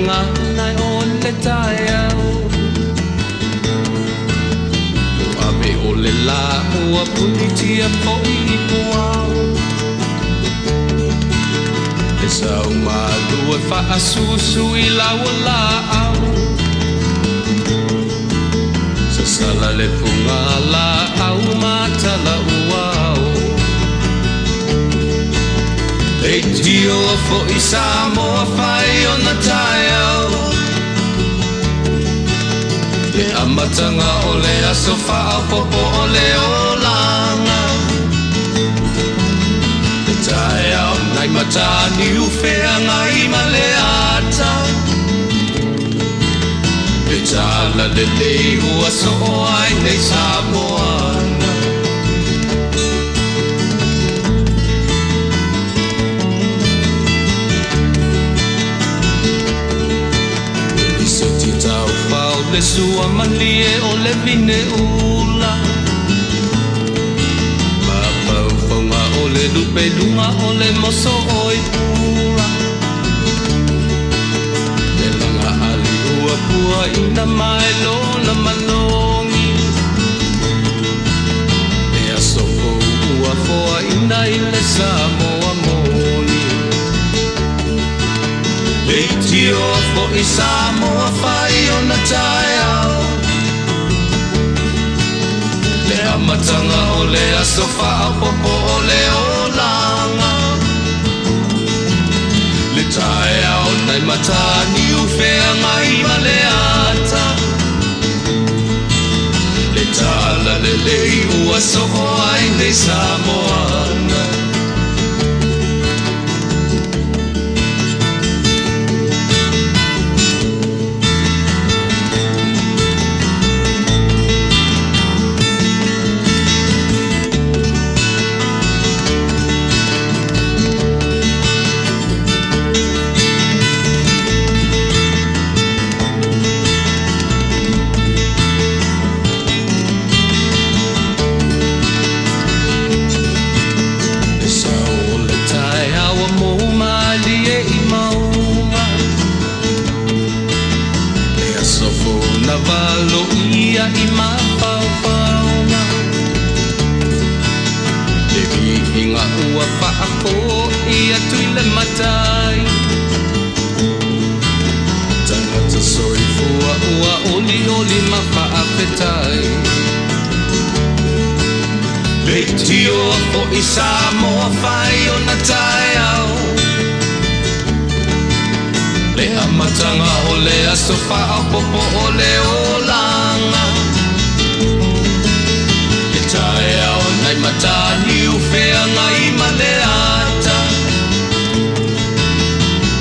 gagana o le taeao. Ua ave o le lā ua punitia foi i puao. Le sau malu e faasusu i lau laau. Sasala le fuga laau matala uao. Leitio foi Samoa fai ona taeao. Le amataga o le aso faaopoopo o le olaga. Le taeao nai Mataniu Feagai ma le ata. Le tala lelei ua soo ai nei Samoana. Lisiti taufao le sua malie o le vine ula. Mafaufauga o le lupeluga o le moso o i pula. Le laga ali ua puaina mai lona manogi. Le aso fou ua foaina i le Samoa moni. Leitio foi Samoa fai ona taeao. Le amataga o le aso faaopoopo o le olaga. Le taeao nai Mataniu Feagai ma le ata. Le tala lelei ua soo ai nei Samoana. Le sao o le taeao ua mou malie i mauga. Le aso fou na valoia i mafaufauga. Le viiga ua faafoi atu i le matai. Tagata soifua ua olioli ma faafetai. Leitio foi Samoa fai ona taeao. Le amataga o le aso faaopoopo o le olaga. Le taeao nai Mataniu Feagai ma le ata.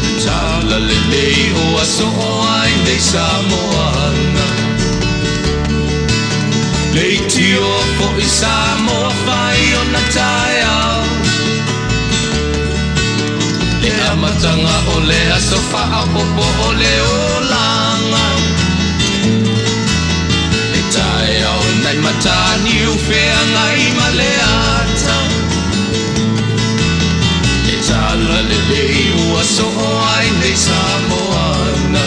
Le tala lelei ua soo ai nei Samoana. Leitio foi Samoa fai ona taeao. Le amataga o le aso faaopoopo o le olaga. Le taeao nai Mataniu Feagai ma le ata. Le tala lelei ua soo ai nei Samoana.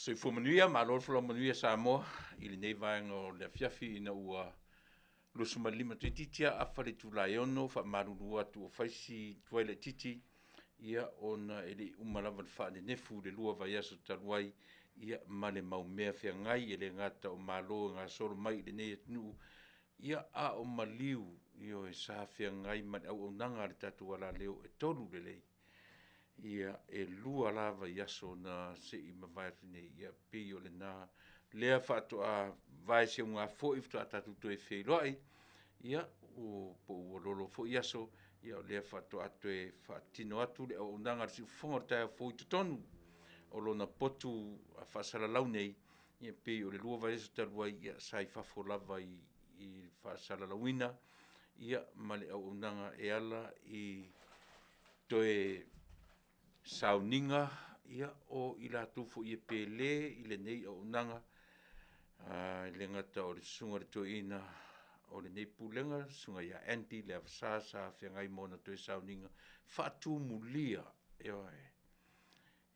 Soifua manuia, malo le folau manuia Samoa i lenei vaega o le afiafi ina ua 25 toeitiiti a afa le itula e 6, faamalulu atu ua fai si tuai laitiiti, ia ona e le i uma lava le faanenefu i le lua vaiaso talu ai, ia ma le mau mea feagai e le gata o malo e gasolo mai i lenei atunuu, ia a o maliu, ioe, sa feagai ma le auaunaga a le tatou alaleo e tolu lelei. Ia, e lua la vaiaso na se i mavae atu nei, ia pei o lena lea faatoa vae seuga foi faatoa tatou toe feiloai, ia, po ua lolo foi aso, ia o lea faatoa toe faatino atu le auaunaga a le siufofoga o le taeao fou i totonu o lona potu faasalalau nei, ia pei o le lua vaiaso talu ai, ia sa i fafo lava i faasalalauina, ia ma le auaunaga e ala i toe sauniga, ia, o i latou foi e pele i lenei auaunaga, e le gata o le Susuga i le Toeaina o lenei Pulega, le Susuga ia Andy Leavasa sa feagai ma ona toe sauniga faatumulia, ioe,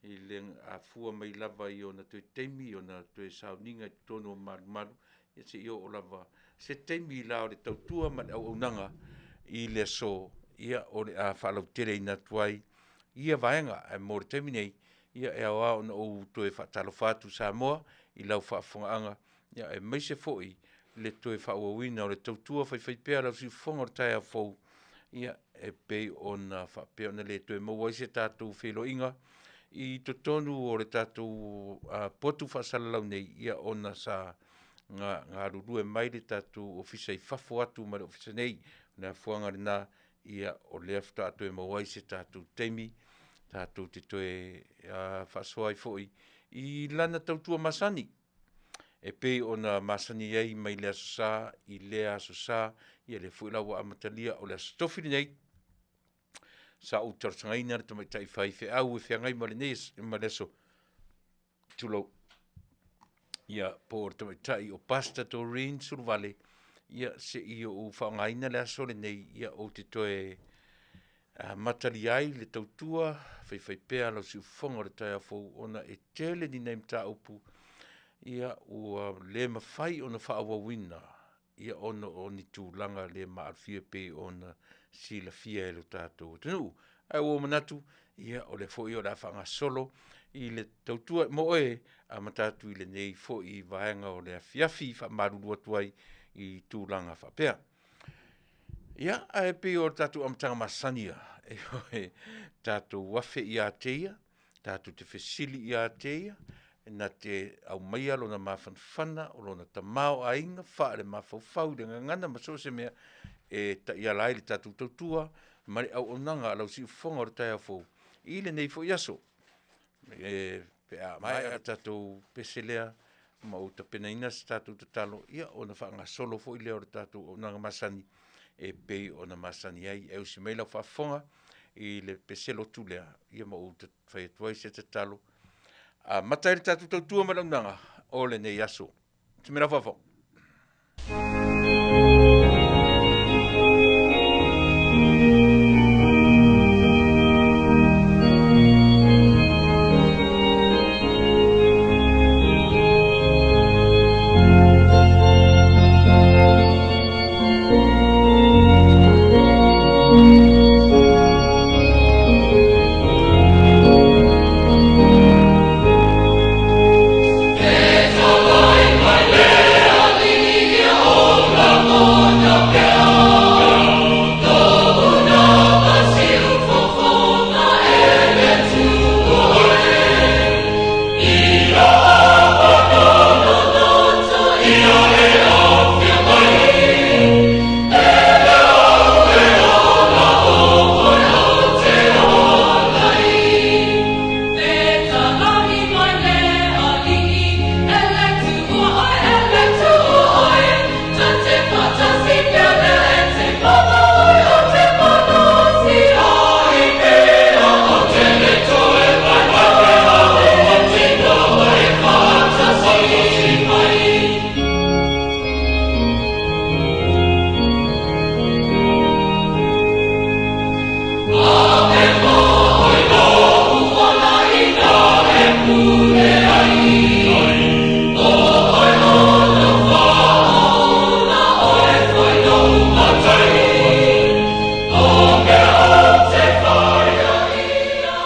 i le afua mai lava i ona toe taimi, i ona toe sauniga i totonu o malumalu, ia seia oo lava se taimi la o le tautua ma le auaunaga i le aso, ia o le a faalauteleina atu ai ia vaega. Ae mo le taimi nei, ia e ao lava ona ou toe faatalofa atu Samoa i lau faafofogaaga, ia aemaise foi le toe faaauauina o le tautua faifaipea a le ausiufofoga o le taeao fou, ia e pei ona faapea ona le toe maua ai se tatou feiloaiga i totonu o le tatou potu faasalalau nei, ia ona sa galulue mai le tatou Ofisa i fafo atu ma le Ofisa nei. O le afuaga lena, ia o lea faatoa toe maua ai se tatou taimi tatou te toe faasoa ai foi i lana tautua masani e pei ona masani ai mai le Aso Sa i lea Aso Sa, ia lea foi la ua amatalia, o le Aso Tofi lenei, sa ou talosagaina le tamaitai faifeau e feagai ma lenei ma le aso, tulou, ia po o le tamaitai o Pastor Doreen Suluvale, ia se i ou faaaogaina le aso lenei, ia ou te toe amatalia ai le tautua faifaipea a lau siufofoga o le taeao fou ona e tele ni nai mataupu ia ua le mafai ona faaauauina ia ona o ni tulaga le maalofia e pei ona silafia e lo tatou atunuu. Ae ua ou manatu, ia o lea foi o le a faagasolo i le tautua mo oe, amata atu i lenei foi vaega o le afiafi e faamalulu atu ai i tulaga faapea. Ia, ae pei o le tatou amataga masani lava, ioe, tatou afe ia te ia, tatou te fesili ia te ia, na te aumaia lona mafanafana, o lona tamaoaiga faalemafaufau i le gagana ma so o se mea e taiala ai le tatou tautua ma le auaunaga a lau siufofoga o le taeao fou i lenei foi aso. E, pe a maea le tatou pese lea ma ou tapenaina se tatou tatalo, ia ona faagasolo foi lea o le tatou auaunaga masani e pei ona masani ai. E usi mai lau faafofoga i le pese lotu lea, ia ma ou fai atu ai se tatalo. Amata ai le tatou tautua ma le auaunaga o lenei aso. Usi mai lau faafofoga.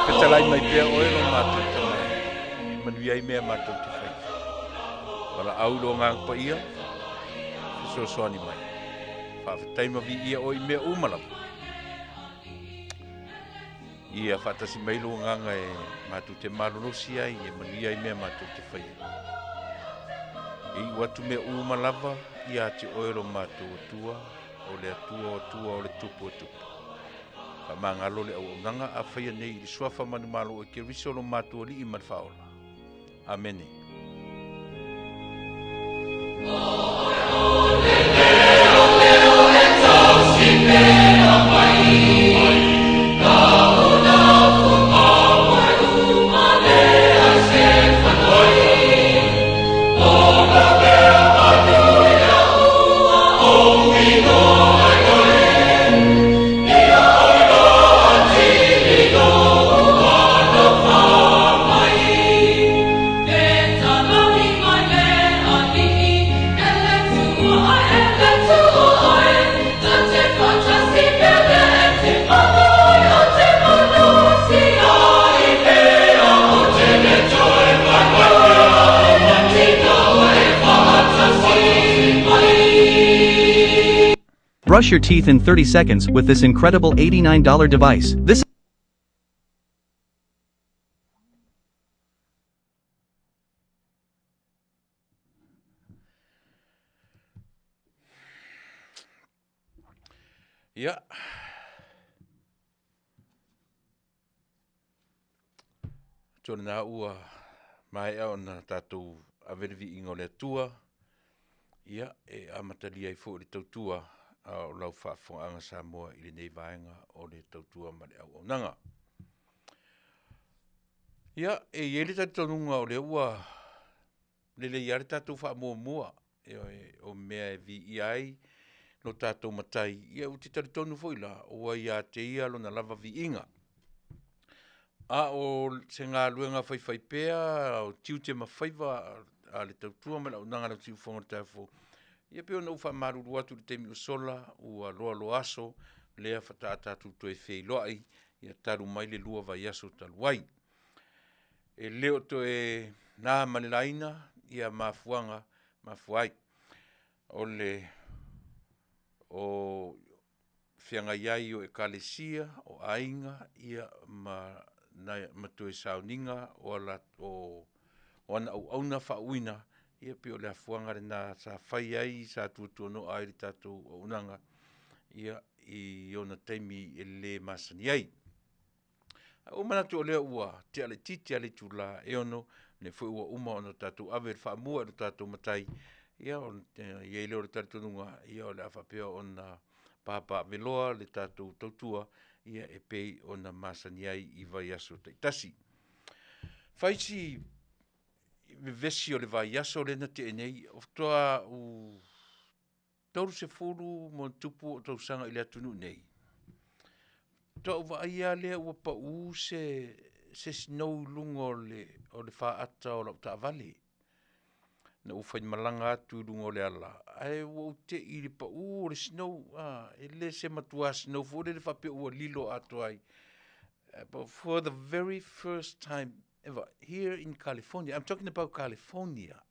Fetalai mai pea oe lo matou Tama e manuia ai mea matou te faia. Valaau i lo Agaga Paia, fesoasoani mai. Faafetai ma viia oe i mea uma lava. Ia faatasi mai lou agaga e matou te malolosi ai e manuia ai mea matou te faia. E iu atu mea uma lava ia te oe lo matou Atua, o le Atua o Atua o le Tupu o Tupu. Faamagalo le auaunaga a faia nei i le suafa manumalo o Keriso lo matou Alii ma le Faaola. Amene. Brush your teeth in 30 seconds with this incredible $89 device. This Ia. Tona ua maea ona tatou ave le viiga o le Atua, ia, e amatalia ai foi le tautua a o lau faafofogaaga Samoa i lenei vaega o le tautua ma le auaunaga. Ia, e i ai le talitonuga o lea ua lelei lava le tatou faamuamua, ioe, o mea e viia ai lo tatou Matai, ia ou te talitonu foi la, ua ia te ia lona lava viiga. A o se galuega faifaipea o tiute ma faiva a le tautua ma le auaunaga a le siufofoga o le taeao fou, ia pei ona ou faamalulu atu i le taimi ua sola, ua loaloa aso, lea faatoa tatou toe feiloai, ia talu mai le 2 vaiaso talu ai. E le o toe na ma le laina ia mafuaaga mafua ai o le o feagai ai o Ekalesia, o aiga, ia ma ma toe sauniga o o ana auauna faauuina, ia pei o le afuaga lena sa fai ai, sa tuatuanoa ai le tatou auaunaga, ia i ona taimi e le masani ai. Ae ua ou manatu o lea ua tea laitiiti lava le itula e 6, lea foi ua uma ona tatou ave le faamua i lo tatou Matai, ia ona i ai lea o le talitonuga, ia o le a faapea ona papaaveloa le tatou tautua, ia e pei ona masani ai i vaiaso taitasi. Fai si vevesi o le vaiaso lea na tea nei, faatoa ou 30+ ou tausaga i le atunuu nei, faatoa ou vaai lava lea ua pau se snow i luga o le faata o lau taavale. Na ou faimalaga atu i luga o le ala, ae ua ou te i i le pau o le snow, e le se matua snow foi lele faapea ua lilo atoa ai. But for the very first time ever here in California, I'm talking about California,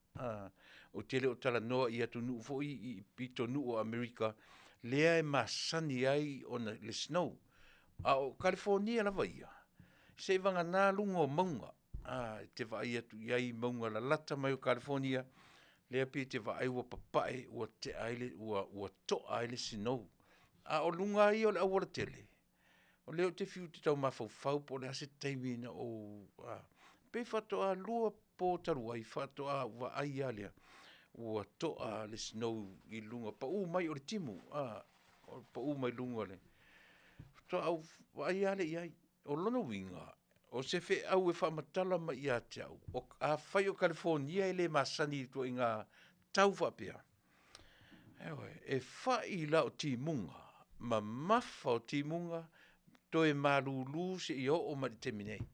ou te le o talanoa i atunuu foi i pitonuu o Amerika lea e masani ai ona le snow. A o Kalifonia lava ia, seivagana luga o mauga, e te vaai atu i ai i mauga lalata mai o Kalifonia, lea pei e te vaai ua papae ua tea ai le, ua toa ai le snow. A o luga lava ia o le aualatele, o lea ou te fiu ou te tau mafaufau po o le a se taimi na ou pei faatoa 2 po talu ai faatoa ou vaai lava lea ua toa le snow i luga, pau mai o le timu, pau mai luga o le… faatoa ou vaai lava lea i ai. O lona uiga, o se feau e faamatala mai ia te au, afai o Kalifonia e le masani i ituaiga tau faapea, ioe, e fai la o timuga, mamafa o timuga, toe malulu seia oo mai i le taimi nei.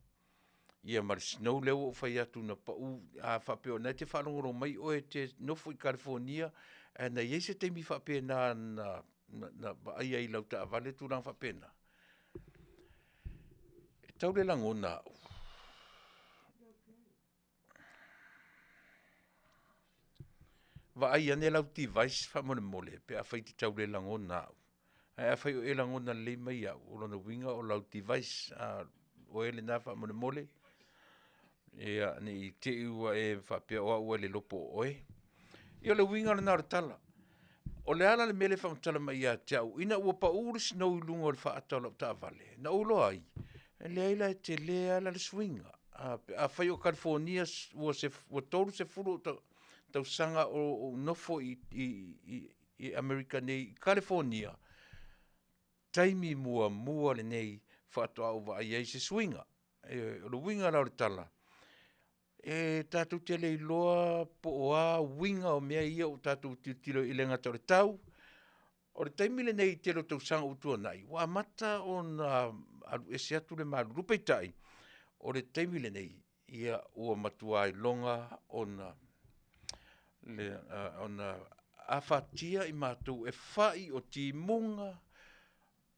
Ia ma le snow lea ua ou fai atu na pau, a faapea o lena e te faalogologo mai oe e te nofo i Kalifonia, ae na i ai se taimi faapena na vaai ai i lau taavale tulaga faapena, e tau le lagona au. Vaai ane lau device faamolemole pe afai e te tau le lagona au. Ae afai o e lagona lelei mai au, o lona uiga o lau device, oe lena faamolemole, ia ne i te i ua e faapea o au e le lopo o oe. Ia o le uiga lena o le tala. O le a la le mea lea e faamatala mai ia te au, ina ua pau le snow i luga o le faata o lau taavale, na ou iloa ai, e leai la e tele lava la le suiga. Pe afai o Kalifonia ua 30 tausaga o ou nofo i Amerika nei i Kalifonia, taimi muamua lenei faatoa ou vaai ai i se suiga. O le uiga la o le tala, e tatou te le iloa po o a uiga o mea ia ua tatou tilotilo i le gata o le tau. O le taimi lenei i le tele o tausaga ua tuanai, ua amata ona alu ese atu le malulu, peitai, o le taimi lenei, ia ua matua iloga ona afatia i matou e fai o timuga,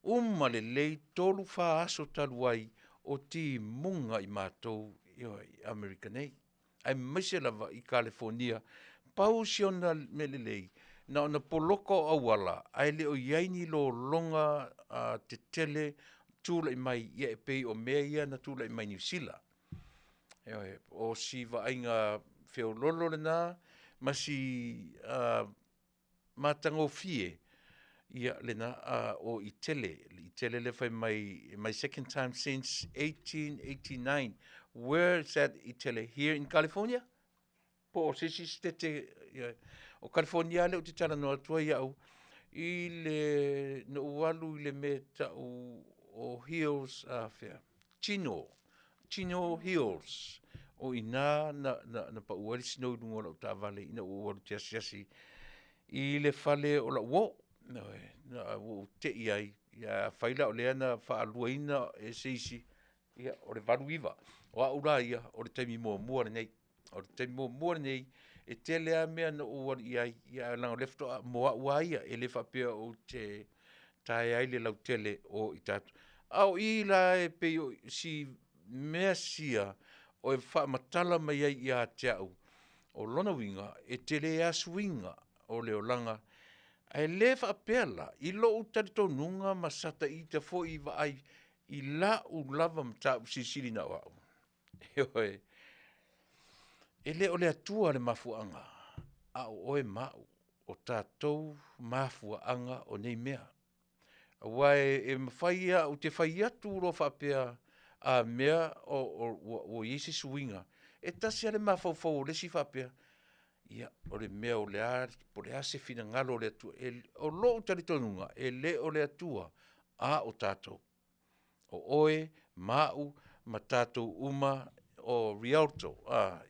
uma lelei 3, 4 aso talu ai o timuga i matou i Amerika nei, aemaise lava i Kalifonia. Pau si ona mea lelei, Na ona poloka o auala ae le o i ai ni lologa tetele tulai mai ia e pei o mea ia na tulai mai Niu Sila. Ioe, o si vaaiga feololo lena ma si matagofie ia lena o Itele. Itele lea fai mai my second time since 1889. Where is that Itele? Here in California? Po o se isi setete ia, o California lea ou te talanoa atu ai au i le na ou alu i le mea e tau o Hills fea, Chino, Chino Hills. O i ina na pau ai le snow i luga o lau taavale ina ua ou alu ou te asiasi i le fale o lau uo. Ioe, na ua ou te i ai, ia afai la o lea na faaluaina e se isi, ia o le 89. O au la ia, o le taimi muamua lenei. O le taimi muamua lenei, e tele lava mea na ou alu i ai, ae leaga o lea faatoa mo au lava ia, e le faapea ou te taea ai le lautele o i tatou. A o i la e pei o si mea sia o e faamatala mai ai ia te au, o lona uiga, e tele lava suiga o le olaga, ae le faapea la i lou talitonuga ma sata ita foi vaai i lau lava mataupu silisili na o au, ioe, e le o le Atua le mafuaaga, a o oe ma au, o tatou mafuaaga o nei mea. Aua e mafai lava, ou te fai atu loa faapea a mea ua i ai se suiga, e tasi lava le mafaufau o le isi faapea, ia, o le mea o le a, po o le a se finagalo o le Atua. O lou talitonuga, e le o le Atua, a o tatou. O oe ma au ma tatou uma o Rialto,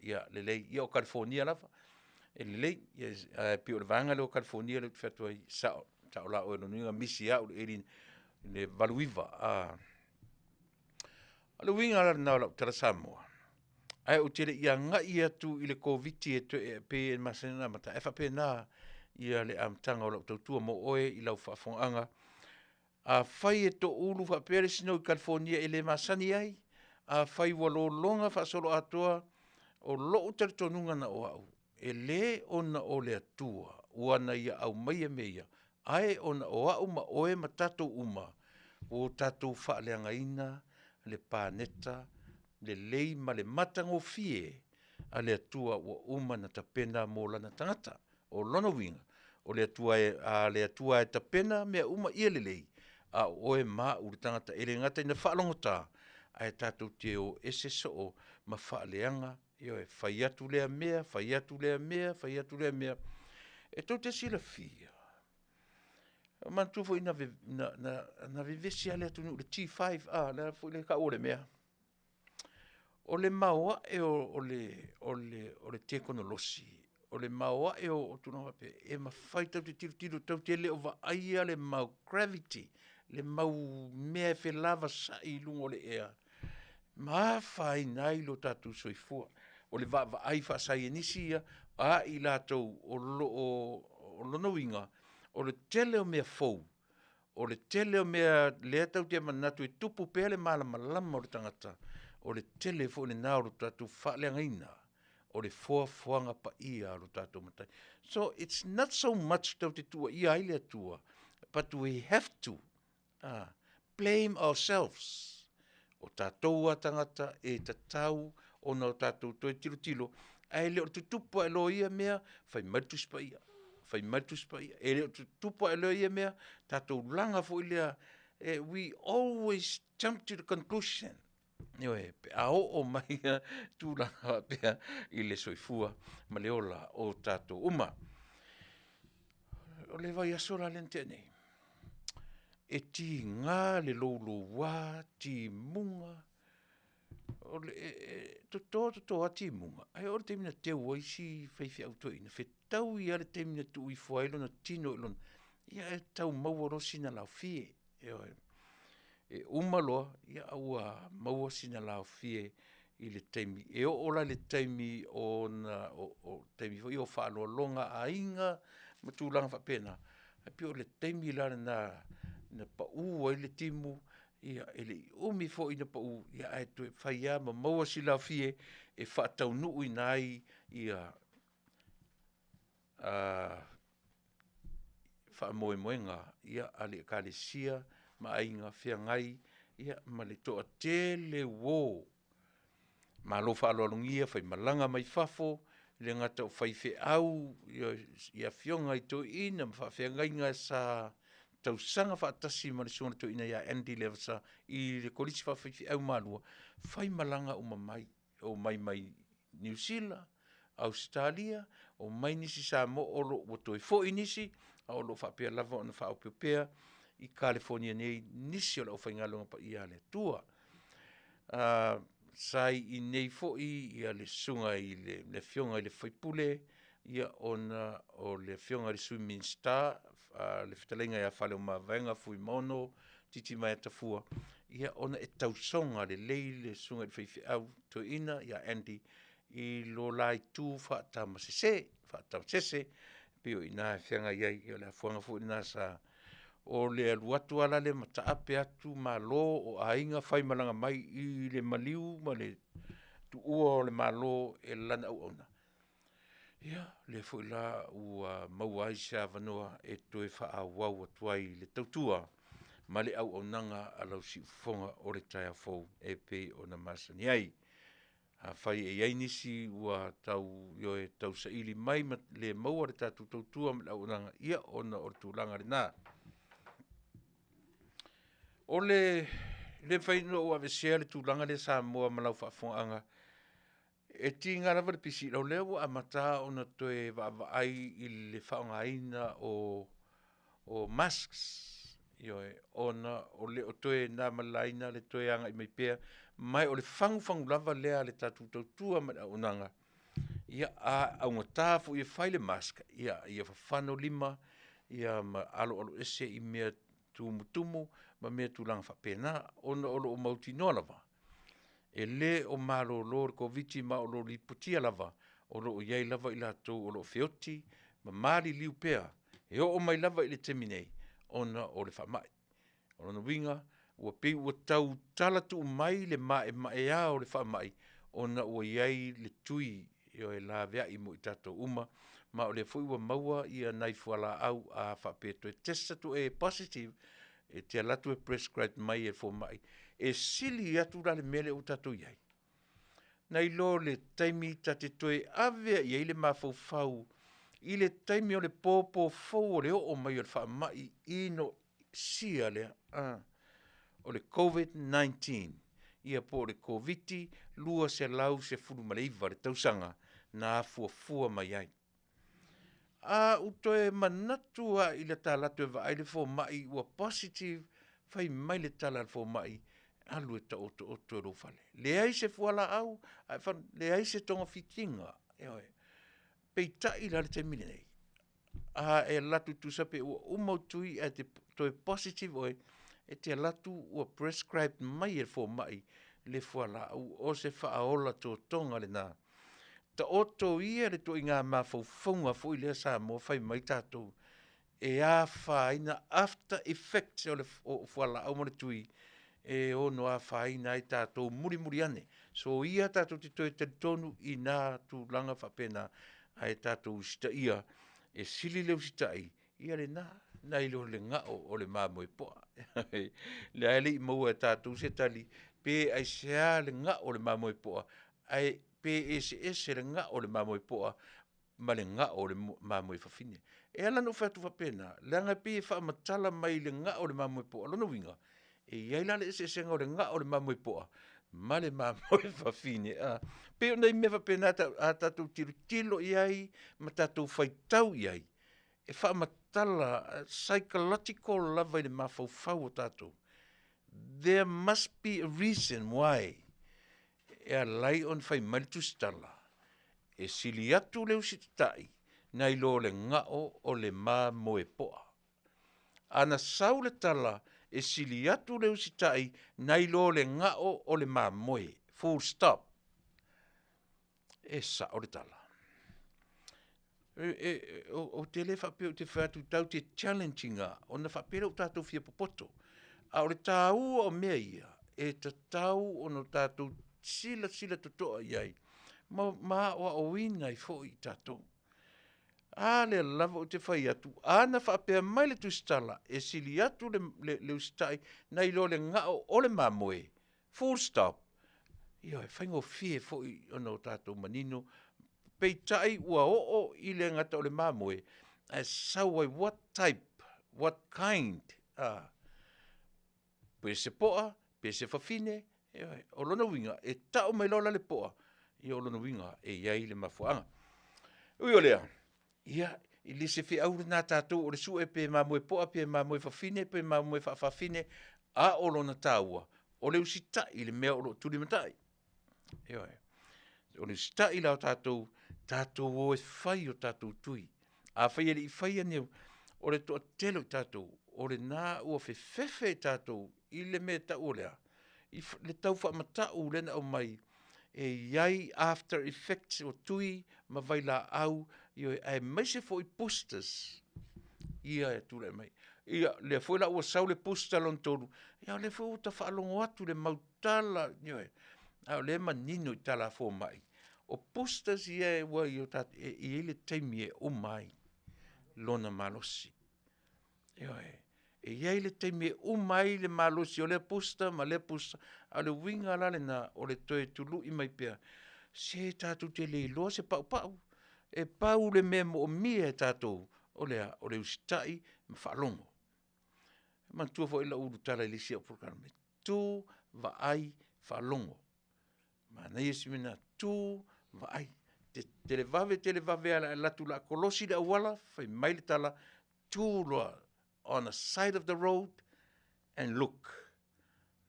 ia lelei, ia o Kalifonia lava. E lelei, ae pei o le vaega lea o Kalifonia lea ou te fai atu ai, e sao, sao la oe, lona uiga e misi ia au le 89. O le uiga la lena o lau tala Samoa, ae ou te le i agai atu i le Koviti e pei e masani ona amata, ae faapena le amataga o lau tautua mo oe i lau faafofogaaga. Afai e toulu faapea le snow i Kalifonia e le masani ai, afai ua lologa faasoloatoa, o lou talitonuga na o au, e le ona o le Atua ua na ia aumaia mea ia, ae ona o au ma oe ma tatou uma ua tatou faaleagaina le paneta lelei ma le matagofie a le Atua ua uma ona tapena mo lana tagata. O lona uiga, o le Atua a le Atua e tapena mea uma ia lelei, a o oe ma au le tagata e le gata ina faalogota, ae tatou te o ese soo ma faaleaga, ioe, fai atu lea mea, fai atu lea mea, fai atu lea mea. E tou te silafia, manatua foi na vevesi lava le atunuu i le G5, a, le a foi le taua o le mea? O le maoae o le tekonolosi, o le maoae o tulaga faapea, e mafai, tatou te tilotilo tatou te le o vaaia le mau gravity, le mau mea e felavasai i luga o le ea ma afaina ai lo tatou soifua. O le vaavaai faasaienisi ia a i latou o lo o, o lona uiga, o le tele o mea fou, o le tele o mea lea tatou te manatu e tupu pea le malamalama o le tagata, o le tele foi lena o le tatou faaleagaina o le foafoaga paia a lo tatou Matai. So it's not so much tatou te tuuaia ai le Atua, but we have to blame ourselves. O tatou lava tagata e tatau ona o tatou toe tilotilo, ae le o tutupu ae loa ia mea, fai mai le Tusi Paia, fai mai le Tusi Paia. E le o tutupu ae loa ia mea, tatou laga foi lea, we always jump to the conclusion. Ioe, pe a oo mai tulaga faapea i le soifua ma le ola o tatou uma. O le vaiaso la lea na tea nei, e tiga le louloua timuga, o le toto toto lava timuga, ae oo i le taimi na teu ai si faifeau toeaina, fetaui lava le taimi na tuu ifo ai lona tino i lona, ia ae tau maua loa sina laofie, ioe. E uma loa, a ua maua sina laofie i le taimi, e oo la i le taimi o taimi foi ia o faaaloaloga a aiga ma tulaga faapena, ae pei o le taimi la lena na pau ai le timu, ia e le i umi foi ina pau, ae toe fai lava ma maua si laofie e faataunuuina ai faamoemoega ia a le Ekalesia ma aiga feagai ia ma le toatele uo. Malo faaaloalogia faimalaga mai fafo, e le gata o faifeau i afioga i toeaiina ma faafeagaiga sa tausaga faatasi ma le susuga i le toeaina ia Andy Levesa i le Kolisi Faafaifeau Malua, faimalaga uma mai, omai mai Niu Sila, Ausetalia, omai nisi Samoa o lo o ua toe foi nisi, a o lo o faapea lava ona faaopeopea i Kalifonia nei nisi o le aufaigaluega paia a le Atua. Sa i inei foi ia le susuga i le Afioga i le sui usufono, ia ona o le Afioga i le Sui Minisita le fetalaiga ia Faleomavaega Fuimaono Titimaea Tafua, ia ona e tausoga lelei le susuga i le faifeau toeaina ia Andy i lo la itu faatamasese, faatamasese pei o i ina e feagai ai. Ia o le afuaga foi lena sa o le alu atu lava la lea ma taape atu malo o aiga faimalaga mai i le maliu ma le tuua o le Malo e lana auauna, ia lea foi la ua maua ai se avanoa e toe faaauau atu ai le tautua ma le auaunaga a lau siufofoga o le taeao fou e pei ona masani ai. Afai e i ai nisi ua tau ioe tausaili mai ma le maua le tatou tautua ma le auaunaga, ia ona o le tulaga lena. O le le mafai ona ou aveesea le tulaga lea Samoa ma lau faafofogaaga, e tiga lava le pisi, o lea ua amata ona toe vaavaai i le faaaogaina o masks. Ioe, ona e le o toe na ma le laina le toe agai mai pea, ma o le fagufagu lava lea a le tatou tautua ma le auaunaga, ia a augata foi e fai le mask, ia fafano lima ma aloaloese i mea tumutumu ma mea tulaga faapena, ona o lo o mautinoa lava, e le o malolo le Koviti-19 ma o lo o lipotia lava, o lo o i ai lava i latou o lo o feoti ma maliliu pea e oo mai lava i le taimi nei ona o le faamai. O lona uiga, ua pei ua tau tala tuu mai le maemaea o le faamai, ona ua i ai le tui e laveai mo i tatou uma, ma o lea foi ua maua nai fualaau a faapea e toe test atu oe e positive, e te alu atu e prescribe mai e le fomai, e sili atu la le mea lea ua tatou i ai, nai lo le taimi ta te toe ave ai i ai le mafaufau i le taimi o le popo fou o le oo mai o le faamai inosia lea o le COVID-19, ia po o le Koviti-19 i le tausaga na afuafua mai ai. A ou toe manatu lava i le ta alu atu e vaai le fomai ua positive, fai mai le tala a le fomai, alu e taotooto i lou fale. Leai se fualaau, leai se togafitiga, ioe. Peitai la i le taimi lenei, a e alu atu tusa pe ua uma ou tui ae toe positive oe, e te alu atu ua prescribe mai e le fomai le fualaau, o se faaola totoga lena. Taoto ia le ituaiga mafaufauga foi lea Samoa fai mai tatou, e afaina after effects o fualaau ma le tui, e ono afaina ai tatou mulimuli ane. Soia tatou te toe talitonu i na tulaga faapena, ae tatou usitaia, e sili le usitai ia lena nai lo le gao o le mamoe poa. O lea lava e le i maua e tatou se tali pe aisea le gao o le mamoe poa, ae pe eseese le gao o le mamoe poa ma le gao o le mamoe fafine. E ala ona ou fai atu faapena, leaga e pei e faamatala mai i le gao o le mamoe poa, o lona uiga, e i ai la le eseesega o le gao o le mamoe poa ma le mamoe fafine. E pei o nai mea faapena a tatou tilotilo i ai ma tatou faitau i ai, e faamatala psychological lava i le mafaufau o tatou, there must be a reason why e ala ai ona fai mai le tusitala, e sili atu le usitatai nai lo le gao o le mamoe poa. A na sau le tala e sili atu le usitai nai lo le gao o le mamoe, full stop, e sao le tala. Ou te le faapea ou te fai atu tatou te challenge ina ona faapea lea ua tatou fia popoto, a o le taua o mea ia, e tatau ona tatou silasila totoa i ai ma aoaoina ai foi i tatou. A lea lava ou te fai atu, a na faapea mai le tusitala e sili atu le, le, le usitai nai lo le gao o le mamoe, full stop. Ioe, faigofie foi ona o tatou manino, peitai ua oo i le gata o le mamoe, ae sau ai what type, what kind, a, pe se poa, pe se fafine, ioe, o lona uiga, e tau mai loa la le poa, ia o lona uiga e i ai le mafuaaga. Ui o lea, ia, e le se feau lena a tatou o le sue pe mamoe poa pe mamoe fafine pe mamoe faafafine, a o lona taua, o le usitai i le mea o lo o tulimatai. Ioe. O le usitai la o tatou, tatou o e fai o tatou tui. Afai e le i faia ni, o le toatele o tatou, o lena ua fefefe tatou i le mea e tau o le a? I le tau faamatau lea na aumai e i ai after effects o tui ma vailaau, ioe, aemaise foi boosters ia e tulai mai. Ia, lea foi la ua sau le booster lona 3, ia o lea foi ua ta faalogo atu i le mau tala, ioe, a o lea e manino i tala a fomai, o boosters ia ua i o tatou, e i ai le taimi e uma ai lona malosi. Ioe. E i ai le taimi e uma ai le malosi o lea booster ma lea booster, a o le uiga la lena o le toe tului mai pea, se tatou te le iloa se paupau. E pau le mea e moomia e tatou, o le a? O le usitai ma faalogo. Manatua foi lau ulutala i le isi au polokalame, tu, vaai, faalogo. Manaia si mea lena, tu, vaai. Televave televave lava o le a e alu atu o le a kolosi le auala, fai mai le tala, tu loa on the side of the road and look,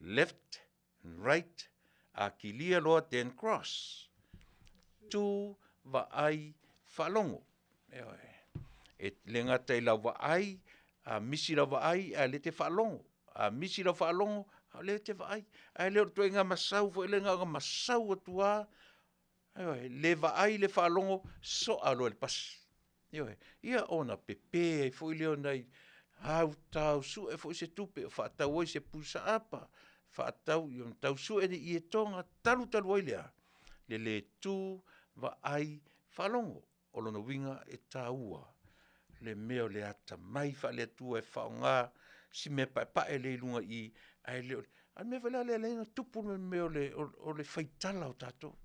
left and right, a kilia loa then cross. Tu, vaai, faalogo. Ioe. E le gata i lau vaai, a misi lau vaai ae o lea e te faalogo. A misi lau faalogo, a o lea e te vaai. Ae le o le ituaiga masau foi lea na ona masau atu lava, ioe, le vaai le faalogo, soa loa e le pasi. Ioe, ia ona pepe ai foi lea o nai au tau sue foi se tupe e faatau ai se pusa apa, faatau ona tau sue ni ietoga talutalu ai lea, le le tu, vaai, faalogo. O lona uiga e taua le mea o le atamai faale-Atua e faaaoga si mea paepae lea i luga i i, ae le o le… A o le mea foi la lea e ala ai ona tupu le mea o le faitala o tatou,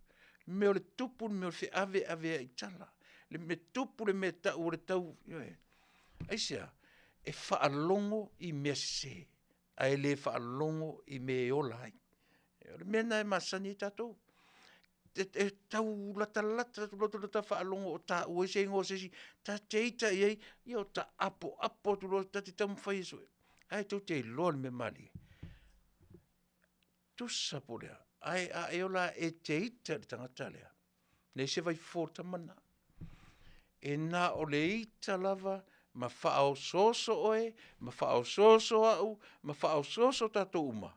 le mea o le tupu le mea o le feaveaveai tala, le mea tupu le mea e tau o le tau, ioe. Aisea? E faalogo i mea sese ae le faalogo i mea e ola ai. O le mea lena e masani ai tatou. E tau latalata atu loa ta faalogo o taua ai se igoa o se isi, ta te ita i ai, ia o ta apoapo atu loa ta te taumafai e sue, ae tou te iloa le mea malie, tusa po o le a, ae a e ola e te ita i le tagata lea, leai se vaifofo o le tama lena. E na o le ita lava ma faaosooso oe, ma faaosooso au, ma faaosooso tatou uma,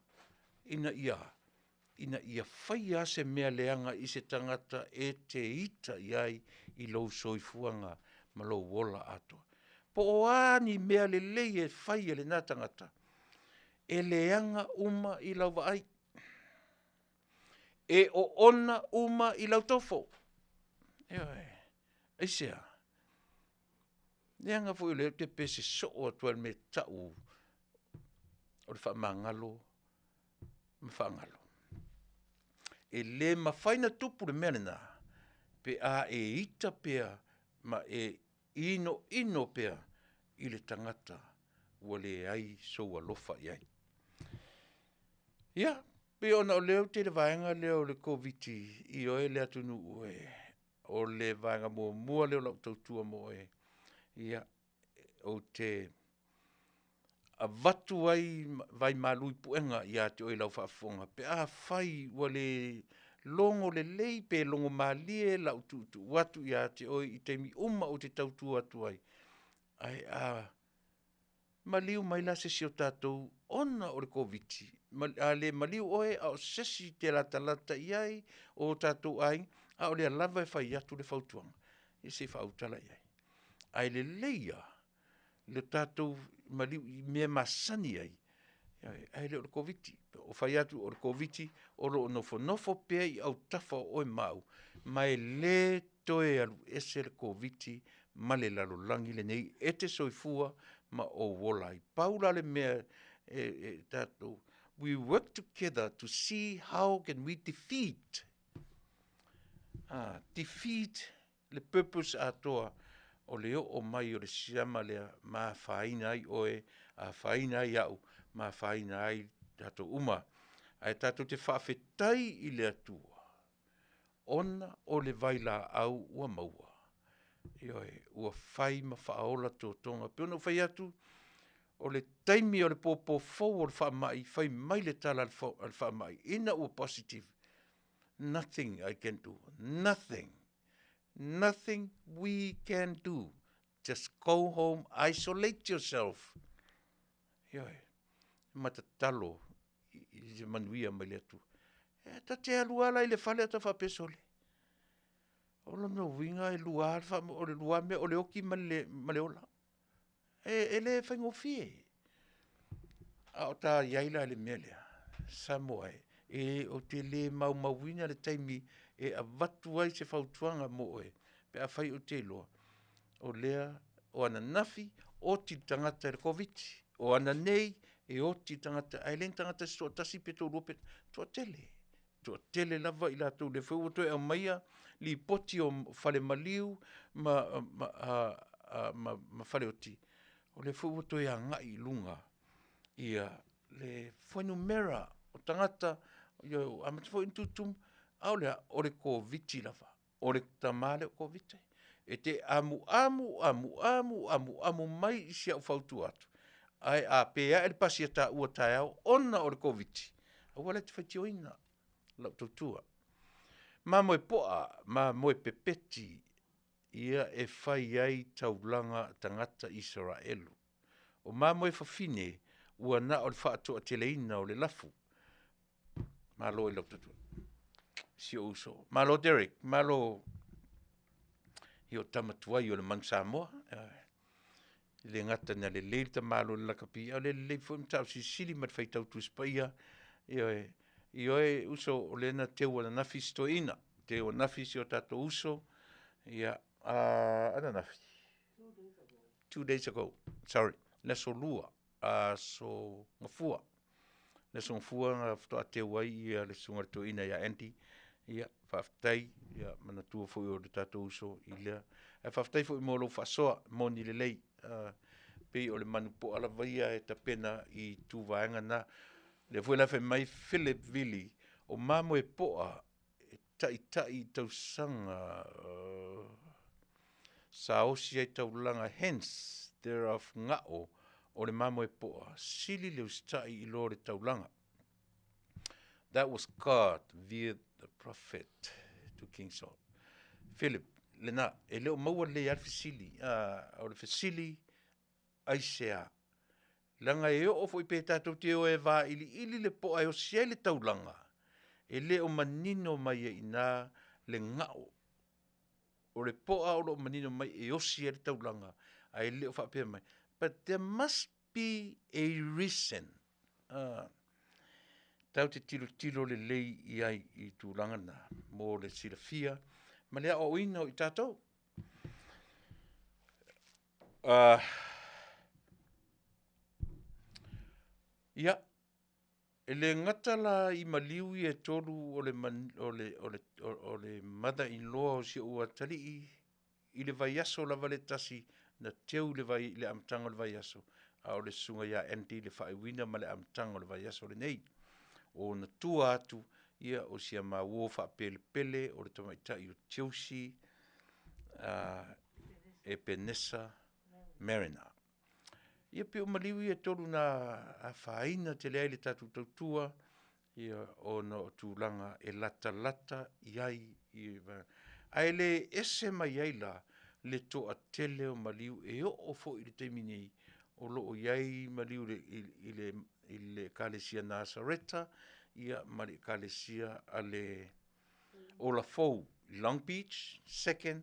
ina ia, ina ia faia lava se mea leaga i se tagata e te ita i ai i lou soifuaga ma lou ola atoa. Po o a ni mea lelei e fai e lena tagata, e leaga uma i lau vaai. E oona uma i lau tofo. Ioe. Aisea? Leaga foi o lea ou te pese soo atu ai i le mea e tau o le faamagalo ma faagalo. E le mafai ona tupu le mea lena pe a e ita pea ma e inoino pea i le tagata ua leai sou alofa i ai. Ia, pei ona o lea ou te i le vaega lea o le Koviti ioe le atunuu e, o le vaega muamua lea o lau tautua mo oe, ia, ou te avatu ai vaimalu i puega ia te oe i lau faafofoga pe afai ua le logo lelei pe logo malie lau tuutuu atu ia te oe i taimi uma ou te tautua atu ai, ae a maliu mai la se isi o tatou ona o le Koviti, a le maliu oe a o se isi e te latalata i ai o tatou aiga, a o lea lava e fai atu le fautuaga, ia se i faautala i ai. Ae lelei lava le tatou maliu i mea masani ai, ae le o le Koviti. O fai atu o le Koviti o lo o nofonofo pea i autafa o oe ma au, ma e le toe alu ese le Koviti ma le lalolagi lenei e te soifua ma ou ola ai. Pau la le mea e, e tatou, we work together to see how can we defeat, defeat le purpose atoa o le oo mai o le siama lea ma afaina ai oe, afaina ai au, ma afaina ai tatou uma. Ae tatou te faafetai i le Atua ona o le vailaau ua maua, ioe, ua fai ma faaola totoga. E pei ona ou fai atu, o le taimi o le popo fou o le faamai, fai mai le tala a le faamai, ina ua positive, nothing I can do, nothing, nothing we can do, just go home, isolate yourself. Ioe, ma tatalo i se manuia mai le Atua. E ta te alu lava la i le fale ae ta faapea, sole, o lona uiga e lua lava, o le lua lava mea, o le oti ma le ola. E le faigofie. A o ta i ai la i le mea lea, Samoa e, e ou te le maumauina le taimi e avatu ai se fautuaga mo oe pe afai ou te iloa o lea o ananafi oti le tagata i le Koviti, o ananei e oti le tagata, ae le ni tagata se toatasi pe toalua pe toatele, toatele lava i latou lea foi ua toe aumaia lipoti o fale maliu ma faleoti, o lea foi ua toe agai i luga le fuainumera o tagata, ua amata foi ona tutumu, a o le a? O le Koviti lava, o le tama lea o le Koviti. E te amuamu, amuamu, amuamu mai i si au fautua atu, ae a pe ae le pasi a taua taeao ona o le Koviti, aua la e te faitioina lau tautua. Mamoe poa, mamoe pepeti, ia e fai ai taulaga a tagata Isaraelu. O mamoe fafine, ua na o le faatoateleina o le lafu. Malo i lau tautua si ou uso. Malo Derek, malo i o tama tuai o le Manu Samoa. E le gata ina lelei le tamaloa i le lakapi, a o le lelei foi le matau silisili ma le faitau Tusi Paia. Ioe, ioe uso, o lea na teu ananafi si toeaina, teu ananafi si o tatou uso, ia, ananafi, 2 days ago, sorry, le aso Lua, aso Gafua. Le aso Gafua na faatoa teu ai ia le susuga i le toeaina ia Andy. Ia, faafetai, ia manatua foi o le tatou uso i lea. Ae faafetai foi mo lou faasoa, moni lelei, pei o le manupoa lava ia e tapena i itu vaega na. O lea foi la e fai mai Philip Vili, o mamoe poa e taitai i tausaga saosi ai taulaga, hence thereof gao o le mamoe poa, sili le usitai i lo le taulaga. That was God via the prophet to King Saul. Philip, lena, e le o maua lelei lava le fesili. O le fesili, aisea? Leaga e oo foi pe tatou te o e vailiili le poa e osi ai le taulaga, e le o manino mai ai i ina le gao. O le poa o lo o manino mai e osi ai le taulaga, ae le o faapea mai, but there must be a reason. Tatou te tilotilo lelei i ai i tulaga na mo le silafia ma le aoaoina o i tatou. Ia, e le gata la i maliu ia e tolu o le, man, o le, o le, o le mother-in-law o si ou atalii i le vaiaso lava le tasi na teu le, vai, le amataga o le vaiaso, a o le susuga ia Andy le faaiuina ma le amataga o le vaiaso lenei. O ona tua atu, ia o si a ma uo faapelepele o le tamaitai o Josie Epenesa Mariner. Ia pei o maliu ia e tolu na afaina tele ai le tatou tautua, ia ona o tulaga e latalata i ai, ae le ese mai ai la le toatele o maliu e oo foi i le taimi nei o lo o i ai maliu i le Ekalesia Nasareta, ia ma le Ekalesia a le Ola Fou i Long Beach. Second,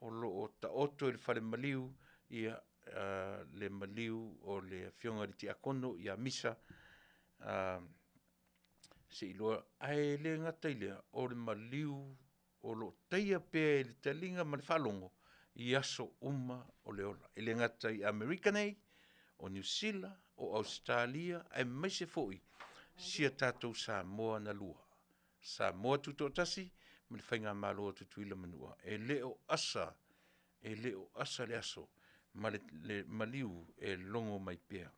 o lo o taoto i le fale maliu ia le maliu o le afioga i le Tiakono ia Misa, seiloa, ae le gata i lea, o le maliu o lo o taia pea i le taliga ma le faalogo i aso uma o le ola. E le gata i Amerika nei, o Niu Sila, o Ausetalia, aemaise foi si a tatou Samoa na lua. Samoa Tutoatasi ma le Faigamalo a Tutuila ma Manua. E le o asa, e le o asa le aso ma le maliu e logo mai pea.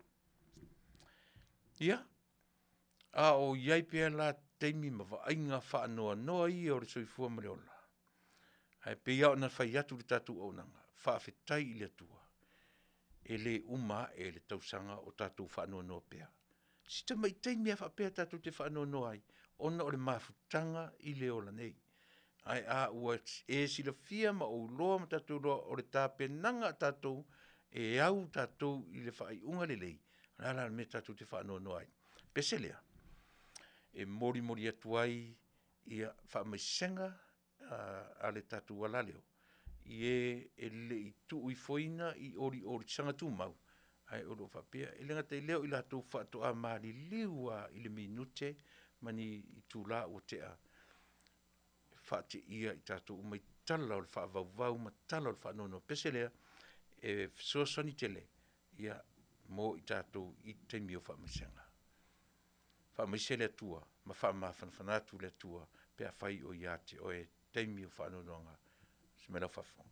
Ia, a o i ai pea la taimi ma vaaiga faanoanoa ia o le soifua ma le ola, ae pei lava ona fai atu le tatou auaunaga, faafetai i le Atua, e le uma ae le tausaga o tatou faanoanoa pea. Si tamai taimi lava faapea tatou te faanoanoa ai ona o le mafutaga i le ola nei. Ae a ua e silafia ma ou iloa ma tatou iloa o le tapenaga a tatou, e au tatou i le faaiuga lelei, o le a la le mea tatou te faanoanoa ai? Pese lea, e molimoli atu ai faamaisega a le tatou alaleo i e e le i tuuifoina i oliolisaga tumau, ae o lo o faapea, e le gata i lea o i latou faatoa maliliu lava i le minute ma ni itula ua tea, e faateia i tatou uma i tala o le faavauvau ma tala o le faanoanoa. Pese lea, e fesoasoani tele mo i tatou i taimi o faamaisega. Faamaise le Atua ma faamafanafana atu le Atua pe afai o ia te oe taimi o faanoanoaga. Se mai lau faafofoga.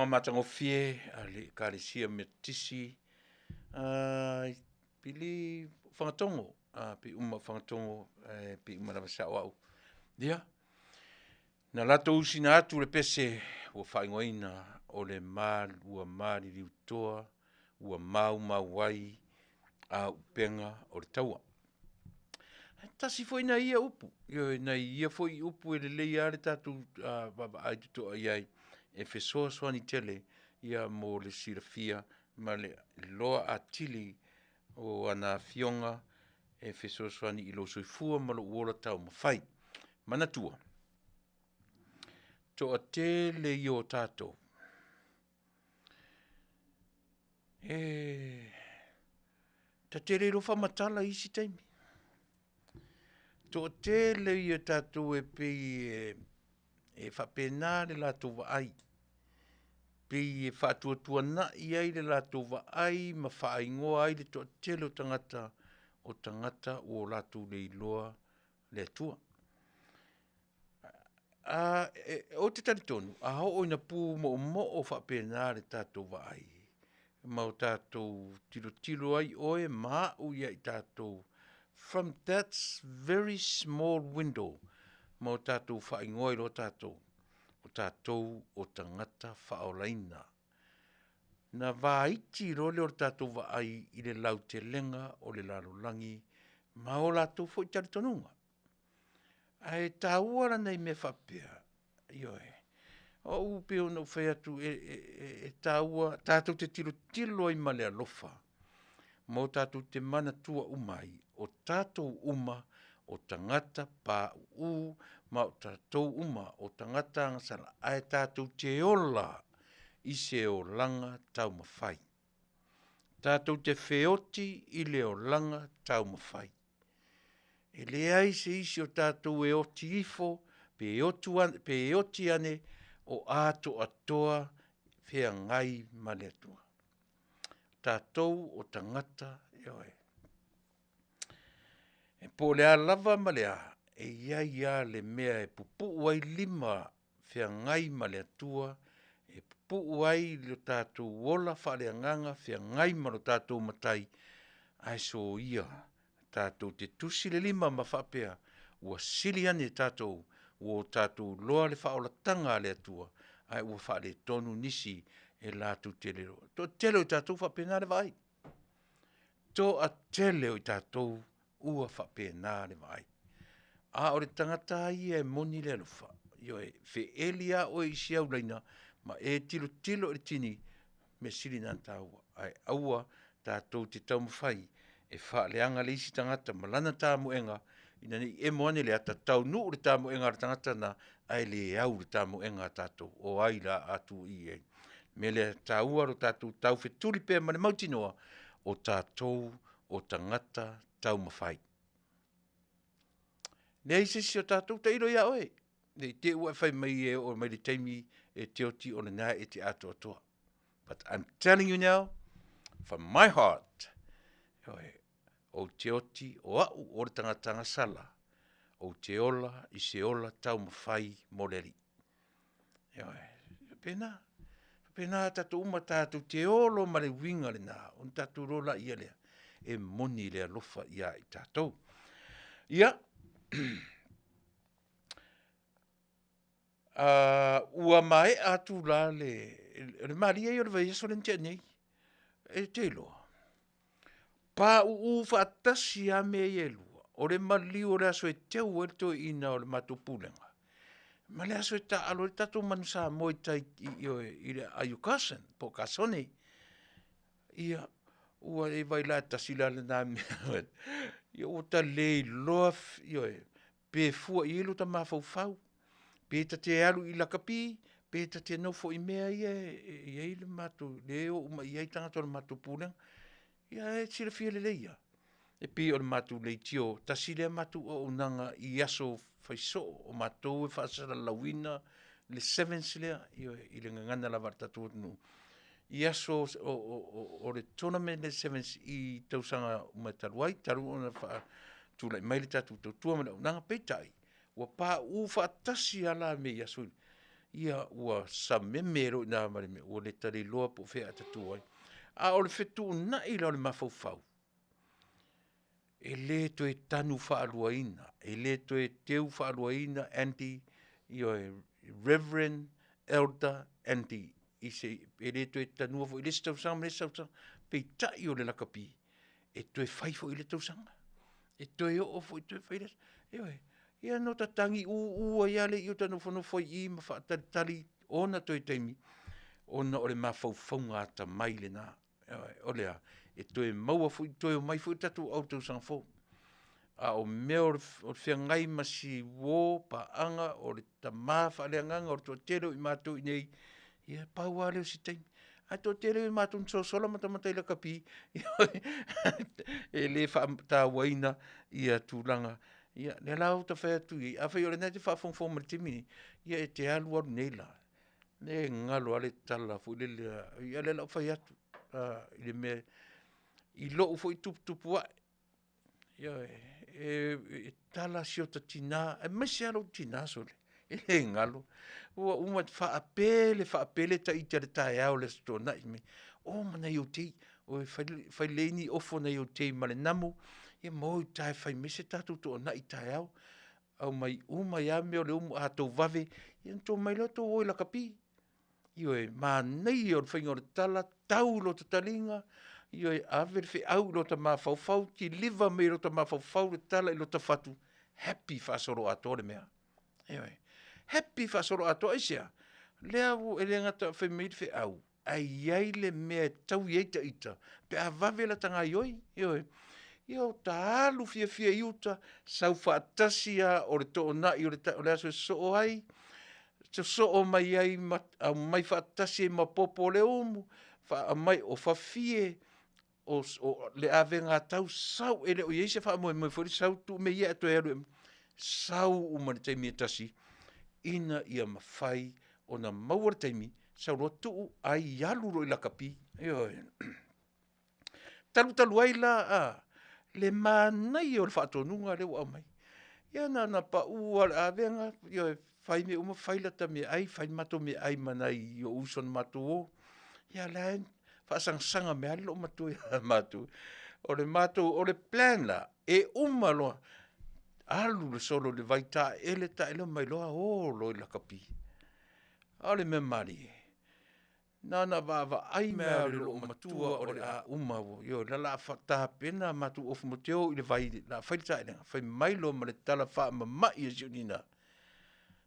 matagofie a le Ekalesia Metotisi pili Fagatogo, pei uma o Fagatogo, ae pei uma lava sao au. Ia, na latou usina atu le pese ua faaigoaina o le ua Maliliutoa ua maumau ai auupega o le taua. Ae tasi foi nai ia upu, ioe, nai ia foi upu e lelei lava le tatou vaavaai totoa i ai e fesoasoani tele mo le silafia ma le iloa atili o ana afioga e fesoasoani i lou soifua ma lou ola taumafai. Manatua, toatele ia o tatou e ta te le iloa faamatala i isi taimi. Toatele ia o tatou e pei e faapena le latou vaai, pei e faatuatuanai ai le latou vaai ma faaigoa ai le toatele o tagata, o tagata ua latou le iloa le Atua. Ou te talitonu, a oo ina pumoomoo faapena le tatou vaai, ma o tatou tilotilo ai oe ma au ia i tatou from that very small window ma o tatou faaigoa ai loa tatou, o tatou o tagata faaolaina. Na vaiti loa lea o le tatou vaai i le lautelega o le lalolagi ma o latou foi talitonuga. Ae taua la nai mea faapea, ioe, o au e pei ona ou fai atu e taua tatou te tilotilo ai ma le alofa ma o tatou te manatua uma ai, o tatou uma o tagata pauu ma o tatou uma o tagata agasala, ae tatou te ola i se olaga taumafai. Tatou te feoti i le olaga taumafai. E leai se isi o tatou e oti ifo pe oti ane o atoatoa feagai ma le Atua. O tatou o tagata, ioe. E po o le a lava ma le a, e i ai lava le mea e pupuu ai lima feagai ma le Atua, e pupuu ai lo tatou ola faaleagaga feagai ma lo tatou Matai, ae soia tatou te tusi le lima ma faapea, ua sili ane tatou ua o tatou iloa le faaolataga a le Atua, ae ua faaletonu nisi e latou te le iloa. Toatele o i tatou e faapena le vaai, toatele o i tatou ua faapena le vaai. A o le tagata lava ia e moni le alofa, ioe, feeli lava oe i isi aulaina ma e tilotilo i le tini, mea sili lena ona taua. Ae aua tatou te taumafai e faaleaga le isi tagata ma lana tamoega ina ne i emo ane le ata, taunuu le tamoega a le tagata lena, ae le au i le tamoega a tatou. O ai la a tuu i ai? O le mea lea e taua lo tatou taufetuli pea ma le mautinoa, o tatou o tagata taumafai. Leai se isi o tatou, tailo ia oe, ne i te i ua e fai mai e oo mai i le taimi e te oti o lena e te atoatoa. But I'm telling you now, from my heart, ioe, ou te oti, o au o le tagata agasala, ou te ola i se ola taumafai mo le Alii. Ioe, faapena, faapena tatou uma tatou te o loa ma le uiga lena, ona tatou iloa laia lea, e moni le alofa ia i tatou. Ia, ua maea atu la le, o le malie ia o le vaiaso lea na tea nei, e te iloa, pauu faatasi lava mea ia e lua, o le maliu o le aso e teu ai le toeaina o le matou pulega, ma le aso e taaalo ai le tatou manu Samoa i tai i o i le aai o Carson po o Kasone. Ia, ua e vaai la e tasi la lena mea, ia ua ta le iloa, ioe, pe fua i ai lota mafaufau, pe ta te alu i lakapi, pe ta te nofo i mea ia e i ai le matou, lea e o uma i ai tagata o le matou pulega. Ia e silafia lelei lava, e pei o le matou leitio, tasi lea matou auaunaga i aso fai soo o matou e faasalalauina le sevens lea, ioe, i le gagana lava a le tatou atunuu, i aso o le tournament lea sevens i tausaga uma talu ai, talu ona faatulai mai le tatou tautua ma le auaunaga, peitai, ua pauu faatasi lava la i aso ia. Ia ua sameme loa i ina ma le mea, ua le taliloa po o fea a ta tu ai. A o le fetuunai la o le mafaufau, e le toe tanu faaluaina, e le toe teu faaluaina Andy, ioe, Reverend Elder Andy i se, e le toe tanua foi i le isi tausaga ma le isi tausaga, peitai o le lakapi, e toe fai foi i lea tausaga. E toe oo foi toe fai le isi, ioe. Ia na ota tagi uu ai lava lea i i, ota nofonofo ai i i ma faatalitali ona toe taimi, ona o le mafaufauga atamai lena. Ioe, o le a? E toe maua foi toe omai foi ia tatou au i le tausaga fou. A o mea o le feagai ma si uo paaga, o le tama faaleagaga o le toatele o i matou i inei, ia pau lava lea o si taimi. Ae toatele o matou na sosola matamata i lakapi, e le faatauaina ia tulaga, ia lea la ua ta fai atu i ai, afai o lena e te faafogafoga mai i le taimi lenei, ia e te alualu nei la, e galo lava le tala foi lele a, ia o lea o le a ou fai atu, i le mea i lou foi tuputupu ae, ioe, e tala si ota tina aemaise lava lou tina sole, e le galo, ua uma ona faapele, faapele ta ita i le taeao o le Aso Toonai, o ma nai ou tei, o e fai lelei ni ofo a nai ou tei ma le namu, ia ma o i uta e fai mai se tatou toonai taeao. Aumai uma ai lava mea o le umu, a outou vave, ia ona outou omai lea o i lakapi. Ioe, manaia o le faiga o le tala, tau i lota taliga, ioe ave le feau i lota mafaufau, kiliva mai e lota mafaufau le tala i lota fatu, happy faasoloatoa le mea. Ioe, happy faasoloatoa, aisea? Lea ua e le gata fai mai le feau, ae i ai le mea e taui ai ta ita pe a vave lata gaioi, ioe. Ia ota alu fiafia i uta, sau faatasi lava o le toonai o le aso e sosoo ai, sosoo mai ai ma aumai faatasi ai ma popo o le umu, aumai o fafie, o le avegatau, sau e le o i ai se faamoemoe foi lea sau tuu mea ia ae toe alu e aumai, sau uma i le taimi e tasi, ina ia mafai ona maua le taimi, sau loa tuu ai alu loa i lakapi, ioe. Talu talu ai la le manaia o le faatonuga lea ua aumai. Ia na ona pau lava o le avega, ioe, fai mea uma, fai la ta meaai, fai le matou meaai ma nai ou uso na matou o, ia o la e faasagasaga mai lava le loomatua ia matou. O le matou, o le plan la, e uma loa, alu le solo i le vai taeele taeele omai loa o loa i lakapi. A o le mea malie, na ona vaavaai mai lava o le loomatua o le a uma, ioe o le a tapena a matou ofu matou te o i le vai o le a fai le taelega, fai mai loa ma le tala faamamai a si ou tina,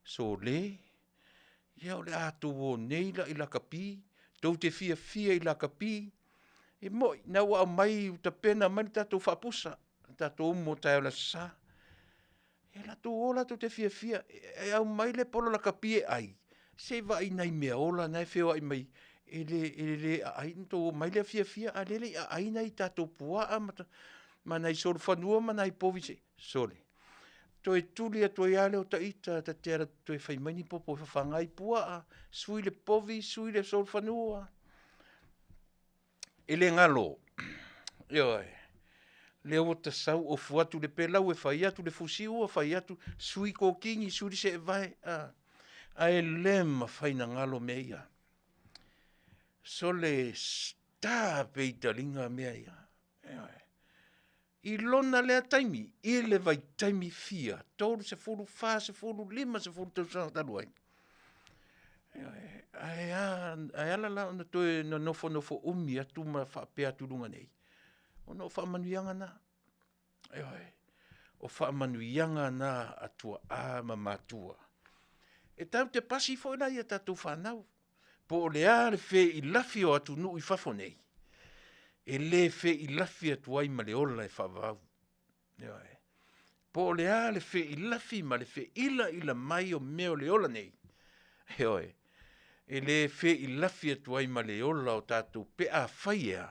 sole, ia o le a tou o nei la i lakapi, tou te fiafia i lakapi, e moi o lena ua aumai ua tapena mai le tatou faapusa, le tatou umu o taeao le Aso Sa. Ia o latou o latou te fiafia, e aumai le polo lakapi e ai, se i vaai i nai meaola na e feoai mai e le aai ona outou omai lea fiafia a o lea e le i aai nai tatou puaa ma nai solofanua ma nai povi se i… Sole, toe tuli atu ai lava lea o ta ita ta te alu atu e toe fai mai ni popo e fafaga ai puaa, sui le povi, sui le solofanua. E le galo, ioe, lea ua ta sau ofu atu le pelau e fai atu le fusiua fai atu, sui kokini, sui le seevae, ae le mafai ona galo mea ia. Sole, star pea i taliga mea ia, ioe. I lona lea taimi, i le vaitaimi fia, 30, 40, 50 tausaga talu ai, ioe, ae ala la ona toe nofonofo umi atu ma faapea atu i luga nei, ona o faamanuiaga na. Ioe, o faamanuiaga na a tuaa ma matua. E tatou te pasi foi la i a tatou fanau, po o le a le feilafi o atunuu i fafo nei, e le feilafi atu ai ma le ola e faavavau. Ioe, po o le a le feilafi ma le feilaila mai o mea o le ola nei, ioe, e le feilafi atu ai ma le ola o tatou pe afai e a,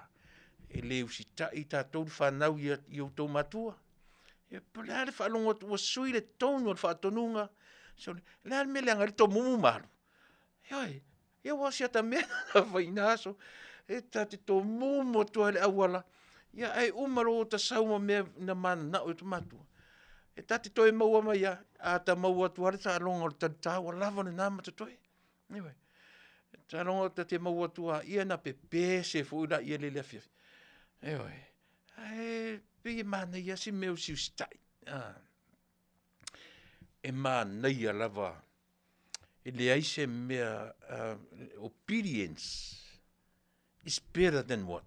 e le usitai tatou le fanau i outou matua. Ia po o le a le faalogo atu ua sui le tone o le faatonuga, sole, o le a le mea e leaga ai le tomumu ma alu? Ioe, ia aua o si ata mea lena na fai i na aso, e ta te tomumu atu lava i le auala, ia ae uma loa ua ota sau ma mea na mananao ai ota matua, e ta te toe maua mai lava, a ta maua atu lava le taaloga o le talita ua lava lena ma totoe. Ioe. Taloga ta te maua atu a ia na pepese foi laia i le afiafi. Ioe. Ae pei e manaia si mea o si usitai. E manaia lava e leai se mea obedience is better than what?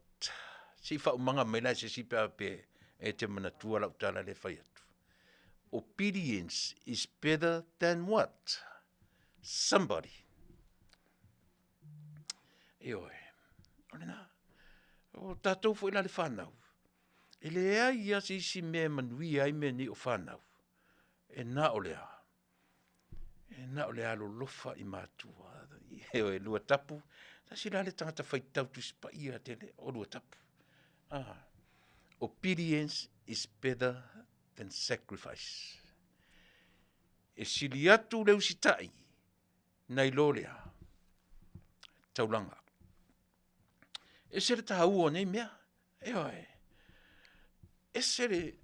Se i faaumaga mai la e se isi pe a faapea e te manatua lau tala lea e fai atu. Obedience is better than what? Somebody. Ioe, o lena. O tatou foi la le fanau, e leai lava se isi mea e manuia ai mea nei o fanau, e na o le a? E na o le alolofa i matua. Ioe, Luatapu, tasi la le tagata faitau Tusi Paia tele o Luatapu. Obedience is better than sacrifice. E sili atu le usitai nai lo le a? Taulaga. E ese le taua o nei mea. Ioe. Ese le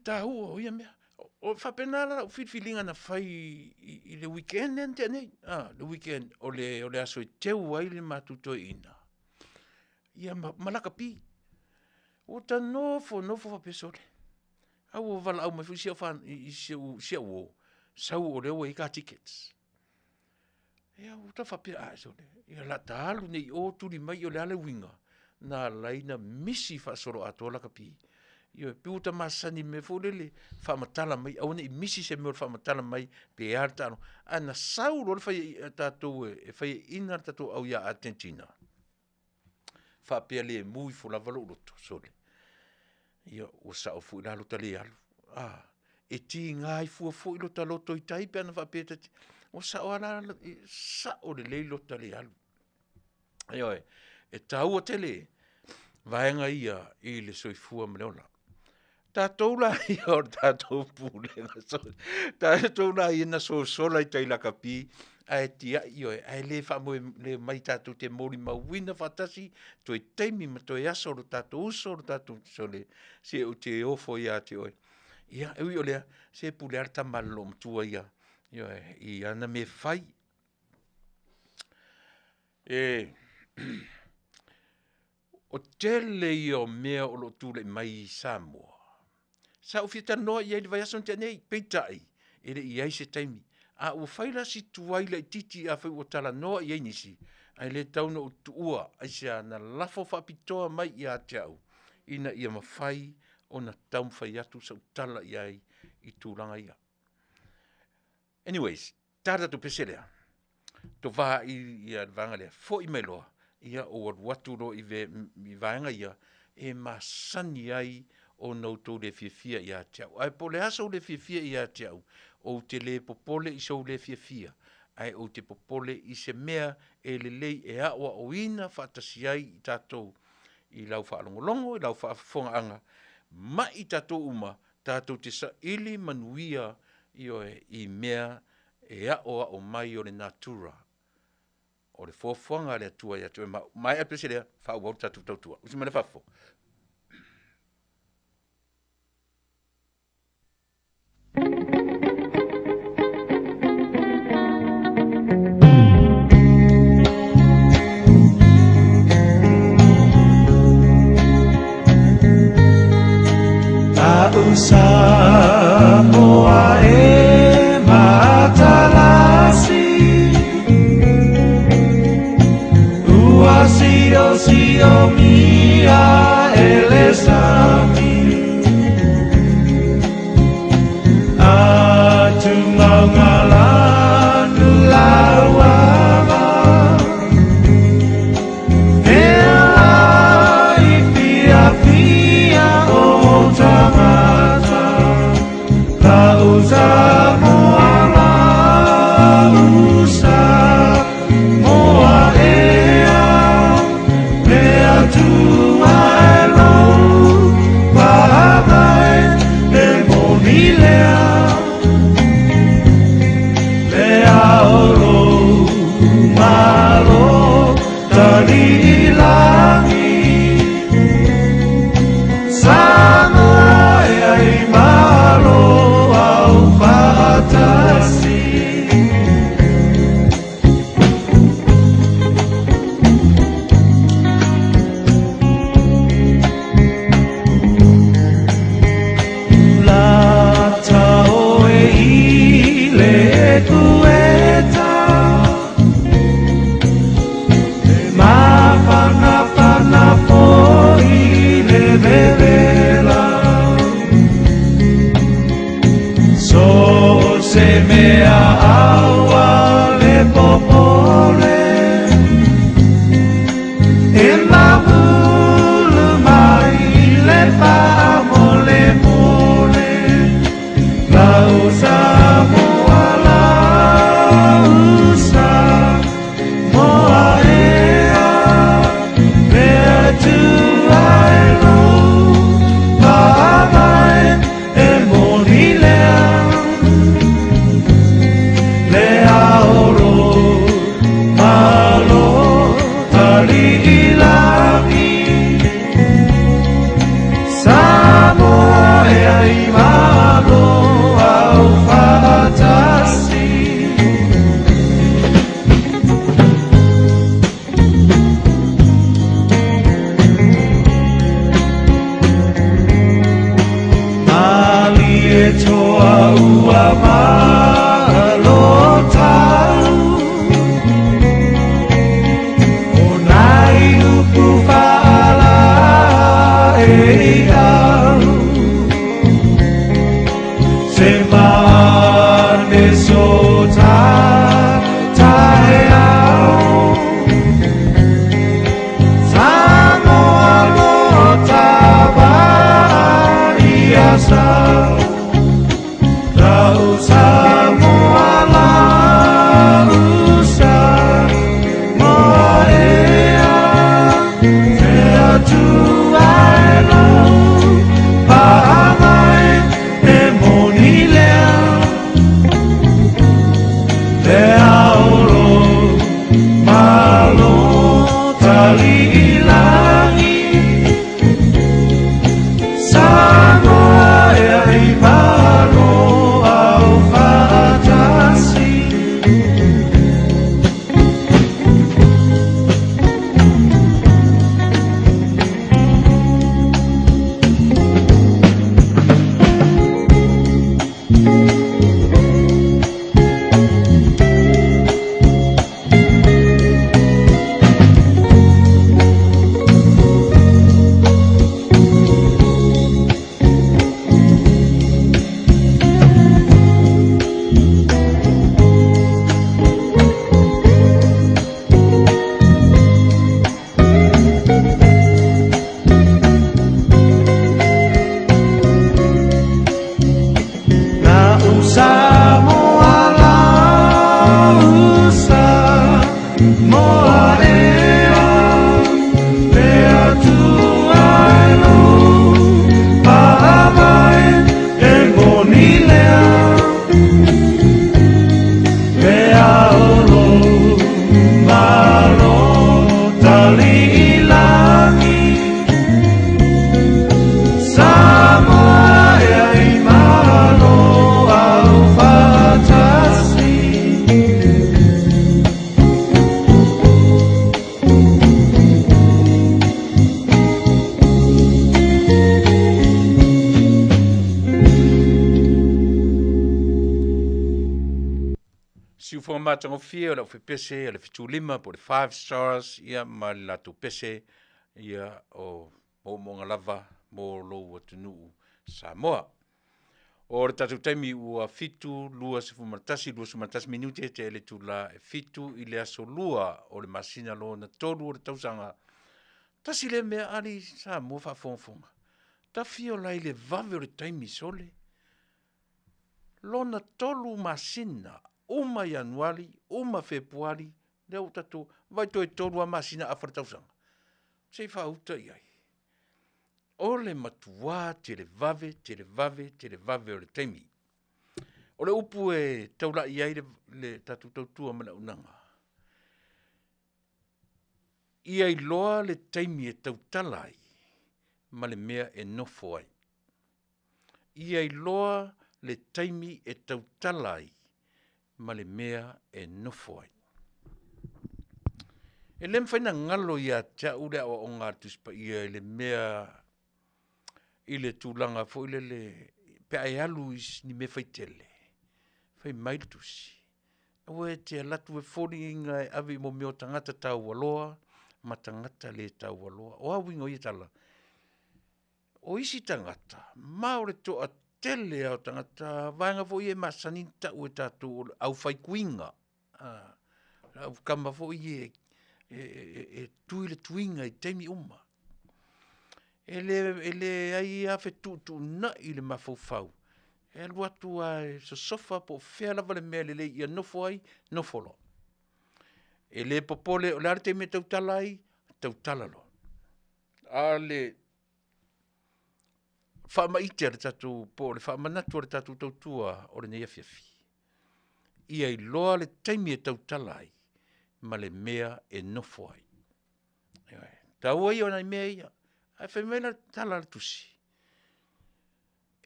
taua o ia mea. O faapena la lau filifiliga na fai i le weekend lea na tea nei. Le weekend o le aso e teu ai le matou toeaina ia ma lakapi. Ua ta nofo nofo faapea, sole, a ua valaau mai foi si au uo, sau o lea ua i ai car tickets. Ia ua ta faapea, ae sole, ia o le a ta alu nei i o tuli mai, o le a le uiga? Na ala ai ona misi faasoloatoa lakapi. Ioe, pei ua ta masani i le mea foi lele, faamatala mai, aua ne i misi se mea o le faamatala mai pe a le taaloga. Ae na sau loa le tatou e faiaina le tatou au ia Atenetina, faapea lemu ifo lava lou loto, sole, ia ua sao foi la lo ta le alu. E tiga ai fua foi lo ta loto i tai pe ana faapea ta te, ua sao lava la, sao lelei lo ta le alu. Ioe, e taua tele vaega ia i le soifua ma le ola. Tatou la ia o le tatou pulega, tatou la ia na sosola i tai lakapi ae tiai, ioe, ae le faamoe le omai tatou te molimauina faatasi toe taimi ma toe aso lo tatou uso lo tatou sole, se ou te ofo ia te oe. Ia, e ui o lea, se pule lava le tama a le loomatua ia, ioe, i ana mea e fai. E o tele ia o mea o lo o tulai mai i Samoa, sa ou fia talanoa i ai i le vaiaso na tea nei, peitai, e le i i ai se taimi. A ua fai la si tuai laitiiti afai ua talanoa i ai nisi, ae le tatau ona ou tuua, aisea? Na lafo faapitoa mai ia te au ina ia mafai ona taumafai atu sau tala i ai i tulaga ia. Anyways, ta le tatou pese lea, tovā i ia le vaega lea, foi mai loa, ia ou alu atu loa i, ve, i vaega ia e masani ai ona outou le fiafia ia te au. Ae po o le a sou le fiafia ia te au, ou te le popole i sou le fiafia, ae ou te popole i se mea e lelei e aoaoina faatasi ai i tatou i lau faalogologo, i lau faafofogaaga, mai tatou uma tatou te saili manuia, ioe, i mea e aoao mai o le natura o le foafoaga a le Atua ia te oe ma au. Maea le pese lea, faaauau le tatou tautua. Usi mai le fafo. Samoa e matalasi Ua sio sio mia e le sami Atu maungalanu lauava Mea i fia fia o tangata La usa moa la usa moa ea Mea tua e lou. Samoa ea, le Atua e lou faavae e moni lea, Le ao lou Malo tali i lagi, Samoa ea i Malo aufaatasi. Siufoga matagofie o le aufepese o le 75 po o le Five Stars ia ma le latou pese ia o moomooga lava mo lou atunuu Samoa. O le tatou taimi ua 7:21, 21 minute e tea i le itula e 7 i le aso Lua o le masina lona 3 o le tausaga. Tasi lea mea ali Samoa faafogafoga, tafio la i le vave o le taimi sole. Lona 3 masina, uma Ianuari, uma Fepuari, lea ua tatou, vaai toe 3 lava masina afa le tausaga. Se i faauta i ai. O le matuā televave, televave, televave o le taimi. O le upu e taulai ai le, le tatou tautua ma le auaunaga, ia iloa le taimi e tautala ai ma le mea e nofo ai. Ia iloa le taimi e tautala ai ma le mea e nofo ai. E le mafai ona galo ia te au le aoaoga a le Tusi Paia i le mea i le tulaga foi lele pe a e alu i ni mea faitele, fai mai le tusi, aua e te alu atu e foliga e ave i mea o tagata taualoa ma tagata le taualoa. O a uiga o ia tala? O isi tagata, ma o le toatele lava o tagata vaega foi ia e masani ona tau e tatou o le aufaituiga, le au tama foi ia e tui le tuiga i taimi uma. E leai lava fetuutuunai le mafaufau, e alu atu lava e sosofa po o fea lava le mea e lelei ia nofo ai, nofo loa. E le popole o le a le taimi e tautala ai, tautala loa. A o le faamaite a le tatou po o le faamanatu a le tatou tautua o lenei afiafi, ia iloa le taimi e tautala ai ma le mea e nofo ai. Ioe, taua ia o nai mea ia. Ae fai mai le tala a le tusi,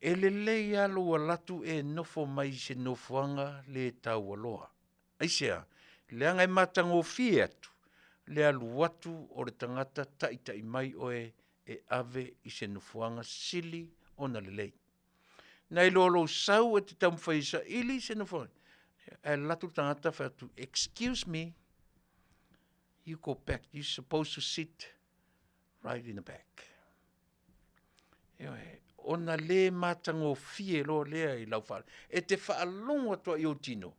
e lelei lava lou alu atu e nofo mai i se nofoaga le taualoa. Aisea? Leaga e matagofie atu le alu atu o le tagata taitai mai oe e ave i se nofoaga sili ona lelei. Nai lo lou sau e te taumafai e saili se nofoaga, ae alu atu le tagata fai atu, excuse me, you go back, you supposed to sit right in the back. Ioe, ona le matagofie loa lea i lau faalogo. E te faalogo atu lava i ou tino,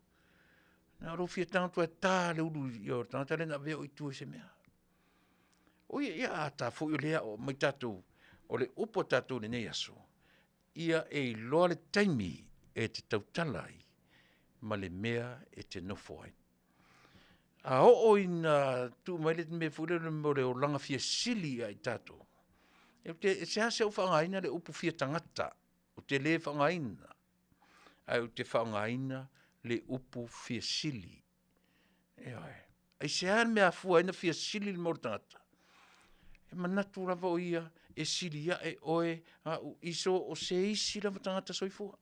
na o lou fia tago atu lava e ta le ulu i o le tagata lea na avea oe i tua i se mea. O ia, ia a ta foi o lea o mai tatou, o le upu a tatou i lenei aso, ia e iloa le taimi e te tautala ai ma le mea e te nofo ai. A oo ina tuu mai le mea foi lele mo le olaga fia sili ia i tatou, e te, e seasea ou faaaogaina le upu fia tagata, ou te le faaaogaina, ae ou te faaaogaina le upu fia sili. Ioe. Aisea le mea e afua ai ona fia sili le mau o le tagata? E manatu lava o ia e sili ae oe au i so o se isi lava tagata soifua.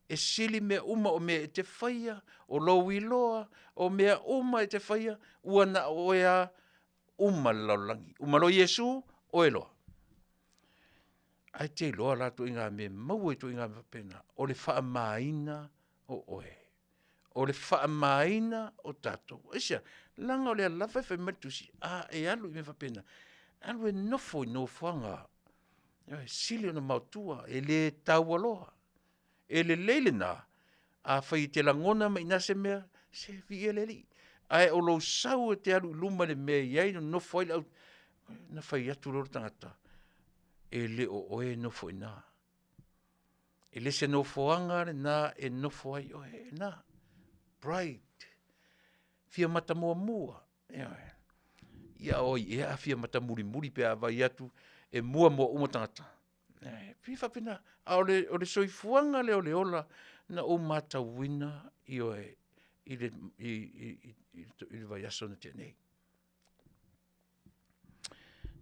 E sili mea uma o mea e te faia, o lou iloa, o mea uma e te faia, ua na o oe lava uma le lalolagi. Uma loa Iesu, oe loa. Ae te iloa la ituaiga mea e maua ituaiga mea faapena, o le faamamaina o oe. O le faamamaina o tatou. Aisea? Leaga o lea lava e fai mai le tusi, a e alu i mea faapena, alu e nofo i nofoaga e sili ona maotua, e le taualoa. E lelei lena, afai e te lagona mai i ina se mea, se viia le Alii. Ae o lou sau e te alu i luma i le mea e i ai, nonofo ai le au, ona fai atu loa lea o le tagata, e le o oe e nofo i ina. E le se nofoaga lena e nofo ai oe, na, pride, fia matamuamua. Ioe. Ia oi ea a fia matamulimuli pe a vai atu e mua moa uma tagata. E pei faapena, a o le, o le soifuaga lea o le ola na ou matauina, ioe, i le, i, i, i, i le vaiaso na tea nei.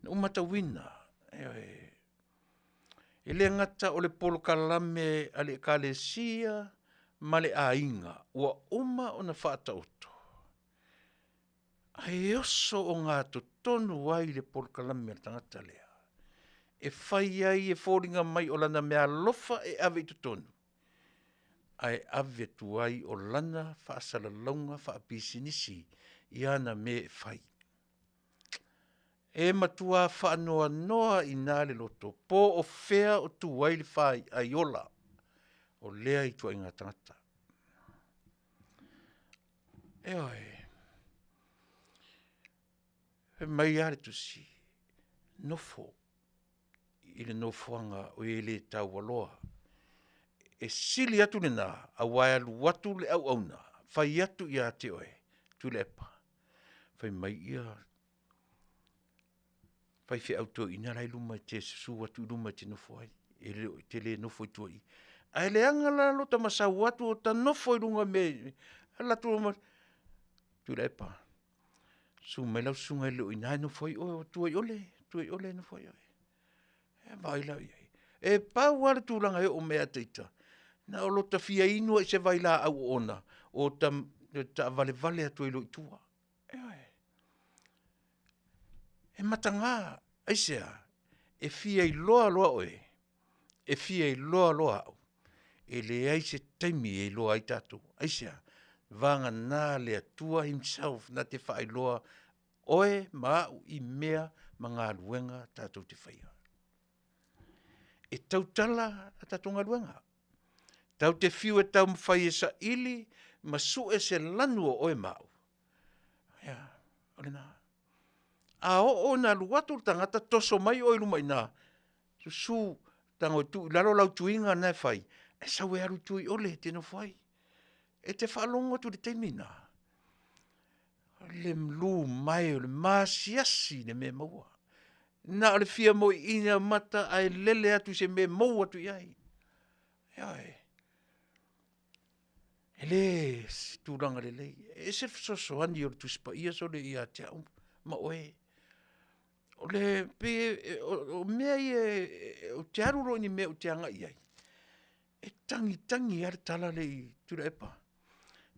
Na ou matauina, ioe, e le gata o le polokalame a le Ekalesia ma le aiga ua uma ona faataoto, ae oso ogatotonu ai le polokalame a le tagata lea e fai ai e foliga mai o lana meaalofa e ave i totonu, ae ave atu ai o lana faasalalauga faapisinisi i ana mea e fai. E matua faanoanoa i ina le loto po o fea o tu ai le faiai ola o lea ituaiga tagata. Ioe, fai mai lava le tusi, nofo i le nofoaga o e le taualoa. E sili atu lena aua e alu atu le auauna fai atu ia te oe, Tuilaepa, fai mai ia faifeau toeaina la e i luma e te susu atu i luma e te nofo ai, e le o e te le nofo i tua i i. Ae leaga la lo ta masau atu o ta nofo i luga i mea e alu atu Tuilaepa, susu mai lau susuga e le o i ina e nofo ai oe o tua i ole, tua i ole e nofo ai oe. Ia vaai la i ai. E pau lava le tulaga e oo mai ia te ita, na o lota fia inu lava i se vailaau oona, o ta taavalevale atu ai loa i tua. Ioe. E mataga, aisea? E fia iloa loa oe, e fia iloa loa au, e leai se taimi e iloa ai tatou. Aisea? Vagana le Atua Himself na te faailoa oe ma au i mea ma galuega tatou te faia. E tautala a tatou galuega. Tatou te fiu e taumafai e saili ma sue se lanu o oe ma au, ia, o lena. A oo ina alu atu le tagata toso mai oe i luma i ina, susu tago e tuu i lalo lau tuiga na e fai, ae sau e alu i tua i ole e te nofo ai. E te faalogo atu i le taimi lena, o le lu mai o le maasiasi i le mea e maua. Na o le fia moiina mata ae lele atu i se mea e mou atu i ai. Ioe. E le o se tulaga lelei, e ese le fesoasoani o le Tusi Paia sole ia te au ma oe. O le pei e o mea ia ou te alu loa i ni mea ou te agai i ai, e tagitagi lava le tala lea i Tuilaepa,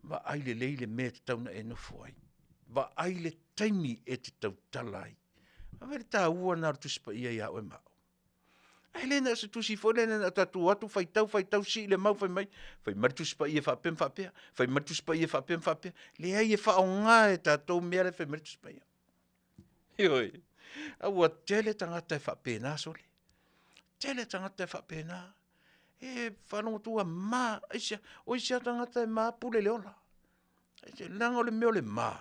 vaai lelei le mea e tatau ona e nofo ai, vaai le taimi e te tautala ai. Vaai le taua lena o le Tusi Paia ia oe ma au. Ae le na o se tusi foi lea na o tatou o atu faitau, faitau sii le mau fai mai, fai mai le Tusi Paia e faapea ma faapea, fai mai le Tusi Paia e faapea ma faapea. Leai, e faaaoga e tatou mea la e fai mai le Tusi Paia. Ioe. A ua tele tagata e faapena sole. Tele tagata e faapena. E faalogo atu ua ma, aisea? O isi lava tagata e ma pule i le ola. Leaga o le mea o le ma,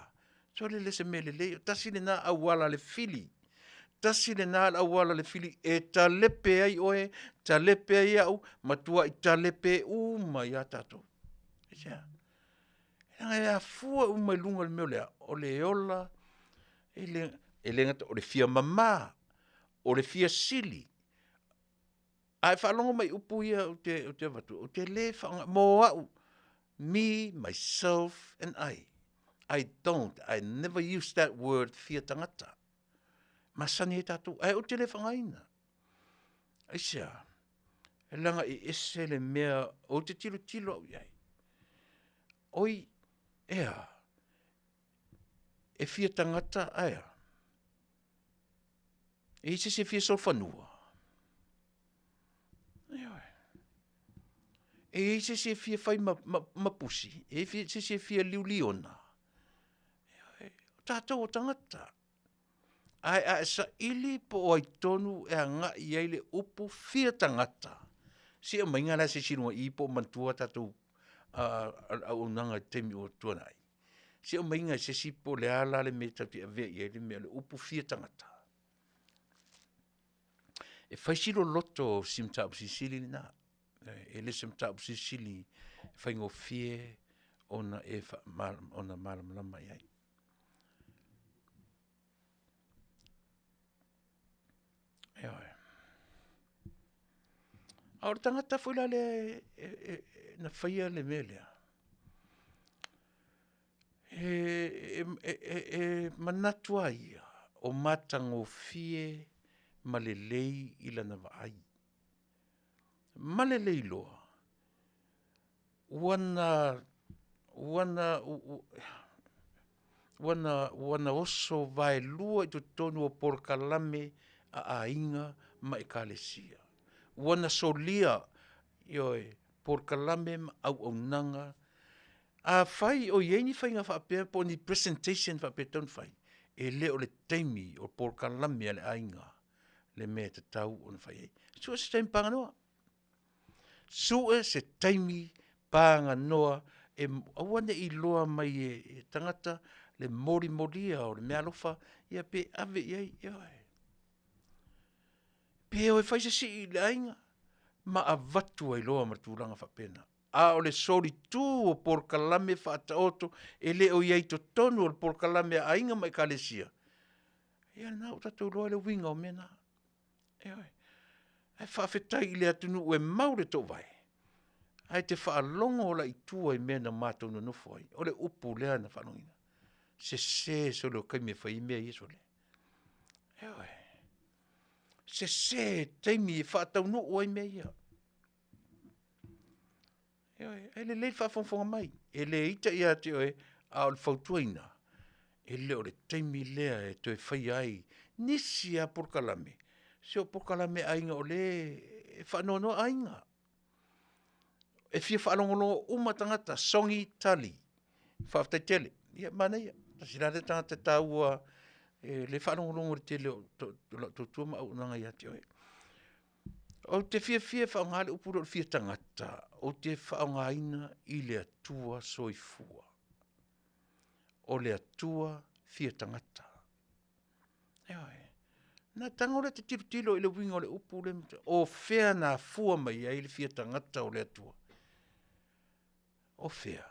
sole e le o se mea lelei, tasi lena auala a le fili, tasi lena auala a le fili e talepe ai oe, talepe ai au, matuai talepe uma ai lava tatou. Aisea? Leaga e afua uma i luga o le mea o le a? O le ola e le, e le gata o le fia mama, o le fia sili. A e faalogo mai i upu ia ou te, ou te avatua, ou te le faaaoga, mo au, me, myself and I. I don't, I never use that word fia tagata. Masani ai tatou, ae ou te le faaaogaina. Aisea? Leaga e ese le mea ou te tilotilo au i ai. Oi, e a? E fia tagata ae a? E i ai se isi e fia solofanua? Ioe. E i ai se isi e fia fai ma, ma, ma pusi? E i ai se isi e fia liuliona? Ioe. O tatou o tagata. Ae a e saili po o ai tonu e agai i ai le upu fia tagata, se aumaiga la se isi i luga i i po o manatua tatou auaunaga i le taimi ua tuanai. Se aumaiga e se isi po o le a la le mea tatou te avea i ai le mea o le upu fia tagata. E fai si loloto o si mataupu silisili lena. E le o se mataupu silisili e faigofie ona e ona malamalama i ai. A o le tagata foi la lea e, na faia le mea lea, e manatu lava ia o matagofie ma lelei i lana vaai, ma le le iloa ua na oso vaelua i totonu o polokalame a aiga ma ekalesia. Ua na solia, ioe, polokalame ma auaunaga. Afai o i ai ni faiga faapea po o ni presentation faapea e tatau ona fai, e le o le taimi o polokalame a le aiga le mea e tatau ona fai ai. Sue se taimi paganoa, sue se taimi paganoa e aua ne i iloa mai e tagata le molimolia o le meaalofa ia pe ave i ai, ioe. Pe o e fai se sii i le aiga ma avatu ai loa ma tulaga faapena. A o le solitu o polokalame faataoto e le o i ai i totonu o le polokalame a aiga ma ekalesia, ia lena ua tatou iloa le uiga o mea na. Ioe, ae faafetai i le atunuu e mau le toovae, ae te faalogo la i tua i mea na matou nonofo ai, o le upu lea na faalogoina, sese sole o taimi e fai ai mea ia sole. Ioe, sese taimi e faataunuu ai mea ia. Ioe, e lelei le faafogafoga mai, e le ita ia te oe, a o le fautuaina, e le o le taimi lea e toe faia ai nisi lava polokalame, se o polokalame a aiga o lea e faanoanoa aiga. E fia faalogologo uma tagata, Songi Tali, faafetai tele, ia manaia, tasi la lea tagata taua o lea e faalogologo i le tele o lau tautua ma auaunaga ia te oe. Ou te fiafia e faaaoga le upu lea o le fia tagata, ou te faaaogaina i le Atua Soifua. O le Atua fia tagata. Ioe, ona e tago lea e te tilotilo i le uiga o le upu lea, o fea na afua mai ai le fia tagata o le Atua? O fea?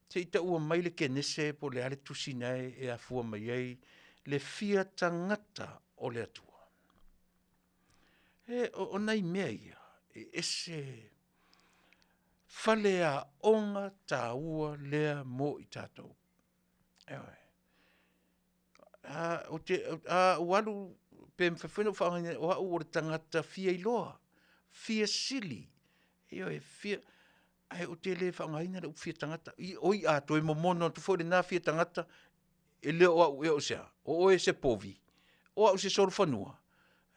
Se i taua mai le Kenese po o le a le tusi na e afua mai ai le fia tagata o le Atua? O nai mea ia, e ese faleaoga taua lea mo i tatou. Ioe. A ou alu pe mafai foi ona ou faaaogaina o au o le tagata fia iloa, fia sili, ioe, fia, ae ou te le faaaogaina le upu fia tagata, o ia toe momono atu foi lena fia tagata, e le o au ea o se a? O oe o se povi? O au o se solofanua?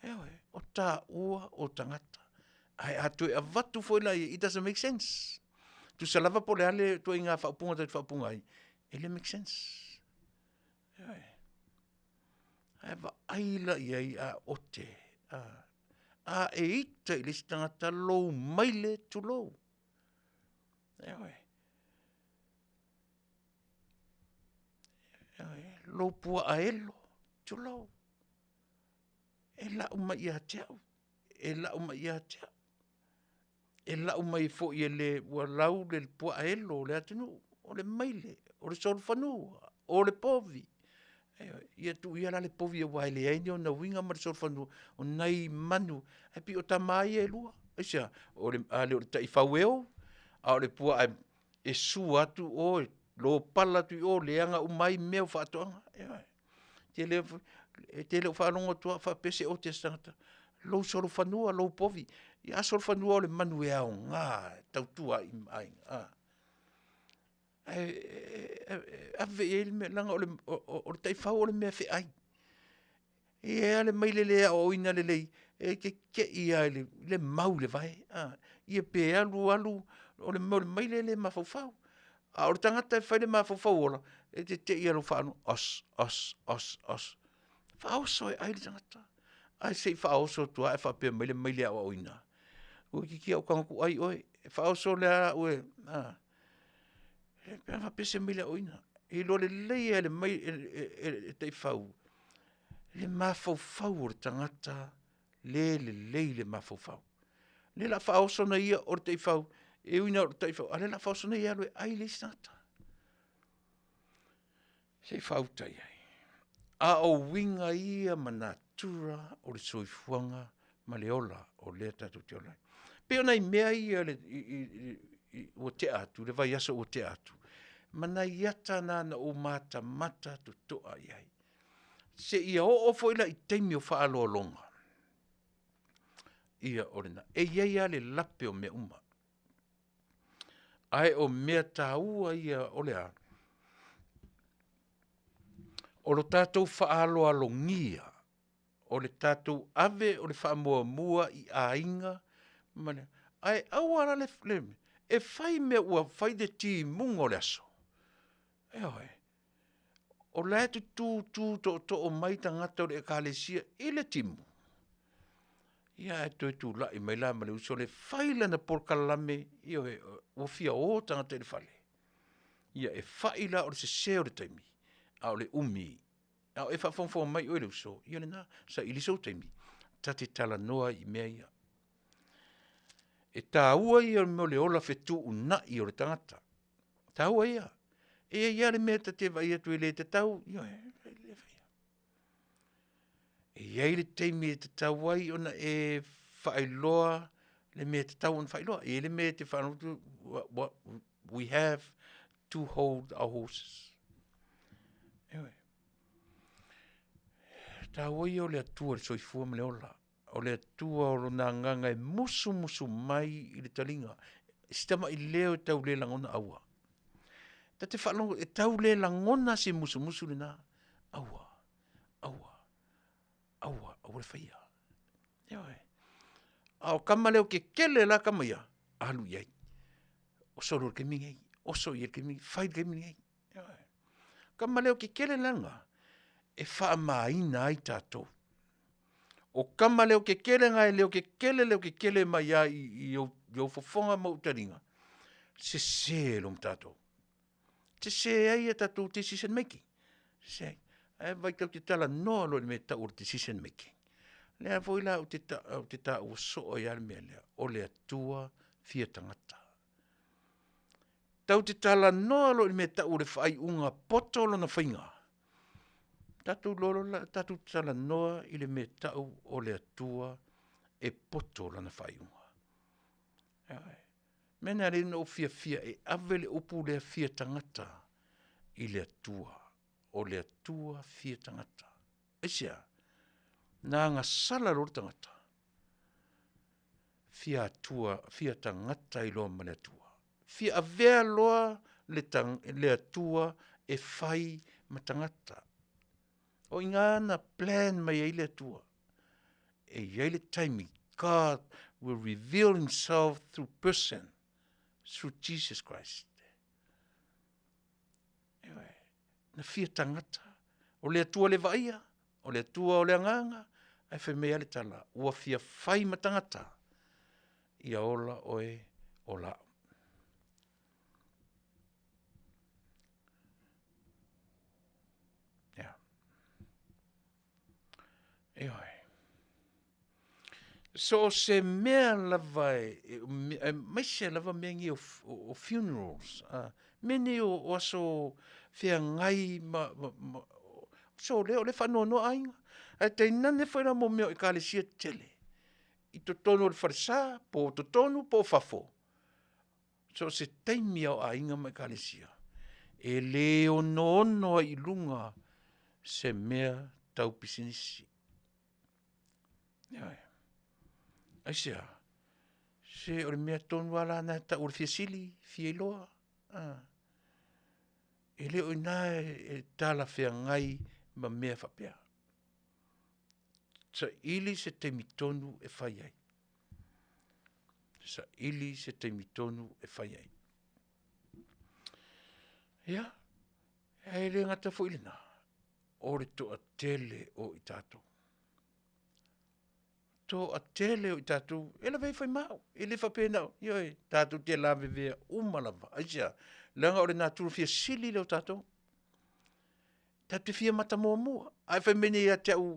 Ioe, o taua o tagata. Ae a toe avatu foi la i ai, it doesn't make sense. Tusa lava po o le a le ituaiga faaupuga tatou te faaupuga ai, e le make sense. Ioe. Ae vaai la i ai a ote, a, a e ita i le isi tagata lou maile tulou. Ioe. Ioe, lou puaa elo, tulou, e lau mai ia te au, e lau mai ia te au, e lau mai foi e le ua lau le puaa elo o le atunuu, o le maile, o le solofanua, o le povi. Ioe, ia tuu ia la le povi aua e leai ni ona uiga ma le solofanua, o nai manu, ae pei o tama ia e lua. Aisea? A le o le taifau e ou, a o le puaa e sua atu o, lopala atu i o, leaga uma ai mea o faatoaga. Ioe. E te le o faalogo atu lava o faapea se ote a se tagata, lou solofanua, lou povi. Ia a solofanua o le manu e aoga e tautua ai i aiga, a? Ae ave i ai le mea, leaga o le taifau o le mea feai. E i ai lava le maile le aoaoina lelei, e tetei lava i le mau i le vae, a, ia pe alu alu, o le mea o le maile e le mafaufau. A o le tagata e fai le mafaufau ola, e te te i lava i lou faalogo, os, os, os, os. Faaoso e ai le tagata, ae se i faaoso atu lava ae faapea mai le maile aoaoina, toeitiiti lava ou tago atu ai oe. E faaoso le a au e, a, pe ana faapea se maile aoaoina. E iloa lelei lava e le taifau le mafaufau o le tagata le lelei le mafaufau. O lea o le a faaoso nei ia o le taifau, e ui ina o le taifau, a o lea o le a faaoso nei e alu e ai le isi tagata. Se i faauta i ai. A o uiga ia ma natura o le soifuaga ma le ola o lea tatou te ola ai. Pei o nai mea ia le, i, i, i, ua tea atu, le vaiaso ua tea atu, ma nai ata na na ou matamata totoa i ai. Seia oo foi la i taimi o faaaloaloga, ia o lena. E i ai lava le lape o mea uma. Ae o mea taua ia o le a? O lo tatou faaaloalogia, o le tatou ave o le faamuamua i aiga ma le, ae aua la le, le e fai mea ua fai le timuga o le aso. Ioe, o la e tutu tootoo mai tagata o le ekalesia i le timu, ia ae toe tulai mai la ma le uso lea e fai lana polokalame, ioe, ua fia o tagata i le fale. Ia e fai la o le sese o le taimi, a o le umi. A o e faafogafoga mai oe le uso, ia lena, saili sou taimi, ta te talanoa ai i mea ia. E taua ia o le mea o le ola fetuunai o le tagata. Taua ia. E i ai lava le mea ta te vaai atu e le tatau, ioe, e le faia. E i ai le taimi e tatau ai ona e faailoa le mea e tatau ona faailoa. E i ai le mea e te faalogo atu, we have to hold our horses. Ioe. E taua ia o le Atua i le soifua ma le ola. O le Atua o lona agaga e musumusu mai i le taliga. Si tamai leo e tau le lagona aua. Ta te faalogo e tau le lagona se musumusu lena. Aua, aua, aua, aua le faia. Ioe. A o kama leo kekele la kama ia, alu i ai. Oso loa i le taimi lenei, oso i ai i le taimi lenei, fai i le taimi lenei. Ioe. Kama leo kekele la lena, e faamaina ai tatou. O kama leo kekele na e leo kekele leo kekele mai lava i, i, ou, i ou fofoga ma ou taliga, sese lo ma tatou. Sese ai a tatou decision making. Sese ai. Ae vai tatou te talanoa loa i le mea e tau o le decision making. Lea foi la ou te, ta, ou te taua soo ai lava le mea lea, o le Atua fia tagata. Tau te talanoa loa i le mea e tau o le faaiuga poto lona faiga. Tatou loa la, tatou talanoa i le mea e tau o le Atua e poto lana faaiuga. Mea na lea na ou fiafia e ave le upu lea fia tagata i le Atua. O le Atua fia tagata. Aisea? Na agasala loa le tagata. Fia Atua, fia tagata ai loa ma le Atua. Fia avea loa le, tang, le Atua e fai ma tagata. O i ina na plan mai ai le Atua. E i ai le taimi, God will reveal himself through person, through Jesus Christ. Ioe, na fia tagata. O le Atua le vaaia, o le Atua o le agaga, ae fai mai lava le tala, ua fia fai ma tagata, ia ola oe, ola au. Ia. Ioe. So o se mea lava e, e, aemaise lava mea nei o, o, o funerals, mea nei o, o aso feagai ma, ma, ma so lea o le faanoanoa aiga. Ae tainane foi la mo mea o ekalesia tetele, i totonu o le falesa, po o totonu po o fafo. So o se taimi a o aiga ma ekalesia, e le onoono ai i luga se mea tau pisinisi. Ioe. Aisea? Se o le mea tonu lava la na e tau o le fia sili, fia iloa. Ah. E le o i ina e, e talafeagai ma mea faapea. Saili se taimi tonu e fai ai. Saili se taimi tonu e fai ai. Ia, e le gata foi lena, o le toatele o i tatou. Toatele o i tatou, e lavea ifo ai ma au, e le faapea na o, ioe, tatou te lavevea uma lava. Aisea? Leaga o le natura fia sili lea o tatou. Tatou te fia mata muamua. Ae fai mai nei ia te au,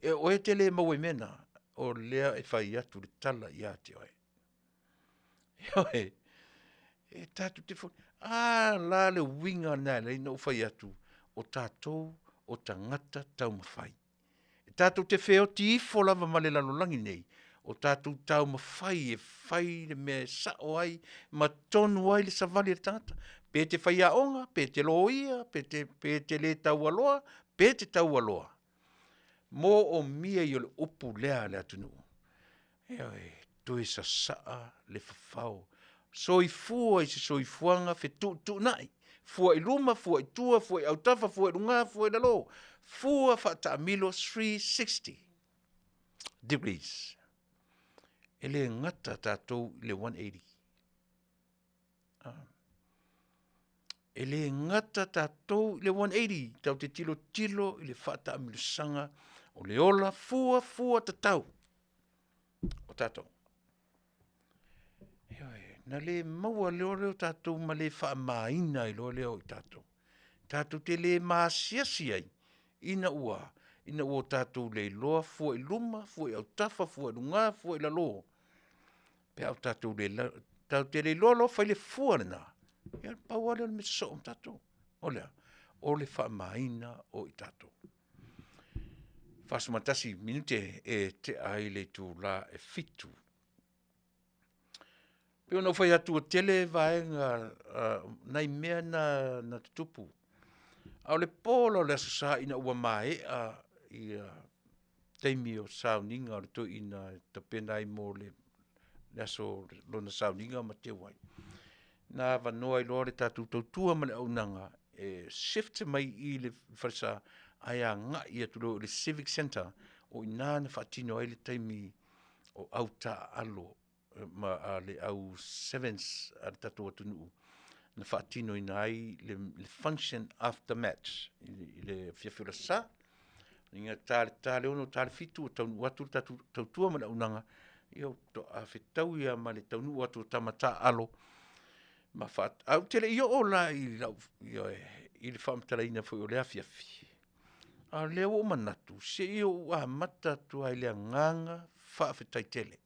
e oe te le maua i mea na, o lea e fai atu le tala ia te oe. Ioe, e tatou te fo, a la le uiga lena e alai ona ou fai atu, o tatou o tagata taumafai. E tatou te feoti ifo lava ma le lalolagi nei, O tatou taumafai e fai le mea e sao ai ma tonu ai le savali a le tagata. Pe te faiaoga, pe te loia, pe te, pe te le taualoa, pe te taualoa, moomia ia o le upu lea a le atunuu. Ioe, toe sasaa le fafao, soifua i se soifuaga fetuutuunai, fua i luma, fua i tua, fua i autafa, fua i luga, fua i lalo, fua faataamilo 360 degrees. E le gata tatou i le 180. E le gata tatou i le 180, tatou te tilotilo i le faataamilosaga o le ola fuafua tatau o tatou. Ioe, na le maua loa lea o tatou ma le faamaina ai loa lea o i tatou. Tatou te le maasiasi ai ina ua a? Ina ua tatou leiloa fua i luma, fua i autafa, fua i luga, fua i lalo, pe a o tatou le tatou te le iloa loa fai le fua lena, ia na pau lava lea o le mea sosoo ma tatou. O le a? O le faamaina o i tatou. 41 minute e tea ai le itula e 7:00. E pei ona ou fai atu ua tele vaega nai mea na na tutupu, a o le po la o le Aso Sa ina ua maea ia taimi o sauniga o le toeaina e tapena ai mo le aso lona sauniga ma teu ai, na avanoa ai loa le tatou tautua ma le auaunaga e shift mai i i le falesa ae agai atu loa i le Civic Centre, o i ina na faatino ai le taimi o autaaalo ma le au sevens a le tatou atunuu na faatinoina ai le function after match i le afiafi o le Aso Sa. Ina ta le 6 ta le 7 ua taunuu atu le tatou tautua ma le auaunaga, ia faatoa fetaui lava ma le taunuu atu o tama taaalo ma ae ou te le i oo la i lau, ioe, i le faamatalaina foi o lea afiafi, a o lea ua ou manatu, se i ou amata atu lava i le agaga faafetai tele.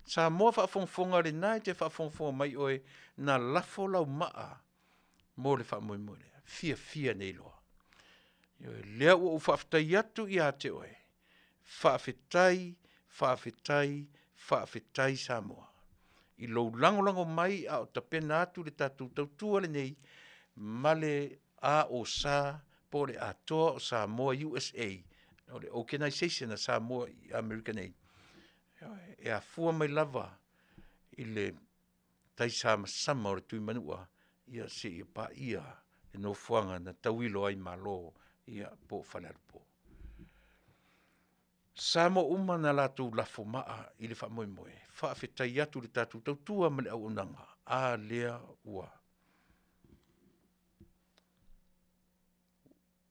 Samoa faafogafoga, o lena e te faafogafoga mai oe na lafo lau maa mo le faamoemoe lea, fiafia nei loa. Ioe, lea ua ou faafetai atu ia te oe, faafetai, faafetai, faafetai Samoa i lou lagolago mai a o tapena atu le tatou tautua lenei ma le AOSA po o le Atoa o Samoa USA, o le organization a Samoa i Amerika nei, e afua mai lava i le taisamasama o le Tuimanua ia seia paia le nofoaga na tauilo ai Malo ia po o Falealupo. Samoa uma na latou lafo maa i le faamoemoe, faafetai atu i le tatou tautua ma le auaunaga, a lea ua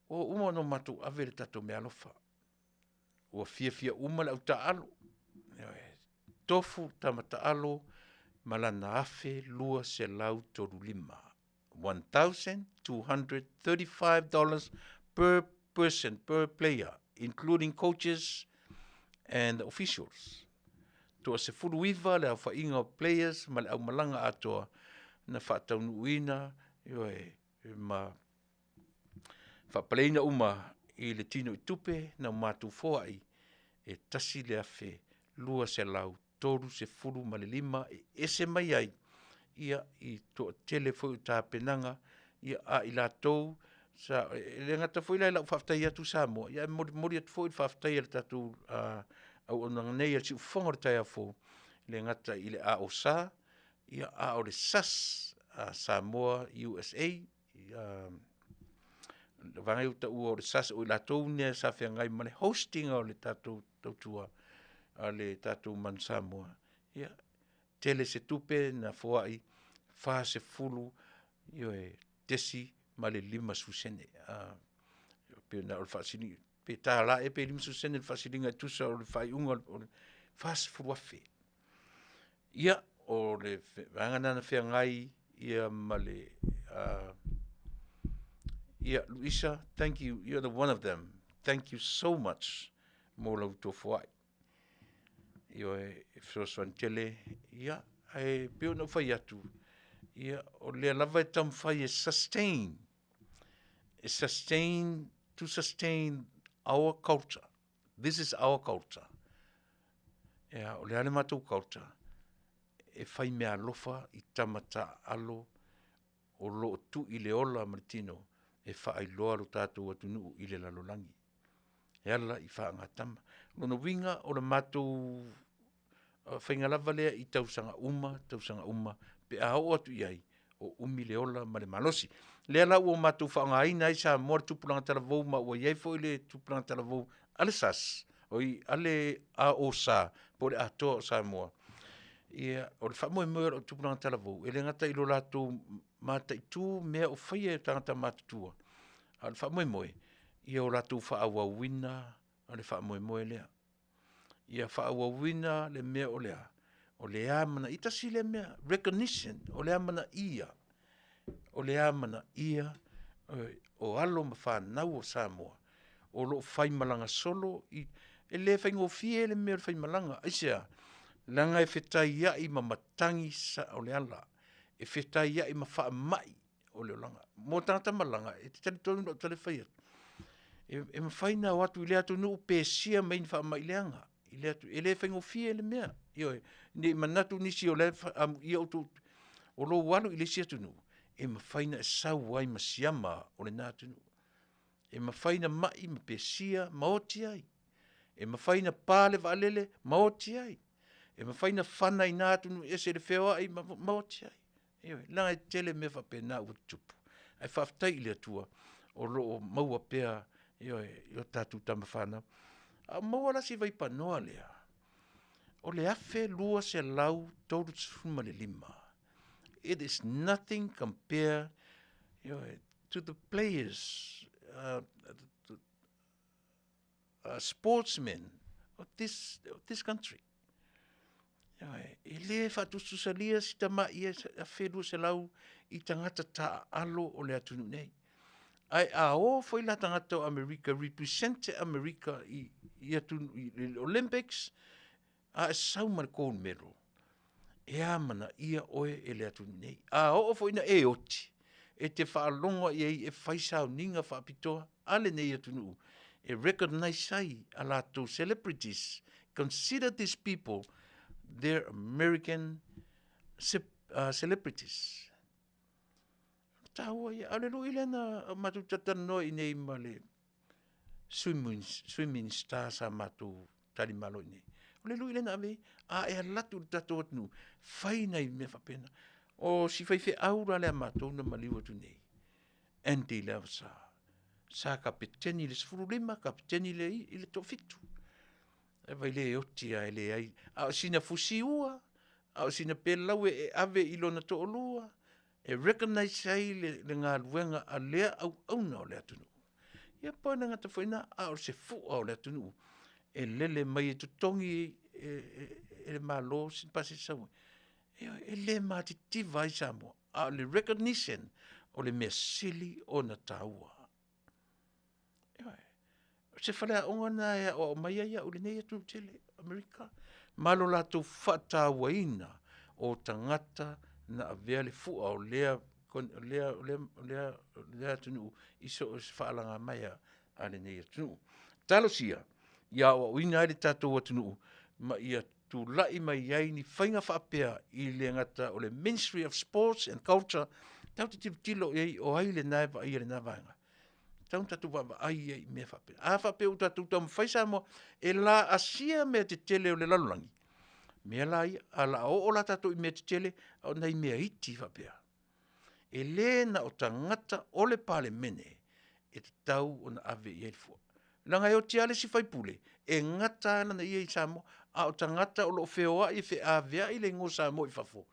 uma ona matou ave le tatou meaalofa, ua fiafia uma le au taaalo, ioe, tofu le tama taalo ma lana $1,235, $1,235 per person, per player including coaches and officials. Toasefuluiva le aofaiga o players ma le aumalaga atoa na faataunuuina, ioe, ma faapaleina uma i le tinoitupe na matou foai e $1,235 e ese mai ai i toatele foi o tapenaga a i latou sa… E le gata foi la i lau faafetai atu Samoa, ae molimoli atu foi le faafetai a le tatou auaunaga nei a le Siufofoga o le taeao fou, e le gata i le AOSA, a o le SASS a Samoa USA, le vaega lea ua taua o le SASS o i latou nei sa feagai ma le host ina o le tatou tautua a le tatou Manu Samoa. Ia, tele se tupe na foai, 40, ioe, .50 sene. Pe na o le faasili pe $1 ea pe 50 sene le faasiliga e tusa o le faaiuga o le $40,000. Ia, o le vaega lena na feagai ma le ia Luisa, thank you, you're the one of them. Thank you so much mo lau tofoai. Ioe, e fesoasoani tele, ia, ae pei ona ou fai atu, ia, o lea lava e taumafai e sustain, e sustain, to sustain our culture. This is our culture. Ia, o le a le matou culture, e fai meaalofa i tama taaalo o lo o tui i le ola ma le tino e faailoa lo tatou atunuu i le lalolagi e ala i faagatama. O lona uiga o le matou faiga lava lea i tausaga uma tausaga uma pe a oo atu i ai, ua umi le ola ma le malosi. O lea la ua matou faaaogaina ai Samoa le tupulaga talavou ma ua i ai foi le tupulaga talavou a le SAS, oi a le AOSA po o le Atoa o Samoa, ia o le faamoemoe o lau tupulaga talavou, e le gata i lo latou mataitu mea o faia e tagata matutua, a o le faamoemoe, ia o latou faaauauina le faamoemoe lea. Ia faaauauina le mea o le a? O le amanaia, tasi lea mea, recognition, o le amanaia, o le amanaia o alo ma fanau a Samoa o lo o faimalaga solo i… E le faigofie le mea o le faimalaga. Aisea? Leaga e fetaiai ma matagi saoleala, e fetaiai ma faamai o le olaga. Mo tagata malaga, e te talitonu i lau tala lea e fai atu, e mafai ona o atu i lea atunuu pesia mai ai ni faamai leaga i lea atunuu, e le faigofie le mea, ioe. Ne i manatu nisi o la e amuia outou, o lou alu i le isi atunuu, e mafai ona e sau ai ma siama o lena atunuu. E mafai ona mai ma pesia ma oti ai. E mafai ona pa le vaalele ma oti ai. E mafai ona fana i na atunuu ese i le feoai ma oti ai. Ioe, leaga e tele mea faapena ua tutupu, ae faafetai i le Atua o lo o maua pea, ioe, i o tatou tama fanau. A o maua la si vaipanoa lea, o le 1235, it is nothing compare, ioe, to the players, sportsmen of this country. Ioe, e le faatusatusalia si tamai 1200 i tagata taaalo o le atunuu nei. Ae a o foi la tagata o Amerika e represent Amerika i le Olympics, a e sau ma le gold medal, e amanaia oe e le atunuu nei. A oo foi ina e oti, e te faalogo lava i ai e fai sauniga faapitoa a lenei atunuu e recognize ai a latou celebrities, consider these people their American celebrities. O le taua ia, a o le lui lea na matou talatalanoa i inei ma le Sui Minisita sa matou talimalo i inei, o le lui lea na ave i ai, a e alu atu i le tatou atunuu, fai nai mea faapena. O si faifeau la lea a matou na maliu atu nei, Andy Leavasa, sa kapeteni i le 15, kapeteni i le toafitu. E vaai le oti lava e leai, a o sina fusiua, a o sina pelelau e ave i lona toalua, e recognize ai le galuega a lea auauna o le atunuu. Ia pau le gata foi lena, a o se fua o le atunuu e lele mai e totogi e le Malo sina pasese e sau ai. Ioe, e le matitiva ai Samoa, a o le recognition o le mea sili ona taua. Ioe. O se faleaoga lena e aoao mai ai au i lenei atunuu tele o Amerika ma lo latou faatauaina o tagata na avea le fua o lea atunuu i so o se faalagamaea a lenei atunuu. Talosia ia aoaoina ai le tatou atunuu ma ia tulai mai ai ni faiga faapea i le gata o le Ministry of Sports and Culture, tatou te tilotilo i ai o ai lena e vaaia lena vaega. E tatau ona tatou vaavaai i ai i mea faapea. A faapea ua tatou taumafai Samoa e laasia mea tetele o le lalolagi, mea la ia, ae o le a oo la tatou i mea tetele, a o nai mea iti faapea, e le na o tagata o le Palemene e tatau ona ave i ai le fua. Leaga e oti lava le isi sui usufono e gata lava lana ia i Samoa, a o tagata o lo o feoai e feaveai le igoa o Samoa i fafo,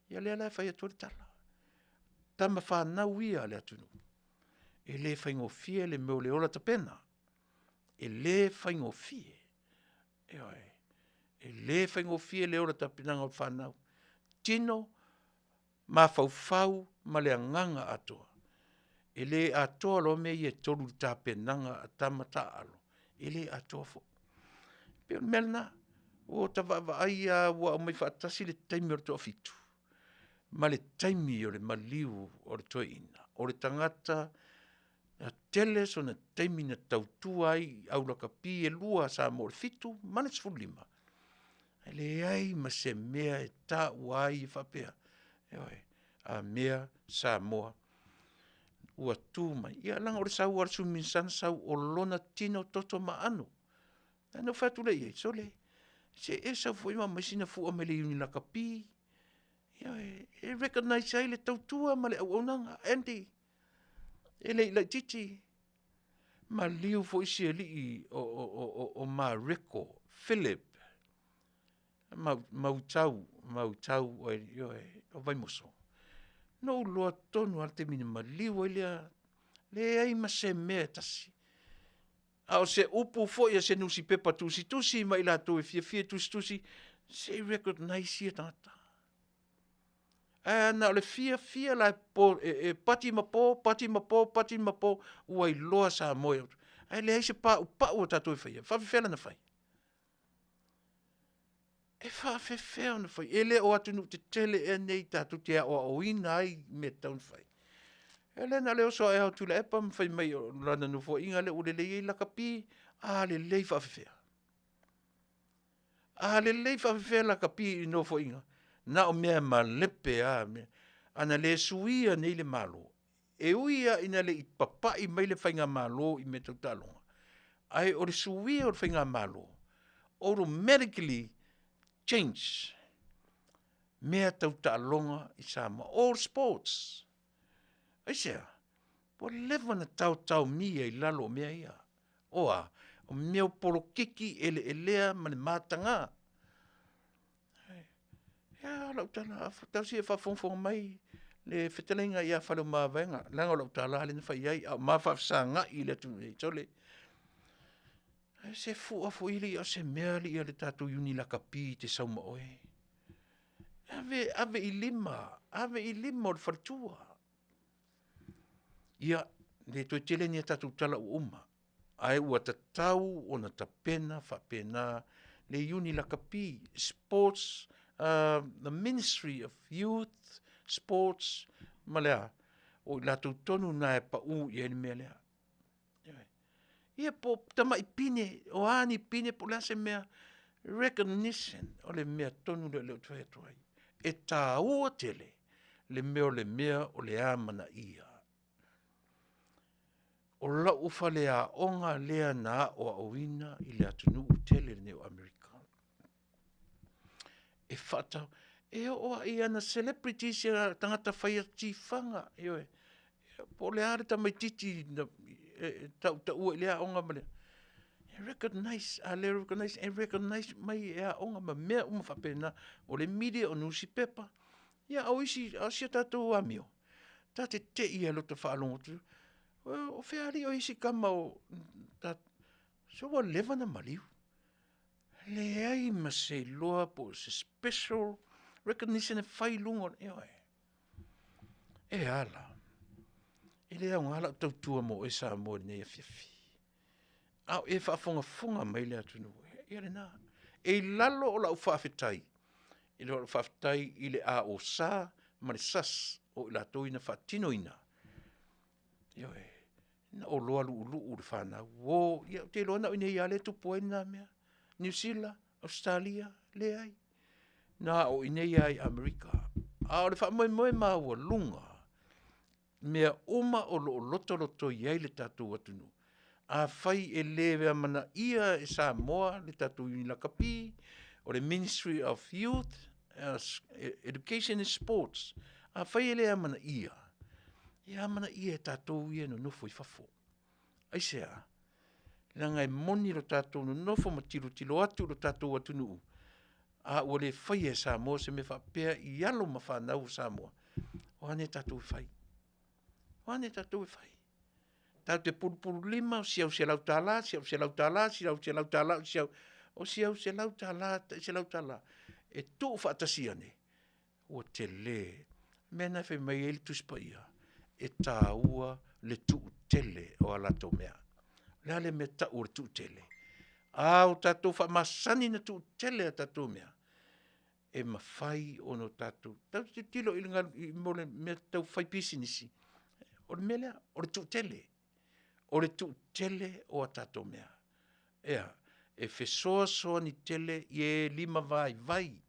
ia lea la e fai atu ai le tala. Tama fanau ia a le atunuu, e le faigofie le mea o le ola tapena, e le faigofie, ioe. E le faigofie le ola tapenaga o fanau, tino, mafaufau ma le agaga atoa. E le atoa loa mea ia e tolu i le tapenaga a tama taaalo, e le atoa foi. E pei o le mea lena, ua ota vaavaai lava ua aumai faatasi le taimi o le toafitu ma le taimi o le maliu o le toeaina, o le tagata na tele sona taimi na tautua ai i aulakapi e lua a Samoa o le 7 ma le 15. E leai ma se mea e taua ai e faapea, ioe, a mea Samoa ua tu mai, ia leaga o le sau lava o le Sui Minisita na sau o lona tino, toto ma aano. Ia ona ou fai atu lea i ai, sole, se i e sau foi ma aumai sina fua mai le Iuni Lakapi, ioe, e recognize ai le tautua ma le auaunaga. Andy, e le i laitiiti, maliu foi si alii o Mareko Phillip Mautau, Mautau ioe, o Vaimoso. Na ou iloa tonu lava le taimi na maliu ai lea, leai ma se mea e tasi. A o se upu foi a se nusipepa tusitusi ma i latou e fiafia e tusitusi, se i recognize ia tagata. Ae ana o le fiafia la e pati ma po, pati ma po, pati ma po, ua iloa Samoa, ae leai se paupau a tatou e faia, e faapefea la ona fai? E faapefea ona fai? E le o atunuu tetele ea nei tatou te aoaoina ai i mea e tatau ona fai? Ia lea na o le oso ae lava o Tuilaepa ma fai mai o lana nofoaiga lea ua lelei ai lakapi. A lelei faapefea? A lelei faapefea lakapi i le nofoaiga? Na o mea malepe lava. Ana le suia nei le Malo, e ui lava ina le i papai mai le faigamalo i mea tau taaloga, ae o le suia o le faigamalo, automatically change mea tau taaloga i Samoa, all sports. Aisea? Ua leva ona taotaomia i lalo o mea ia. O a? O mea o polokiki eleelea ma le mataga. Ia o lau tala, talosia ia faafogafoga mai le fetalaiga ia Faleomavaega, leaga o lau tala lea na fai i ai a o ma faafesagai i le atunuu nei, sole, se fua foi alii a o se mea alii a le tatou Iuni Lakapi e te sau ma oe. Ave, ave i lima, ave i lima o le faletua. Ia, le toe tele ni a tatou tala ua uma, ae ua tatau ona tapena faapena le Iuni Lakapi, Sports, the Ministry of Youth, Sports ma le a? O i latou tonu na e pau i ai le mea lea. Ioe. Ia po o tamai pine, o a ni pine po o le a se mea, recognition o le mea tonu lea o lea ou te fai atu ai. E taua tele le mea o le mea o le amanaia. O lau faleaoga lea na aoaoina i le atunuu tele lenei o Amerika. E faatau, e oo lava i ana celebrities ia tagata fai tifaga, ioe, po o le a le tamaitiiti na tautaua i lea aoga ma le, e recognize, a le recognize, e recognize mai e aoga ma mea uma faapena. O le media, o nusipepa, ia a o isi, a o si a tatou amio, ta te te i lava i lota faalogo atu, o fea alii o i ai si tama o, se ua leva ona maliu. Leai ma se iloa po o se special recognition e fai i luga o le, ioe. E ala, e le aoga lau tautua mo oe Samoa i lenei afiafi, a o e faafogafoga mai le atunuu, ia lena. E i lalo o lau faafetai, i lau faafetai i le AOSA ma le SASS o i latou ia na faatinoina, ioe, na oloa luuluu le fanau, uo, ia ou te iloa na o i inei lava lea e tupu ai lena mea. Niu Sila, Ausetalia, leai. Na o i inei lava i Amerika. A o le faamoemoe maualuga, mea uma o lo o lotoloto i ai le tatou atunuu, afai e le amanaia e Samoa le tatou Iuni Lakapi, o le Ministry of Youth, Education and Sports, afai e le amanaia, ia amanaia e tatou ia e nonofo i fafo. Aisea? Leaga e moni lo tatou nonofo ma tilotilo atu i lo tatou atunuu, a ua le faia e Samoa se mea faapea i alo ma fanau a Samoa, o a nei a tatou e fai? O a nei a tatou e fai? Tatou te pulupululima, o si au $100, si au $100, si au $100, si au, o si au $100, tai $100, e tuu faatasi ane, ua tele. O le mea lena e fai mai ai le Tusi Paia, e taua le tuutele o a latou mea. O le a le mea e tau o le tuutele? A o tatou faamasani ona tuutele a tatou mea, e mafai ona tatou, tatou te tilotilo i le mea tau fai pisinisi, o le mea lea, o le tuutele. O le tuutele o a tatou mea. E a? E fesoasoani tele i e limavaivai,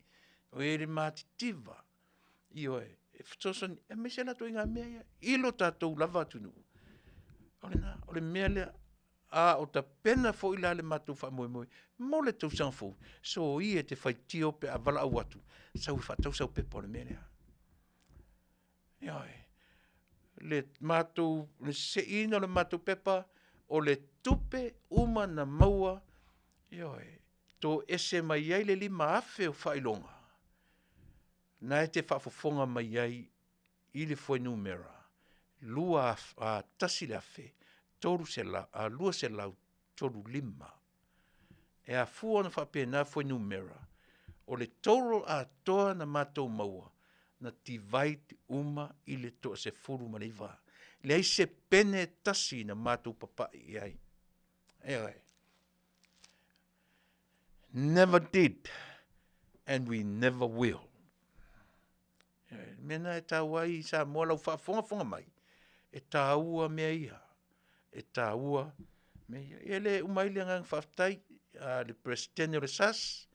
o e matitiva, ioe, e fesoasoani, aemaise latou i mea ia i lo tatou lava atunuu. O lena, o le mea lea, a o tapena foi la le matou faamoemoe mo le tausaga fou, soia e te faitio pe a valaau atu, sau e faatau sau pepa o le mea lea. Ioe. Le matou, le seiina o le matou pepa, o le tupe uma na maua, ioe, toese mai ai le $5,000 o faailoga, na e te faafofoga mai ai i le fuainumera 1,235. E afua ona faapena fuainumera, o le total atoa na matou maua, na divide uma i le toasefulumaneiva. E leai se pene e tasi na matou papai i ai. Ioe. Never did and we never will. O le mea lena e taua ai Samoa lau faafogafoga mai, e taua mea ia, e taua mea ia. E le uma ai le agaga faafetai a le Peresetene o le SASS,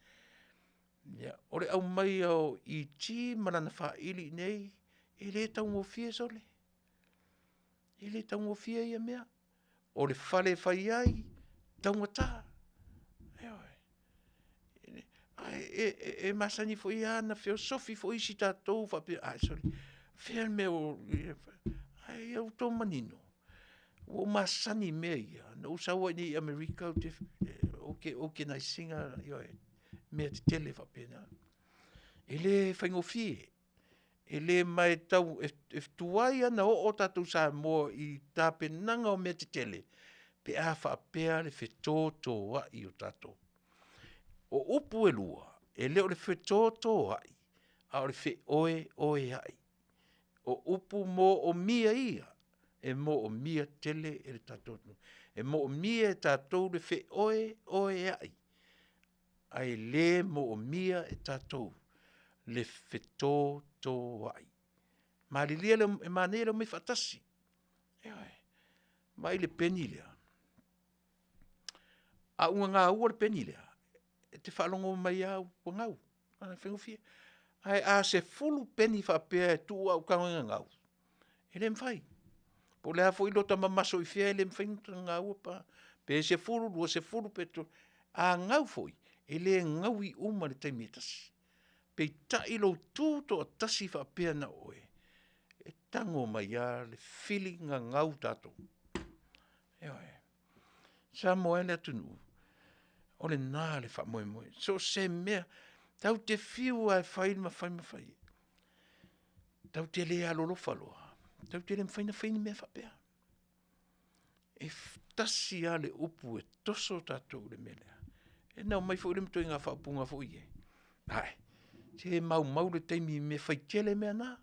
ia, o le aumaia o ET ma lana faili i inei, e le taugofie sole. E le taugofie ia mea. O le fale e fai ai, taugata. Ioe. Ae e masani foi lava ona feosofi foi isi tatou faapea, ai sole, fea le mea o… ae ia outou manino, ua ou masani i mea ia, na ou sau ai i inei i Amerika ou te organize ina ioe, mea tetele faapena. E le faigofie, e le ma e tau e tuai lava ona oo tatou Samoa i tapenaga o mea tetele pe a faapea le fetotoai o tatou. O upu e lua, e le o le fetotoai, a o le feoeoeai. O upu moomia ia, e moomia tele e le tatou atunuu. E moomia e tatou le feoeoeai, ae le moomia e tatou le fetotoai. Malilie e manaia le omai faatasi, ioe. Vaai i le peni lea, a ou gagaua le peni lea, e te faalogo mai lava ua gau, e faigofie. Ae a 10 peni faapea e tuu ae ou tago e gagau, e le mafai. Po o le a foi lota mamaso i fea e le mafai ona ota gagaua pe 10, 20 pe 30, a gau foi, e le gaui uma i le taimi e tasi. Peitai lou tu toatasi faapea na o oe, e tago mai lava le feeling gagau tatou. Ioe. Samoa e le atunuu, o lena le faamoemoe, so o se mea, tatou te fiu lava e fai ma fai ma fai, tatou te le alolofa loa, tatou te le mafai ona fai ni mea faapea. E tasi lava le upu e toso tatou i le mea lea. Ia na aumai foi le ituaiga faaupuga foi lea, ae, se maumau le taimi i mea faitele mea na.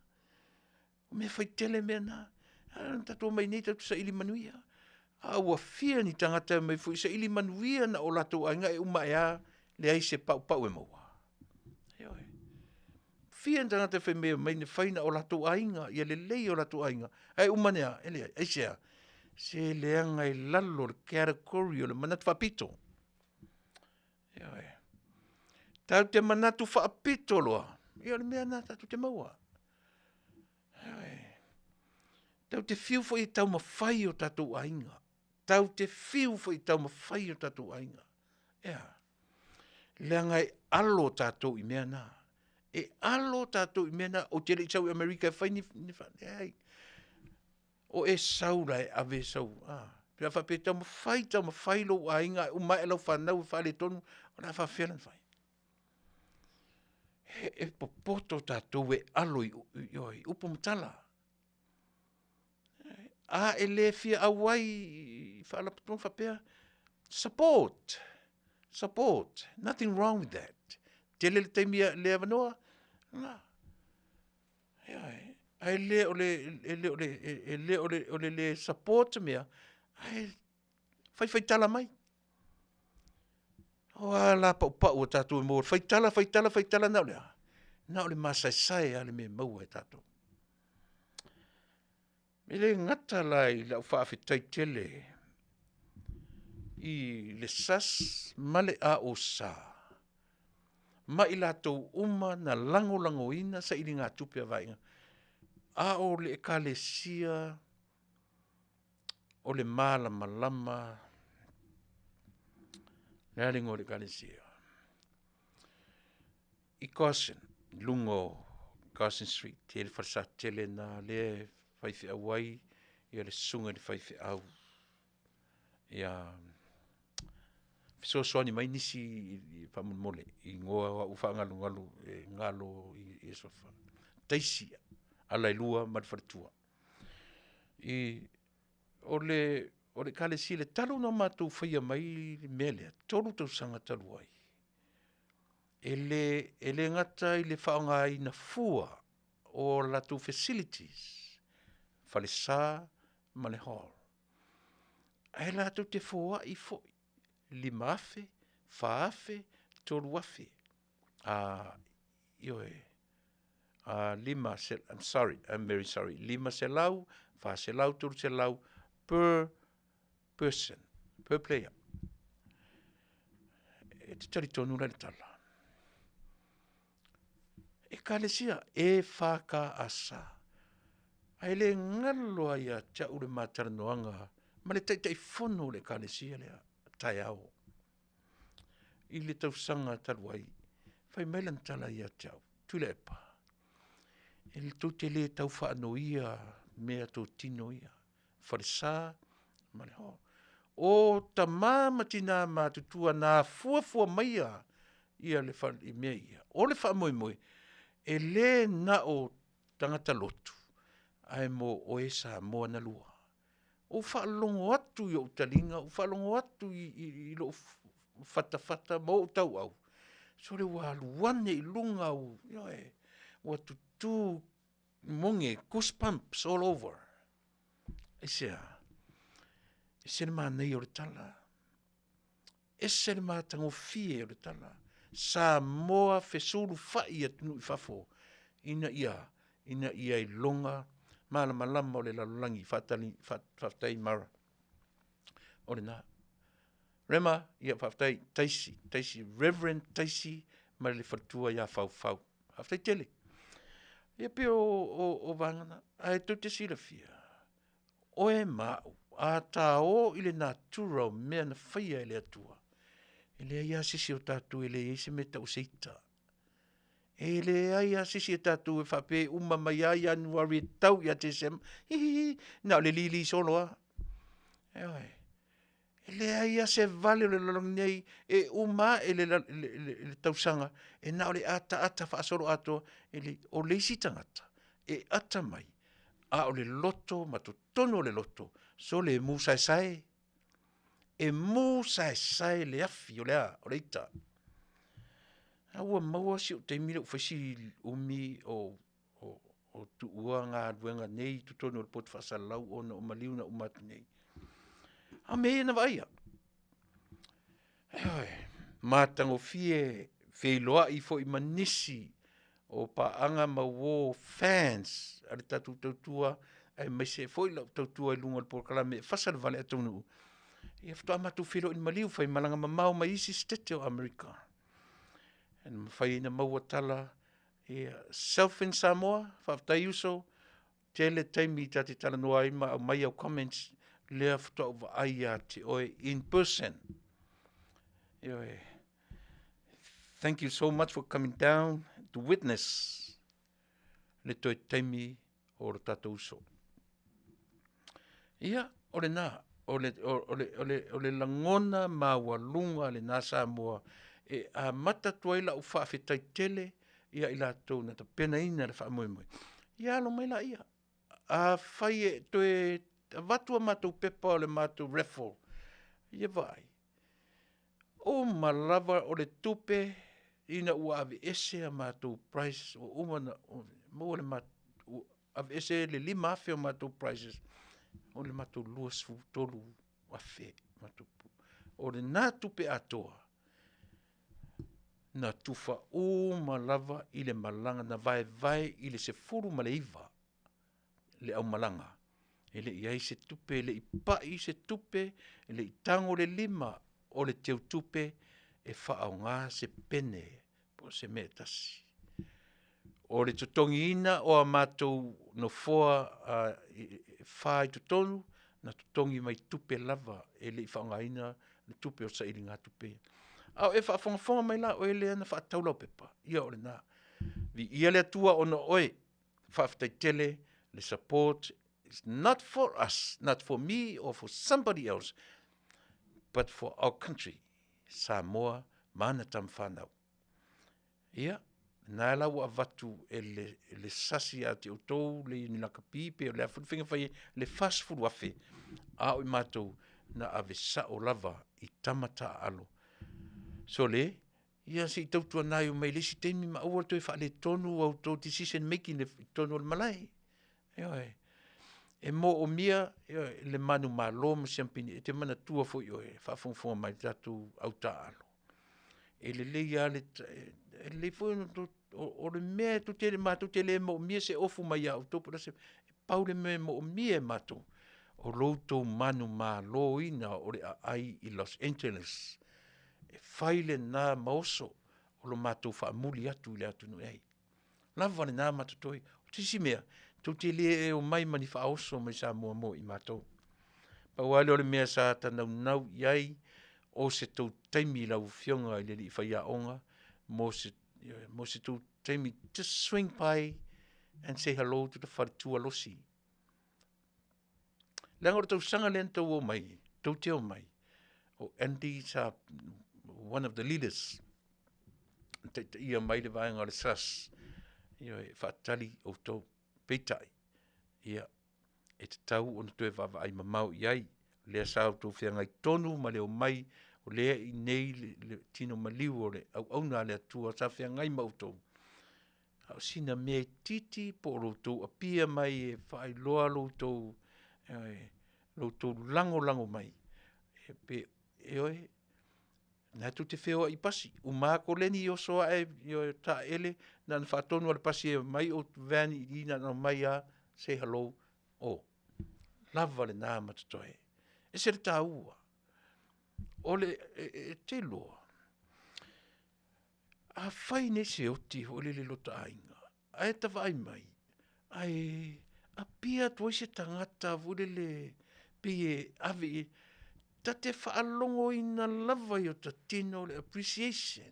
O mea faitele mea na. A na tatou omai nei tatou te saili manuia. A ua fia ni tagata e omai foi e saili manuia na o latou aiga ae uma ae lava leai se paupau e maua. Ioe. Fia ni tagata e fai mai e omai e fai na o latou aiga, ia lelei o latou aiga, ae uma ane lava, e leai. Aisea? Se leaga i lalo o le category o le manatu faapito. Ioe. Tatou te manatu faapito loa, ia o le mea lena tatou te maua. Ioe. Tatou te fiu foi e taumafai o tatou aiga, tatou te fiu foi e taumafai o tatou aiga. E a? Leaga e alo tatou i mea na. E alo tatou i mea na. Ou te le i sau i Amerika e fai ni, ni leai. O e sau la e ave sau, a, pe a faapea e taumafai, taumafai lou aiga ae uma ae lau fanau e faaletonu, o le a faapefea ona fai? E popoto tatou e alo i, ioe, i upu ma tala. A e le fia auai i faalapotopotoga faapea, support, support, nothing wrong with that. Tele le taimi le avanoa, na. Ioe, ae le o le, e le o le, e le o le, o le le support mea, ae faifai tala mai. O a la paupau a tatou e maua, faitala, faitala, faitala na o le a? Na o le masaesae lava le mea e maua e tatou. E le gata la i lau faafetai tele I le SAS ma le AOSA ma i latou uma na lagolagoina sailigatupe a vaega, a o le Ekalesia o le Malamalama, le a le igoa o le Ekalesia? I Carson, i luga o Carson Street, e i ai le falesa tele lena lea e faifeau ai le susuga i le faifeau. Ia fesoasoani mai nisi faamolemole i igoa o au e faagalugalu e galo i aso e fano. Taisi Alailua ma le faletua. I o le Ekalesia talu ona matou faia mai le mea lea, 3 tausaga talu ai, e le gata i le faaaogaina fua o latou facilities, falesa ma le hall, ae latou te foai foi, $5,000, $4,000, $3,000. Ioe, I'm sorry, I'm very sorry, $500, $400, $300 per person, per player. E te talitonu la i le tala. Ekalesia EFKS. Ae le galo lava ia te au le ma talanoaga ma le Taitaifono o le Ekalesia lea, taeao i le tausaga talu ai, fai mai lana tala ia te au, Tuilaepa, e tou te le tau faanoia meatotino ia, falesa ma le hall. O tama ma tina matutua na afuafua maia mea ia, o le faamoemoe, e le na o tagata lotu, ae mo oe Samoa na lua. Ua ou faalogo atu i ou taliga, ou faalogo atu i lou fatafata ma ou tauau, sole ua alu ane i luga, ioe, ua tutu moge, goosebumps all over. Aisea? E ese le manaia o le tala, ese le matagofie o le tala. Samoa fesulufai i atunuu i fafo ina ia iloga malamalama o le lalolagi. Faafetai Mara. O lena. Rema, ia faafetai, Taisi, Taisi, Reverend Taisi ma le faletua ia Faufau. Faafetai tele. Ia pei o vaega na. Ae tou te silafia, oe ma au, a ta o i le natura o mea na faia e le Atua, e leai lava se isi o tatou e leai se mea e tau o se ita. E leai lava se isi o tatou e faapea e uma mai lava Ianuari e tau ia Tesema, hi hi hi, na o le lili solo lava. Ioe. E leai lava se vale o le lalolagi nei e uma ae le tausaga e na o le ataata faasoloatoa. O le isi tagata e ata mai, a o le loto ma totonu o le loto, sole e mu saesae, e mu saesae le afi o le a? O le ita. A ua maua si ou taimi lea ua fai si umi o tuua galuega nei i totonu o le poto faasalalau ona o maliu na uma atu nei, a o mea ia na vaaia. Ioe, matagofie, feiloai foi ma nisi o paaga ma uo fans a le tatou tautua, aemaise foi lau tautua i luga o le polokalame e fasa le vale a Taunuu, ia faatoa matou feiloai i le maliu, faimalaga mamao mai isi Setete o Amerika. E mafai ona maua tala, ia, Self in Samoa, faafetai uso, tele taimi ta te talanoa ai ma aumai au comments, lea faatoa ou vaai ia te oe in person. Ioe. Thank you so much for coming down to witness le toe taimi o lo tatou uso. Ia, o lena, o le, o, o le, o le, o le lagona maualuga lena Samoa e amata atu ai lau faafetai tele ia i latou na tapenaina le faamoemoe. Ia alo mai laia. Afai e toe avatu a matou pepa o le matou raffle, ia vaai, uma lava o le tupe ina ua aveese a matou prizes, ua uma ona maua le matou, aveese le $5,000 o matou prizes, o le matou $23,000 ma tupu. O lena tupe atoa, na tufa uma lava i le malaga, na vaevae i le 19 le aumalaga. E le i i ai se tupe, e le i pai se tupe, e le i tago le lima o le teutupe e faaaoga se pene po o se mea e tasi. O le totogiina o a matou nofoa e fa i totonu, na totogi mai tupe lava e le i faaaogaina le tupe o sailigatupe ia. A o e faafogafoga mai la oe lea na faatau lau pepa, ia o lena. Viia le Atua ona o oe, faafetai tele le support, is not for us, not for me or for somebody else, but for our country, Samoa ma ana tama fanau. Ia, lena la ua avatu e le, le sasi ia te outou le Iuni Lakapi pe o le a foi le faiga fai ai, le $40,000, a o i matou na ave sao lava i tama taaalo. Sole, ia se i tautuana e omai i le isi taimi ma aua le toe faaletonu a outou decision making i totonu o le malae. Ioe. E moomia, ioe, le manumalo ma siampini, e te manatua foi oe e faafogafoga mai le tatou au taaalo, e lelei lava le, e lelei foi ona o le mea matou te le moomia se ofu mai ia outou po o le a se mea, e pau le mea e moomia e matou, o lo outou manumaloina o le aai i Los Angeles. E fai lena ma oso o lo matou faamuli atu i le atunuu e ai. Lava lena ma totoe. O se isi mea, tou te le omai ma ni faaoso mai Samoa mo i matou. Pau lava lea o le mea sa ta naunau i ai, o se tou taimi lau Afioga i le alii faiaoga mo se, mo se tou taimi, just swing by and say hello to the faletua Losi. Leaga o le tausaga lea na tou omai, tou te omai, o Andy sa one of the leaders, na taitaia mai le vaega o le SROS, ioe, e faatali outou. Peitai, ia, e tatau ona toe vaavaai mamao i ai, lea sa outou feagai tonu ma le omai, o lea e i inei le tino maliu o le auauna a le Atua sa feagai ma outou, a o sina mea itiiti po o lo outou appear mai e faailoa lo outou, ioe, lo outou lagolago mai, e pe, ioe, o lena tou te feoai i pasi, uma lava koleni oso ae ioe, taeele, na ona faatonu lava o le pasi e omai van i i na ona omai lava say hello, oh, lava lena ma totoe. E ese le taua, o le, e te iloa, afai nei se oti foi lele i lota aiga, ae ta vaai mai, ae appear atu ai se tagata foi lele pei e ave i ai, ta te faalogoina lava i ota tino le appreciation,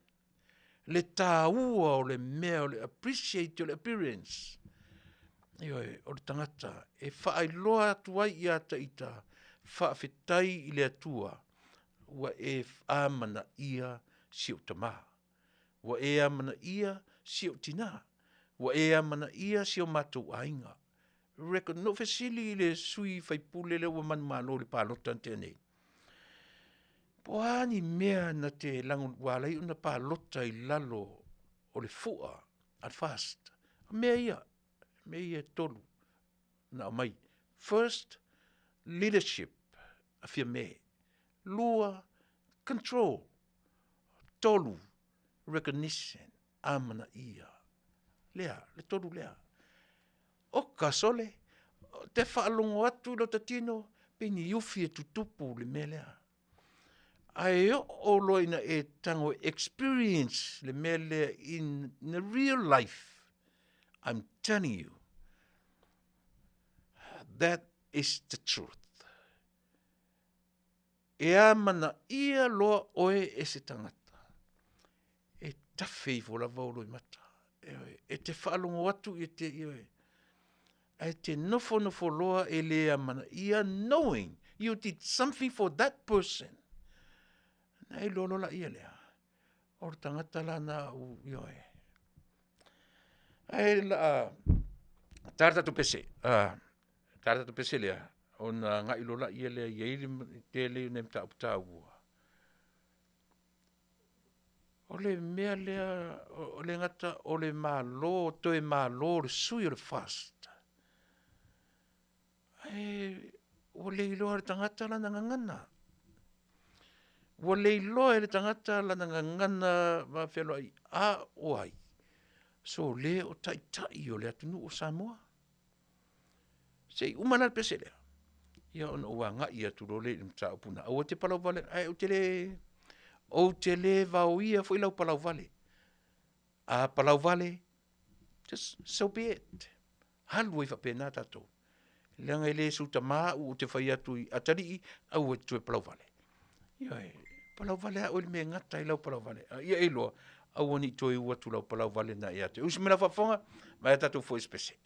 le taua o le mea o le appreciate o le appearance. Ioe, o le tagata e faailoa atu ai ia te ita, faafetai i le Atua ua e amanaia si ou tama, ua e amanaia si ou tina, ua e amanaia si o matou aiga. Na ou fesili i le sui usufono lea ua manumalo i le palota na tea nei, po o a ni mea na te ua ala ai ona palota i lalo o le fua a le FAST. O mea ia, mea ia e tolu na aumai. First, leadership a Fiame. Lua, control. Tolu, recognition, amanaia. Lea, le tolu lea. Oka sole, te faalogo atu i lota tino, pei ni ufi e tutupu le mea lea. Ae oo loa ina e tago e experience le mea lea in the real life, I'm telling you, that is the truth. E amanaia loa oe e se tagata, e tafe ifo lava ou loimata. Ioe, e te faalogo atu i te, ioe, ae te nofonofo loa e le amanaia knowing you did something for that person. Na e iloa loa laia lea, o le tagata la na au, ioe. Ae la a ta le tatou pese, ta le tatou pese lea, ona agai loa laia lea e i ai le tele o nai mataupu taua. O le mea lea, e le gata o le Malo, toe malo o le sui o le FAST, ae ua le iloa e le tagata lana gagana. Ua le iloa e le tagata lana gagana vafealoai, a o ai? Sole o taitai o le atunuu o Samoa. Se i uma la le pese lea. Ia ona ou agai atu loa lea i le mataupu lena, aua e te palau vale, ae ou te le, ou te le vaoia foi lau palau vale. A palau vale, just so be it. Alu ai faapena tatou. Leaga e le sutama au ou te fai atu i atalii, aua e te toe palau vale. Ioe, palau vale a oe i le mea e gata ai lau palau vale. A ia e iloa, aua ne i toe u atu lau palau vale na ia te. Usi mai lau faafofoga, mai a tatou foi spese.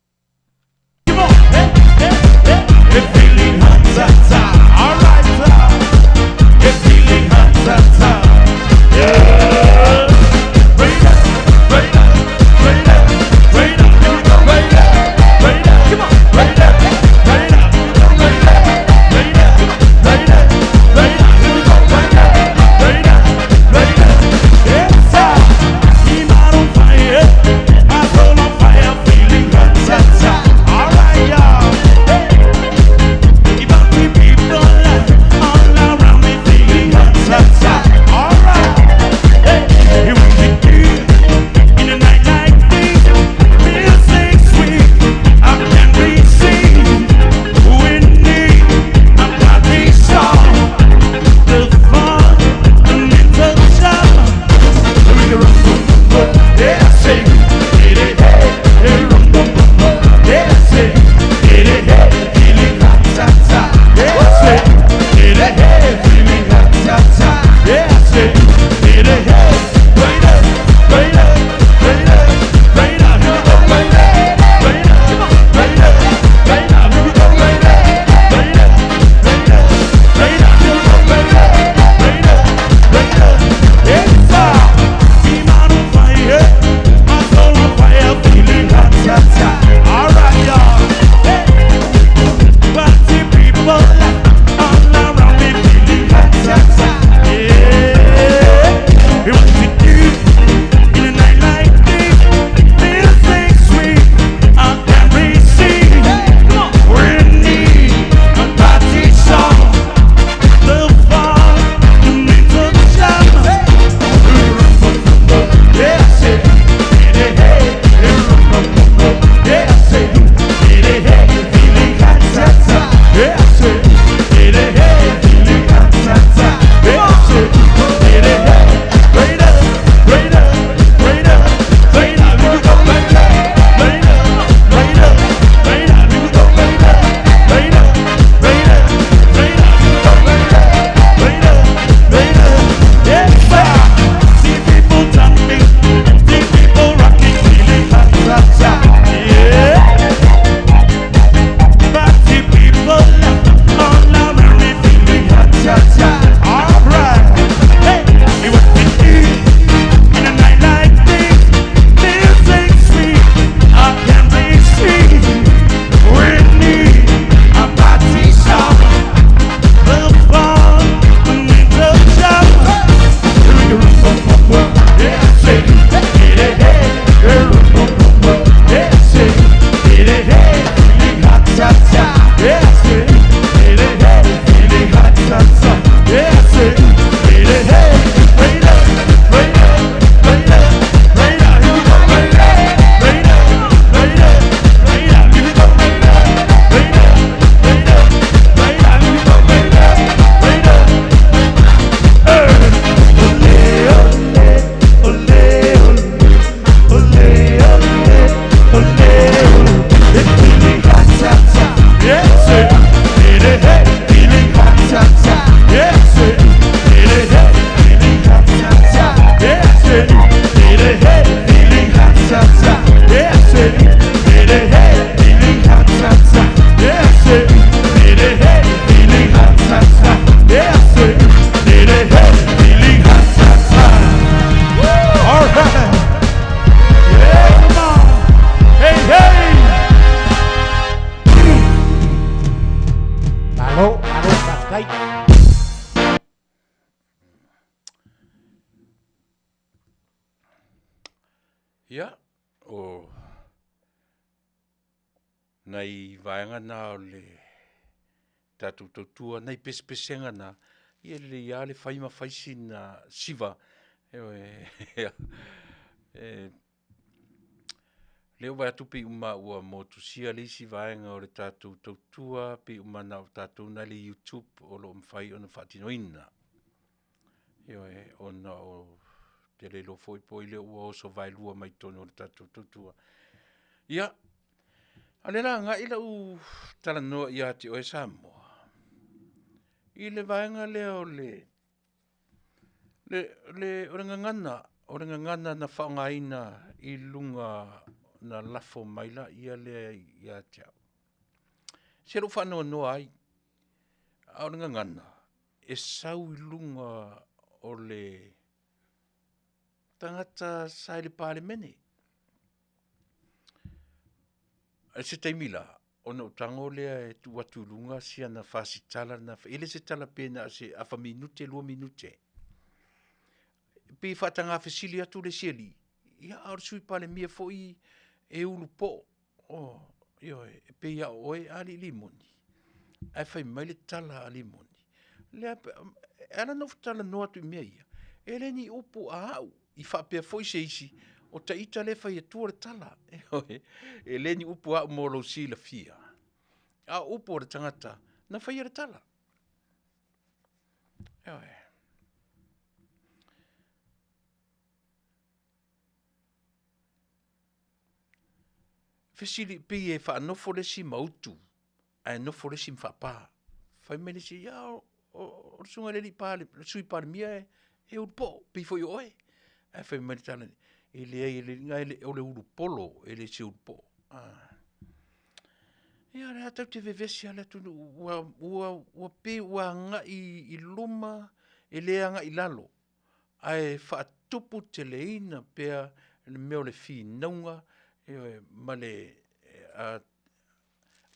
Malo, malo, faafetai. Ia, o nai vaega na o le tatou tautua, nai pesepesega na, ia e lelei lava le fai ma fai sina siva. Ioe. Lea ua vaai atu pei uma ua motusia le isi vaega o le tatou tautua, pei uma na o tatou na le YouTube o lo o mafai ona faatinoina. Ioe, ona o te le iloa foi po o ai lea ua oso vaelua mai totonu o le tatou tautua. Ia, a o lea o le a agai lau talanoa ia te oe Samoa, i le vaega lea o le O le gagana, o le gagana na faaaogaina i luga na lafo mai laia lea ia te au. Se lou faanoanoa ai, a o le gagana, e sau i luga o le tagata sa i le Palemene. I se taimi la, ona ou tago lea e tuu atu i luga si ana fasitala lena, e le se tala pe na o se afa minute, 2 minute. E pei e faataga fesili atu le isi alii, ia a o le Sui Palemia foi e ulu poo. Oh, ioe, e pei lava o oe alii Limoni, ae fai mai le tala a Limoni. Lea, e ala ona ou talanoa atu i mea ia, e le ni upu a au, i faapea foi se isi, o ta ita lea e fai atua le tala. E le ni upu a au mo lou silafia, a o upu a le tagata na faia le tala. Ioe. Fesili, pei e faanofo le isi ma utu, ae nofo le isi ma faapa. Fai mai le isi, ia, o, o, o le susuga i le alii Pale, le Sui Palemia e, e ulupoo, pei foi o oe. Ae fai mai le tala, e leai, e le, o le ulupolo, e le se ulupoo. Ah. Ia, o le a tatou te vevesi lava le atunuu, ua, ua, ua pei ua agai i luma, e le agai i lalo. Ae faatupu teleina pea le mea o le finauga, ioe, ma le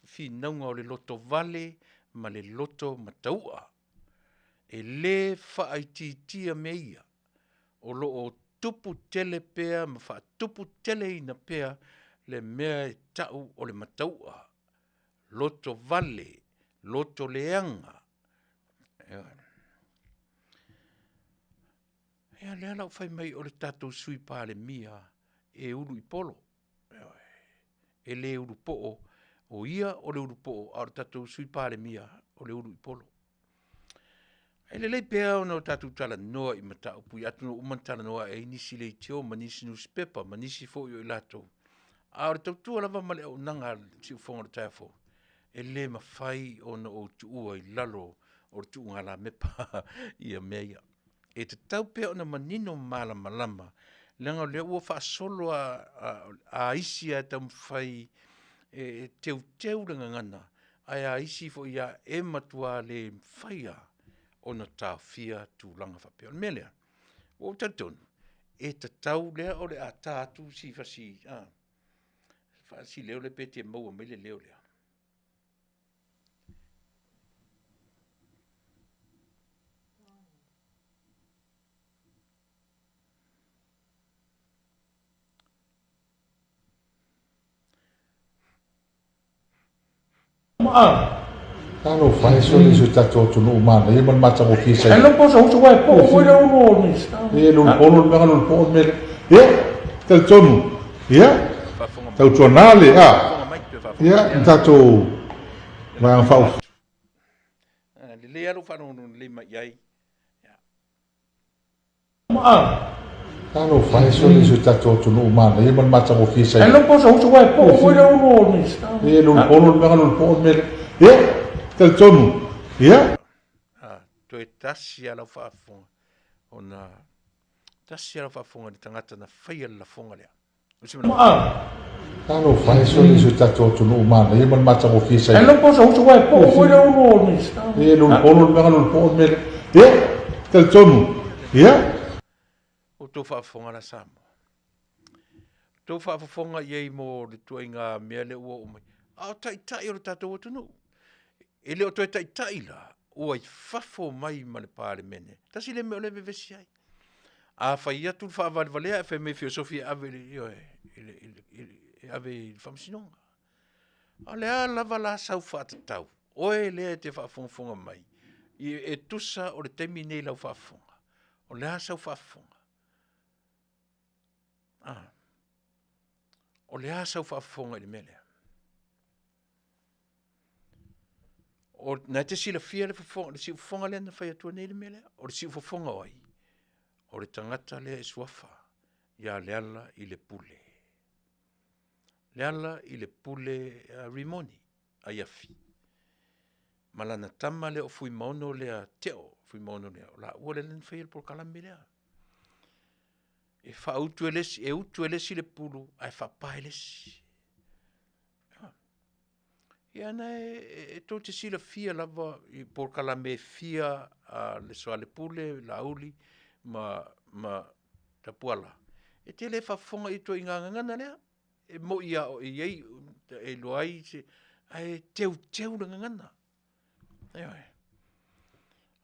finauga o le lotovale ma le loto mataua. E le faaitiitia mea ia, o lo o tupu tele pea ma faatupu teleina pea le mea e tau o le mataua, lotovale, loto leaga. Ioe. Ia lea la ua fai mai o le tatou Sui Palemia e ulu i polo. Ioe. E le ulu poo, o ia o le ulu poo, a o le tatou Sui Palemia o le ulu i polo. E lelei pea ona o tatou talanoa i mataupu i atunuu uma na talanoa ai nisi leitio ma nisi nusipepa ma nisi foi o i latou. A o le tautua lava ma le auaunaga a le siufofoga o le taeao fou, e le mafai ona ou tuua i lalo o le tuugalamepa ia mea ia. E tatau pea ona manino ma malamalama, leaga o lea ua faasolo a, a, a isi lava e taumafai e teuteu le gagana, ae a isi foi lava e matua le mafai lava ona taofia tulaga faapea. O le mea lea, ua ou talitonu, e tatau lea o le a ta atu si fasi, a, fasi leo lea pe te maua mai le leo lea. Talofa e sole i si o tatou atunuu manaia ma le matagofie sa i ai. E le ulu polo le mea le ulu poo le mea lea. Ia, talitonu, ia, tautuana le, a, ia, le tatou vaega faaupufai. Lelei lava lou faalogologo lelei mai i ai. Talofa e sole i si o tatou atunuu manaia ma le matagofie sa i ai. E le ulu polo le mea le ulu poo le mea lea. Ia, talitonu, ia. Toe tasi lava lau faafofoga ona tasi lava lau faafofoga i le tagata na faia le lafoga lea. Talofa e sole i si o tatou atunuu manaia ma le matagofie sa i ai. E le ulu polo le mea le ulu poo le mea lea. Ia, talitonu, ia. Outou faafofoga la Samoa. Outou faafofoga i ai mo le tuaiga mea lea ua oo mai. A o taitai o le tatou atunuu. E le o toe taitai la, ua i fafo mai ma le Palemene. Tasi lea mea o lea e vevesi ai. A fai atu le faavalevalea, e fai mai feosofi e ave i le, ioe, i le, i le, i le, e ave i le faamasinoga. A o le a lava la sau faatatau, oe lea e te faafogafoga mai, e tusa o le taimi nei lau faafofoga, o le a sau faafofoga? Ah. O le a sau faafofoga i le mea lea? O, na e te silafia le fofoga, le siufofoga lea na fai atua nei le mea lea. O le siufofoga o ai? O le tagata lea e suafa ia Leala i le Pule. Leala i le Pule Rimoni Aiafi. Ma lana tama lea o Fuimaono lea Teo, Fuimaono lea, o laua lea na faia le polokalame lea. E faautu e le isi, e utu e le isi le pulu ae faapa e le isi. Ia na e, e tou te silafia lava i polokalame e fia a le Soalepule, Laauli ma, ma Tapuala. E te le faafofoga i ituaiga gagana lea. E moi a o e i ai, e iloa ai se, ae teuteu le gagana. Ioe.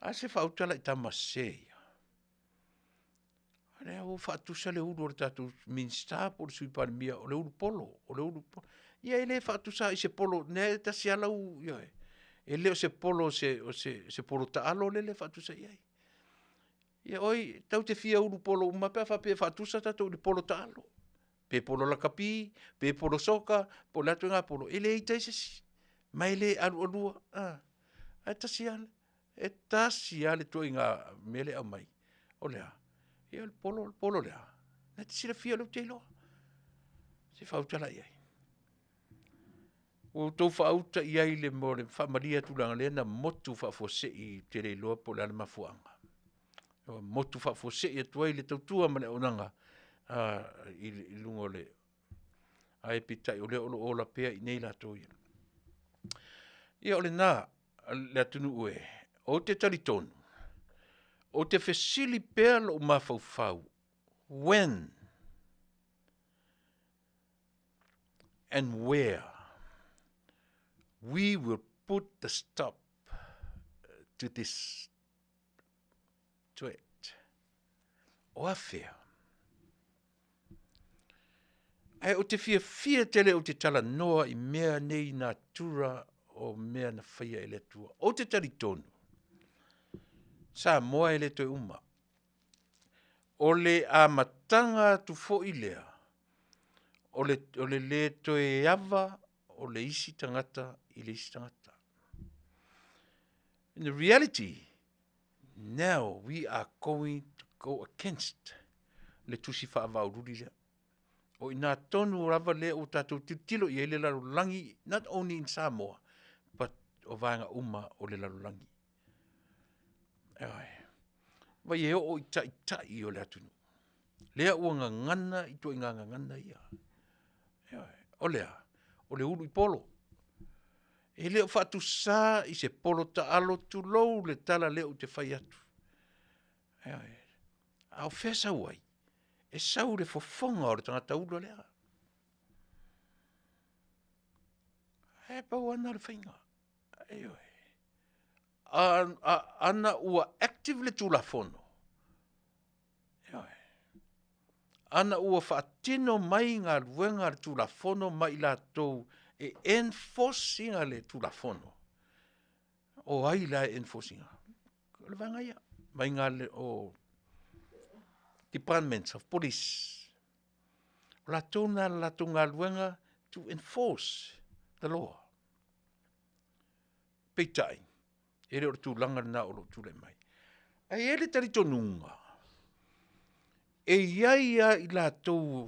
A se faauta la i tama sese ia. O lea ua faatusa le ulu o le tatou Minisita po o le Sui Palemia, o le ulu polo, o le ulu polo. Ia e le faatusa i se polo, nea e tasi lava lau, ioe. E le o se polo o se, o se, se polo taalo lea e faatusa i ai. Ia oi, tau te fia ulu polo uma pe a faapea e faatusa tatou i le polo taalo. Pe polo lakapi, pe polo soka, po o le a ituaiga polo, e le ita ai se isi. Ma e le alualua. Ah, ae tasi lava, e tasi lava le ituaiga mea lea e aumai. O le a? Ia o le polo, o le polo le a? Na te silafia o lea ou te iloa. Se faautala i ai. Ua outou faauta i ai le mo le faamalie atu leaga lea na motu faafuasei ou te le iloa po o le a le mafuaaga. Ua motu faafuasei atu ai le tautua ma le auaunaga i, i luga o le ae peitai o lea o lo o ola pea i inei latou ia. Ia o lena le atunuu e, ou te talitonu, ou te fesili pea lou mafaufau, when and where we will put the stop to this threat. O afea? Ae ou te fiafia tele ou te talanoa i mea nei natura o mea na faia e le Atua. Ou te talitonu, Samoa e le toe uma. O le amataga atu foi lea, o le, o le le toe ava o le isi tagata i le isi tagata. In the reality, now we are going to go against le tusi faavaululi lea. O ina tonu lava lea ua tatou tilotilo i ai le lalolagi, not only in Samoa, but o vaega uma o le lalolagi. Ioe. Vai e oo i taitai o le atunuu. Lea ua gagana i ituaiga gagana ia. Ioe. O le a? O le ulu i polo. E le o faatusā i se polo taalo, tulou le tala lea ou te fai atu. Ioe. A o fea sau ai? E sau le fofoga o le tagata ula lea. E pau ana le faiga. Ioe. A, a, ana ua active le Tulafono, Ioe. Ana ua faatino mai galuega a le Tulafono ma i latou e enforce ina le Tulafono. O ai la e enforce ina? O le vaega ia. Mai ngā le, o Departments of Police. O latou na latou galuega to enforce the law. Peitai, e le o le tulaga lena o lo o tulai mai. Ae i ai le talitonuga, e i ai lava i latou,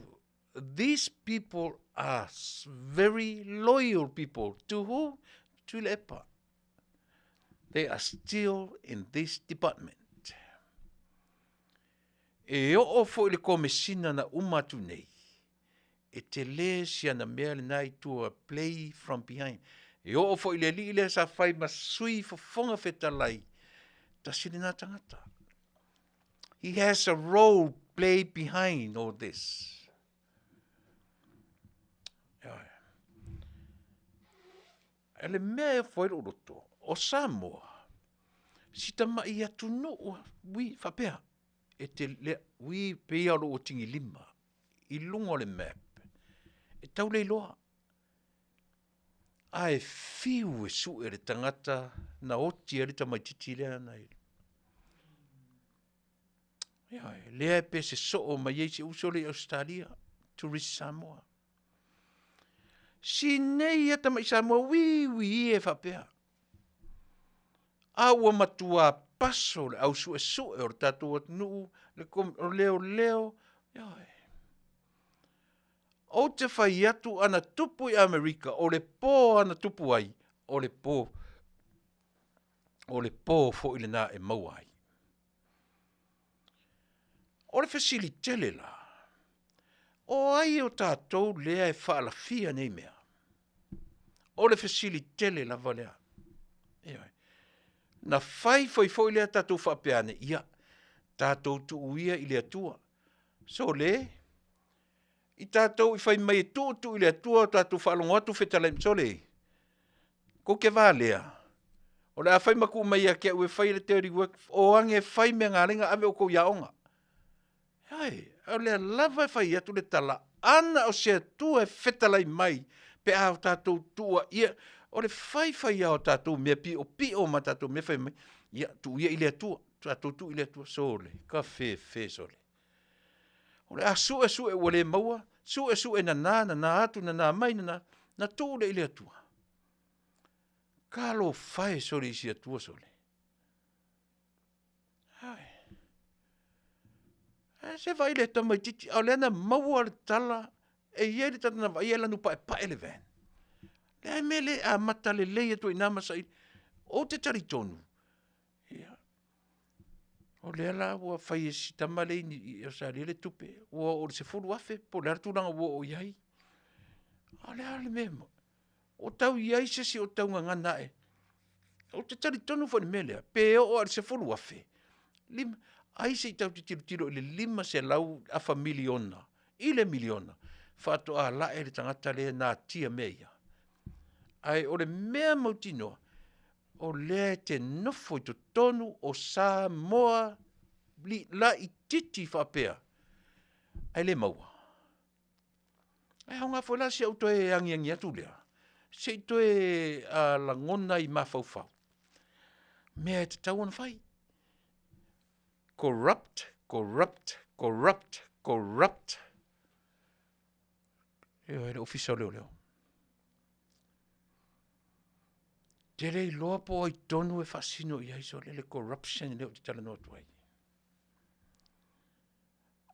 these people are very loyal people. To who? Tuilaepa. They are still in this department. E oo foi le komesina na uma atu nei, e tele si ana mea lena i tua, play from behind. E oo foi i le alii lea sa fai ma sui fofoga fetalai, tasi lena tagata. He has a role play behind all this. E le mea e ofo ai lou loto, o Samoa, si tamai atunuu, ui, faapea, e te lea, ui, pei lava o lou atigilima i luga o le map, e tau le iloa. Ae fiu e sue le tagata na oti ai le tamaitiiti lea na i. Ioe, lea e pe se soo mai ai si uso lea i Ausetalia, Tourist Samoa. Sinei ia tamai Samoa uiui e faapea. A ua matua paso le au suesue o le tatou atunuu, le o leoleo, ioe. Ou te fai atu ana tupu i Amerika, o le po ana tupu ai, o le po, o le po foi lena e maua ai. O le fesili tele la, o ai o tatou lea e faalafia nei mea? O le fesili tele lava lea. Ioe. Na fai foi foi lea tatou faapea ane, ia, tatou tuu ia i le Atua. Sole, i tatou i fai mai e tuu tuu i le Atua tatou faalogo atu fetalai, sole, kou te valea, o le a fai ma tuu mai ia te au e fai le dirty work, o age e fai mea galega ave outou i aoga. Ai, o lea lava e fai atu le tala, ana o se Atua e fetalai mai pe a o tatou tuuaia, o le fai fai lava o tatou mea piopio ma tatou mea fai mai, ia tuu ia i le Atua, tatou tuu i le Atua, sole, ka fefe sole. O le a sue sue ua le maua, sue sue nana, nana atu, nana mai, nana, na tuu lea i le Atua. Talofa e sole i si Atua sole. Ae se vaai le tamaititi, a o lea na maua le tala, e i ai le tagata na vaaia e lanu paepae le van. Le a mea le amata lelei atu ai i ina ma saili. Ou te talitonu, ia, o lea la ua fai e si tama lea i Ausetalia le tupe, ua oo i le $10,000 po o le a le tulaga ua oo i ai. A o le a le mea e O tau i ai se isi o tau gagana ae. Ou te talitonu foi i le mea lea, pe oo lava i le $10,000, lima, ai se i tatou te tilotilo i le 500 afa miliona i le miliona faatoa lae le tagata lea e natia mea ia. Ae o le mea mautinoa, o lea e te nofo i totonu o Samoa laitiiti faapea, ae le maua. Ae aoga foi la si au toe agiagi atu lea, se i toe lagona i mafaufau mea e tatau ona fai. Corrupt, corrupt, corrupt, corrupt. Ioe, le Ofisa o Leoleo. Te le iloa po o ai tonu e faasino i ai sole le corruption lea ou te talanoa atu ai.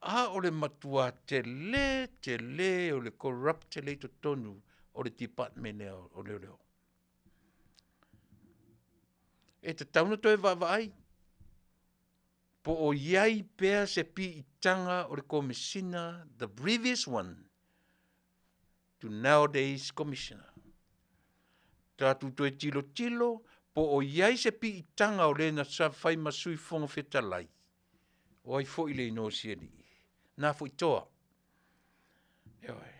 A o le matua tele tele o le corrupt lea i totonu o le department lea o leoleo. E tatau ona toe vaavaai po o i ai pea se piitaga o le Komesina, the previous one to nowadays commissioner. Tatou toe tilotilo po o i ai se piitaga o le na fai ma Sui Fofoga Fetalai, o ai foi le igoa o si alii, na foi toa. Ioe.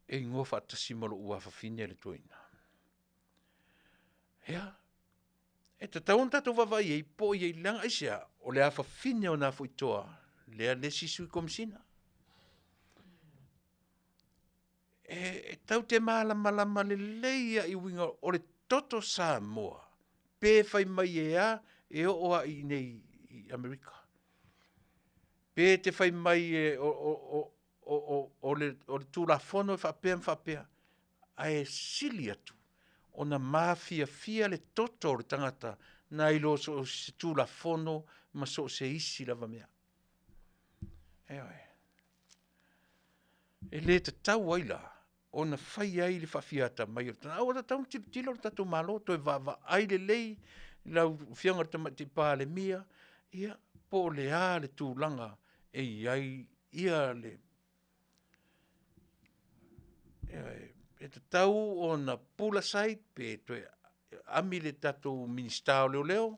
E igoa faatasi ma lou afafine le toeaina. Ia, e tatau ona tatou vaavaai i ai po o i ai, leaga aisea, o le afafine o Nafoitoa lea le isi sui komisina. E, e tau te malamalama lelei ia i uiga o le toto Samoa, pe fai mai e a, e oo lava i inei i Amerika. Pe te fai mai e, o, o, o, o, o, o, le, o le Tulafono e faapea ma faapea, ae sili atu ona mafiafia le toto o le tagata nai lo so o se Tulafono ma so o se isi lava mea. Ioe. E le tatau ai la ona fai ai le faafiata mai o le tagata. Aua tatau ona tilotilo le tatou Malo, toe vaavaai lelei lau Afioga i le Tamaitai Palemia, ia, po o le a le tulaga e i ai ia le e tatau ona pull aside pe toe ami le tatou Minisita o Leoleo,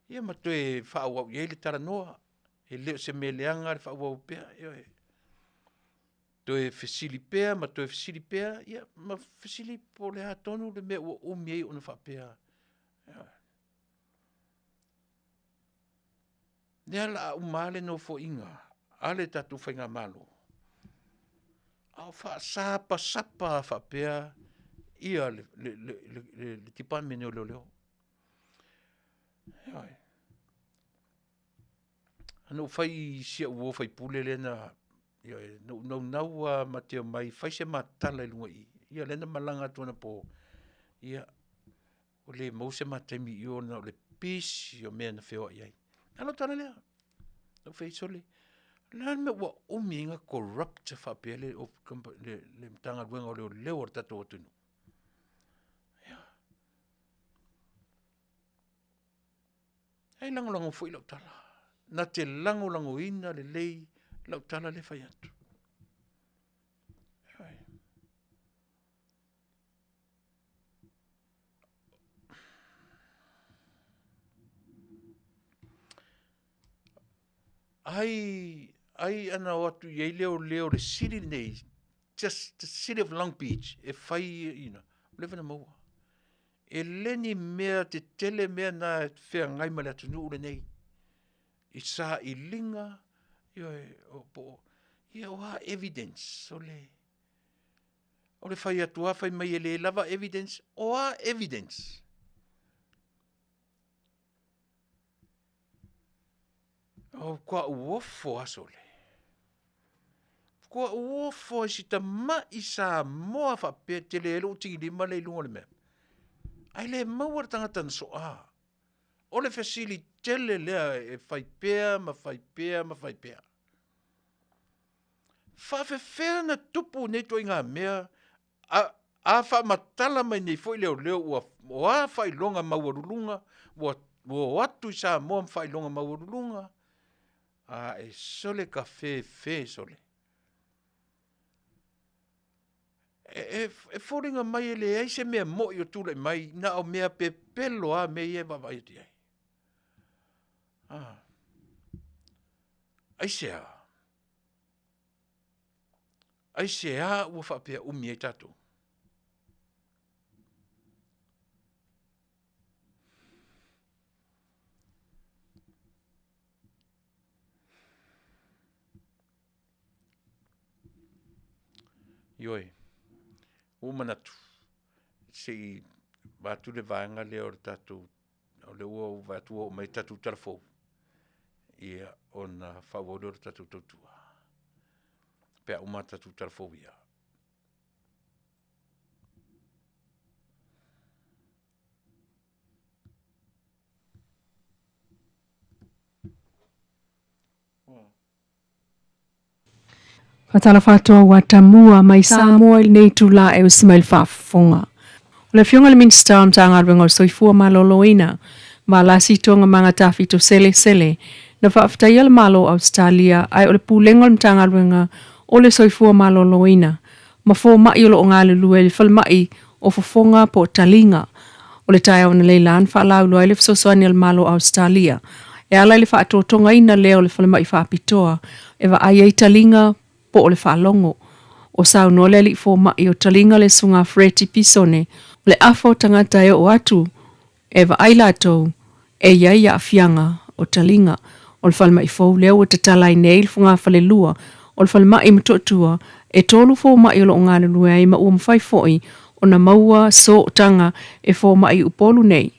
ia ma toe faaauau i ai le talanoa. E le o se mea leaga le faaauau pea, ioe. Toe fesili pea ma toe fesili pea, ia ma fesili po o le a tonu le mea ua umi ai ona faapea. Ioe. Lea o le a uma lava le nofoaiga a le tatou faigamalo, a o faasapasapa lava faapea ia le Department o Leoleo. Ioe. Na ou fai i si au uo faipule lea na Ioe, na ou naunau lava ma te omai fai se ma tala i luga i i. Ia lea na malaga atu anapo, ia, ua le maua se ma taimi i o ona o le pisi o mea na feoai ai. A o lau tala lea, na ou fai atu, sole, o le a le mea ua umi ai ona corrupt faapea le Matagaluega o Leoleo a le tatou atunuu? Ioe. E lagolago foi lau tala, na te lagolagoina lelei lau tala lea e fai atu. Ioe. Ai, ai ana o atu i ai leoleo o le city lenei, just the city of Long Beach e fai, you know, ua leva ona maua. E le ni mea tetele mea na e feagai ma le atunuu lenei i sailiga, ioe, po o, ia o a evidence? O le o le fai atu lava fai mai e le lava evidence, o a evidence? O kua'u ofo lava sole, kua'u ofo i si tamai Samoa faapea e tele ai lou atigilima lea i luga o le mea, ae le maua le tagata na soa. O le fesili tele lea e fai pea ma fai pea ma fai pea. Faafefea ona tupu nei ituaiga mea a, a faamatala mai nei foi leoleo ua, o a faailoga maualuluga ua, ua o atu i Samoa ma faailoga maualuluga, a e sole ka fefe sole. E, e, e foliga mai e leai se mea moi o tulai mai, na o mea pepelo lava mea ia e vaavaai atu i ai. Ah. Aisea? Aisea ua faapea umi ai tatou? Ioe, ua ou manatu, se i avatu le vaega lea o le tatou, o lea ua ou vaai atu ua oo mai le tatou tala fou, ia ona faaauau lea o le tatou tautua pe a uma a tatou tala fou ia. Faatalofa atu ua tamua mai Samoa i lenei itula e usi mai le faafofoga. O le Afioga i le Minisita o le Matagaluega o le Soifua Maloloina, Valasi Toogamaga Tafito Selesele, na faafetaia le Malo o Ausetalia ae o le Pulega o le Matagaluega o le Soifua Maloloina ma fomai o lo o galulue i le falemai o Fofoga po o Taliga. O le taeao analeila na faalauiloa ai le fesoasoani a le Malo o Ausetalia e ala i le faatotogaina lea o le falemai faapitoa e vaai ai taliga po o le faalogo. O saunoa le alii fomai o taliga le Susuga Freti Pisone, o le afa o tagata e oo atu e vaai latou e i ai aafiaga o taliga. O le falemai fou lea ua tatala ai nei le fogafalelua o le falemai i Motootua, e tolu fomai o lo o galulue ai ma ua mafai foi ona maua sootaga e fomai i Upolu nei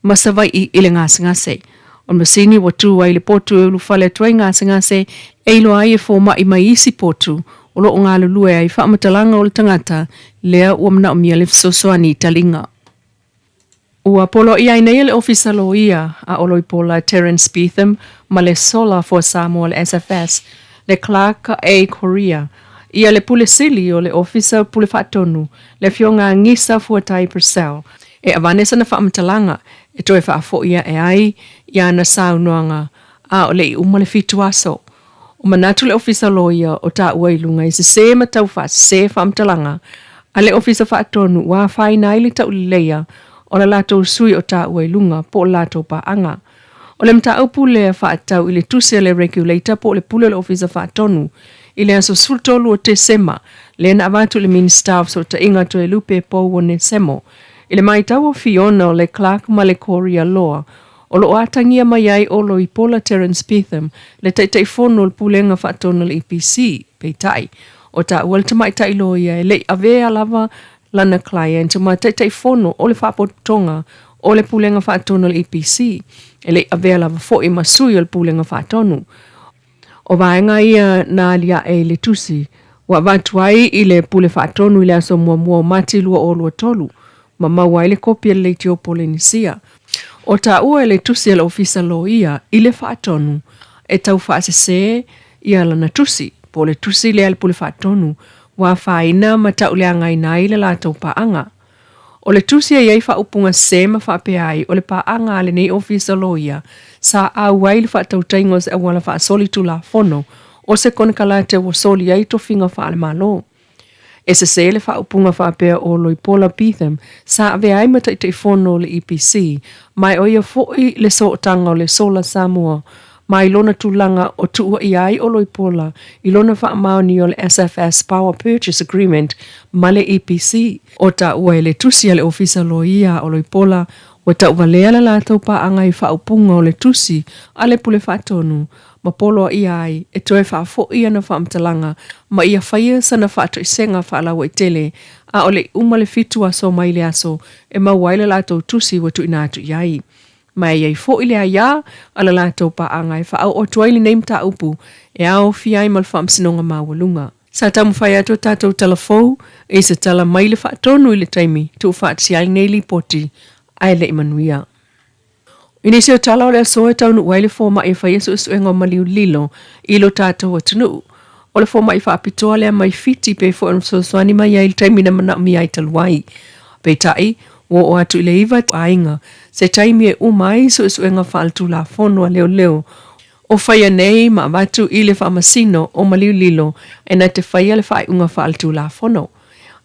ma Savaii i le gasegase. O le masini ua tu ai le potu e ulufale atu ai gasegase e iloa ai e fomai mai isi potu o lo o galulue ai faamatalaga o le tagata lea ua manaomia le fesoasoani i taliga. Ua poloaia ai nei e le Ofisa Loia a Oloipola Terence Beetham ma le Solar for Samoa le SFS, le Clark A. Correa, ia le Pule Sili o le Ofisa Pule Faatonu, le Afioga Gisa Fuatai Purcell, e avane sana faamatalaga e toe faafoi ae ai i ana saunoaga a o le i uma le fitu aso. O manatu le Ofisa Loia o taua i luga e sesē ma tau faasesē faamatalaga a le Ofisa Faatonu ua afaina ai le tauleleia o la latou sui o taua i luga po o le latou paaga. O le mataupu lea faatatau i le tusi a le Regulator po o le Pule o le Ofisa Faatonu i le aso 13 o Tesema lea na avatu i le Minisita o Fesootaiga Toelupe Pou Onesemo i le matau o Fiona o le Clark ma le Korea Loa o lo o atagia mai ai o Loipola Terence Beetham, le Taitaifono o le Pulega Faatonu a le EPC. Peitai, o taua le tamaitai loia e le i avea lava lana client ma Taitaifono o le Faapotopotoga o le Pulega Faatonu a le EPC, e le i avea lava foi ma sui o le Pulega Faatonu. O vaega ia na aliae i le tusi ua avatu ai i le Pule Faatonu i le aso 1 o Mati 2023 ma maua ai le kopi a le Leitio Polenisia. O taua e le tusi a le Ofisa Loia i le Faatonu e tau faasese ia lana tusi, po o le tusi lea a le Pule Faatonu ua afaina ma tauleagaina ai le latou paaga. O le tusi e i ai faaupuga sese ma faapea ai o le paaga a lenei Ofisa Loia sa auai i le faatautaiga o se auala faasoli tulafono o se konekarate ua soli ai tofiga faale-Malo. E sese le faaupuga faapea o Loipola Beetham sa avea ai ma Taitaifono o le EPC, ma e o ia foi le sootaga o le Solar Samoa mai lona tulaga o tuuaia ai o Loipola i lona faamaoni o le SFS Power Purchase Agreement ma le EPC. O taua e le tusi a le Ofisa Loia o Loipola ua tauvalea le latou paaga i faaupuga o le tusi a le Pule Faatonu ma poloaia ai e toe faafoi ana faamatalaga ma ia faia sana faatoesega faalauaitele a o le i uma le 7 aso mai le aso e maua ai le latou tusi ua tuuina atu i ai. Ma e i ai foi le aiā a le latou paaga e faaoo atu ai lenei mataupu e aofia ai ma le Faamasinoga Maualuga. Sa taumafai atu a tatou tala fou i se tala mai le faatonu i le taimi tuufaatasia ai lenei lipoti ae le i manuia. I nisi o tala o le aso e taunuu ai le fomai e faia suesuega o maliu lilo i lo tatou atunuu. O le fomai faapitoa lea mai Fiti pei foi ona fesoasoani mai ai i le taimi na manaomia ai talu ai. Peitai, ua oo atu i le 9 aiga se taimi e uma ai suesuega faaletulafono a leoleo o faia nei ma avatu i le faamasino o maliu lilo e na te faia le faaiuga faaletulafono.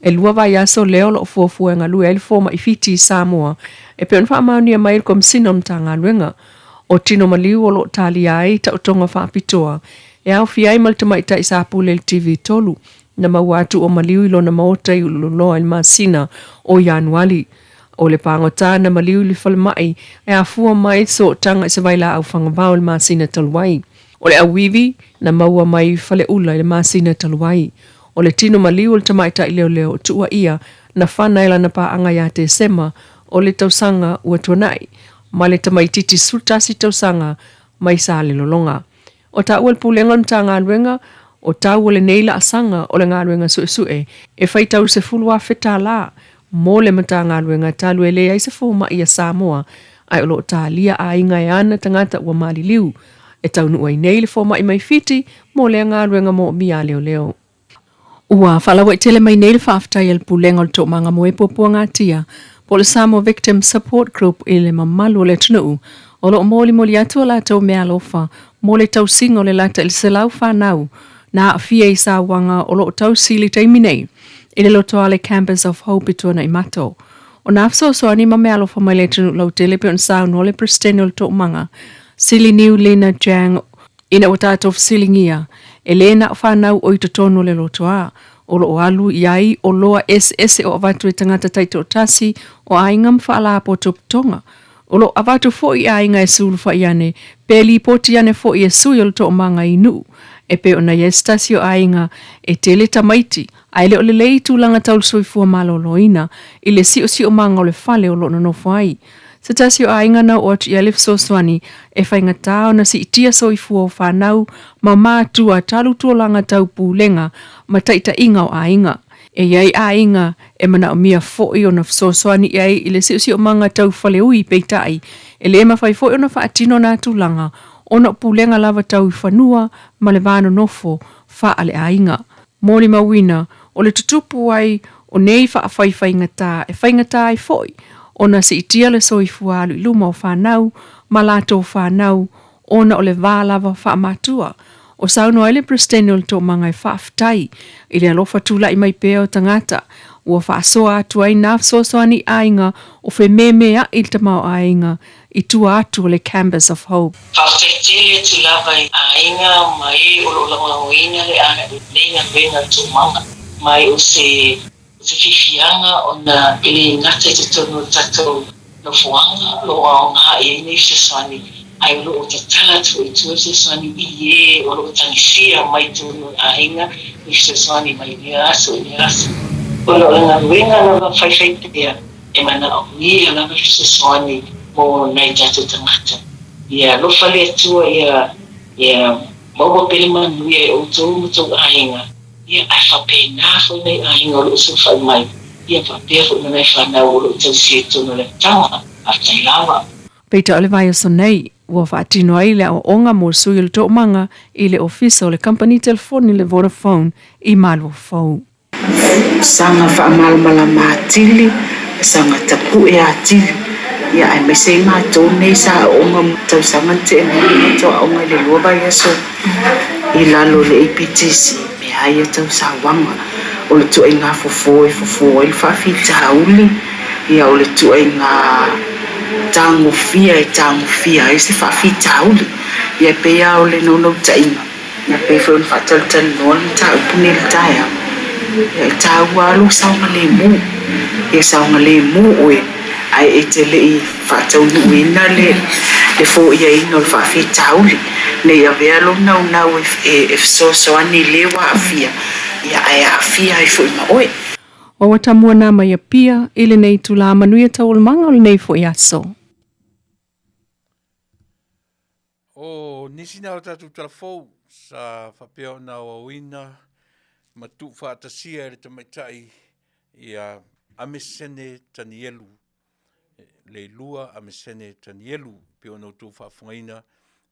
E 2 vaiaso lea o lo o fuafua e galue ai le fomai Fiti i Samoa e pei ona faamaonia mai e le Komesina o Matagaluega. O tino maliu o lo o talia ai taotoga faapitoa e aofia ai ma le tamaitai sa pule i le TV3 na maua atu o maliu i lona maota i Ululoloa i le masina o Ianuali. O le pagota na maliu i le falemai e afua mai sootaga i se vailaau fagavao i le masina talu ai. O le auivi na maua mai Faleula i le masina talu ai. O le tino maliu o le tamaitai leoleo o tuuaia na fana e lana paaga ia Tesema o le tausaga ua tuanai, ma le tamaitiiti 11 tausaga mai Salelologa. O taua le Pulega o le Matagaluega o tau o lenei laasaga o le galuega suesue e faitau $10,000 mo le Matagaluega talu e leai se fomai a Samoa ae o lo o talia aiga e ana tagata ua maliliu e taunuu ai nei le fomai mai Fiti mo lea galuega moomia a leoleo. Ua faalauaitele mai nei le faafetai a le Pulega o le Toomaga Moe Puapuagatia po o le Samoa Victim Support Group i le mamalu o le atunuu o lo o molimoli atu a latou meaalofa mo le tausiga o le lata i le 100 fanau na aafia i sauaga o lo o tausi i le taimi nei i le lotoa le Campus of Hope i Tuanaimato. O nā fesoasoani ma meaalofa mai le atunuu lautele pei ona saunoa le Peresetene o le Toomaga, Siliniu Lina Jang, Ina ua tatou fesiligia, e lē na o fanau o i totonu o le lotoa, o lo o alu i ai oloa eseese o avatu e tagata taitoatasi o aiga ma faalapotopotoga. O lo o avatu foi i aiga e sulufai ane pe lipoti ane foi e sui o le toomaga i nuu, e pei ona i ai se tasi o aiga e tele tamaiti ae le o lelei i tulaga tau le soifua maloloina i le siosiomaga o le fale o lo o nonofo ai. Se tasi o aiga na oo atu i ai le fesoasoani e faigata ona siitia soifua o fanau ma matua talu tulaga tau pulega ma taitaiga o aiga. E i ai aiga e manaomia foi ona fesoasoani i ai i le siosiomaga tau faleui peitai e le mafai foi ona faatino nā tulaga ona o pulega lava tau i fanua ma le va nonofo faaleaiga. Molimauina o le tutupu ai o nei faafaifaigata e faigata ai foi ona siitia le soifua alu i luma o fanau ma latou fanau ona o le va lava faamatua. O saunoa ai le Peresetene o le Toomaga e faafetai i le alofa tulai mai pea o tagata ua faasoa atu ai nā fesoasoani i aiga o fememea'i i le tamaoaiga i tua atu o le Campus of Hope. Faafetai tele atu lava i aiga ma e o lo o lagolagoina lenei galuega a le Toomaga ma e o se fiafiaga ona e le gata i totonu o le tatou nofoaga o lo o aoga i ai nei fesoasoani ae o lo o tatala atu foi i tua fesoasoani i e o lo o tagisia mai totonu o aiga ni fesoasoani mai lea aso i lea aso. Ona o le galuega lava faifai pea e manaomia lava le fesoasoani mo nai tatou tagata. Ia alofa le Atua ia ia Maua pea le manuia e outou ma tou aiga, ia, ae faapena foi nai aiga o lo o sulufai mai, ia faapea foi ma nai fanau o lo o tausia i totonu o le amataga. Faafetai lava. Peitai o le vaiaso nei, ua faatino ai le aoaoga mo sui o le Toomaga i le Ofisa o le Kamupani Telefoni le Vodafone i Maluafou. Saga faamalamalama atili, saga tapue atili, ia aemaise ai matou nei sa aooga tausaga na tea nei le matou aoga i le lua vaiaso i lalo o le APTC, mea ia tau sauaga, o le tuaiga fofo e fofo ai le faafitauli, ia o le tuaiga tagofia e tagofia ai se faafitauli, ia e pei lava o le naunautaiga. Ia pei foi ona faatalatalanoa le mataupu nei i le taeao, ia e taua lava lou saogalemu. Ia saogalemu oe ae e te le i faataunuuina le foiaina o le faafitauli, ne i avea lou naunau e fesoasoani i le ua aafia, ia ae aafia ai foi ma oe. Ua tamua nā mai Apia i lenei itulā manuia taualumaga o lenei foi aso. O nisi na o tatou tala fou sa faapea ona aoaoina ma tuufaatasia e le tamaitai ia Amesene Tanielu, Leilua Amesene Tanielu, pei ona outou faafofogaina,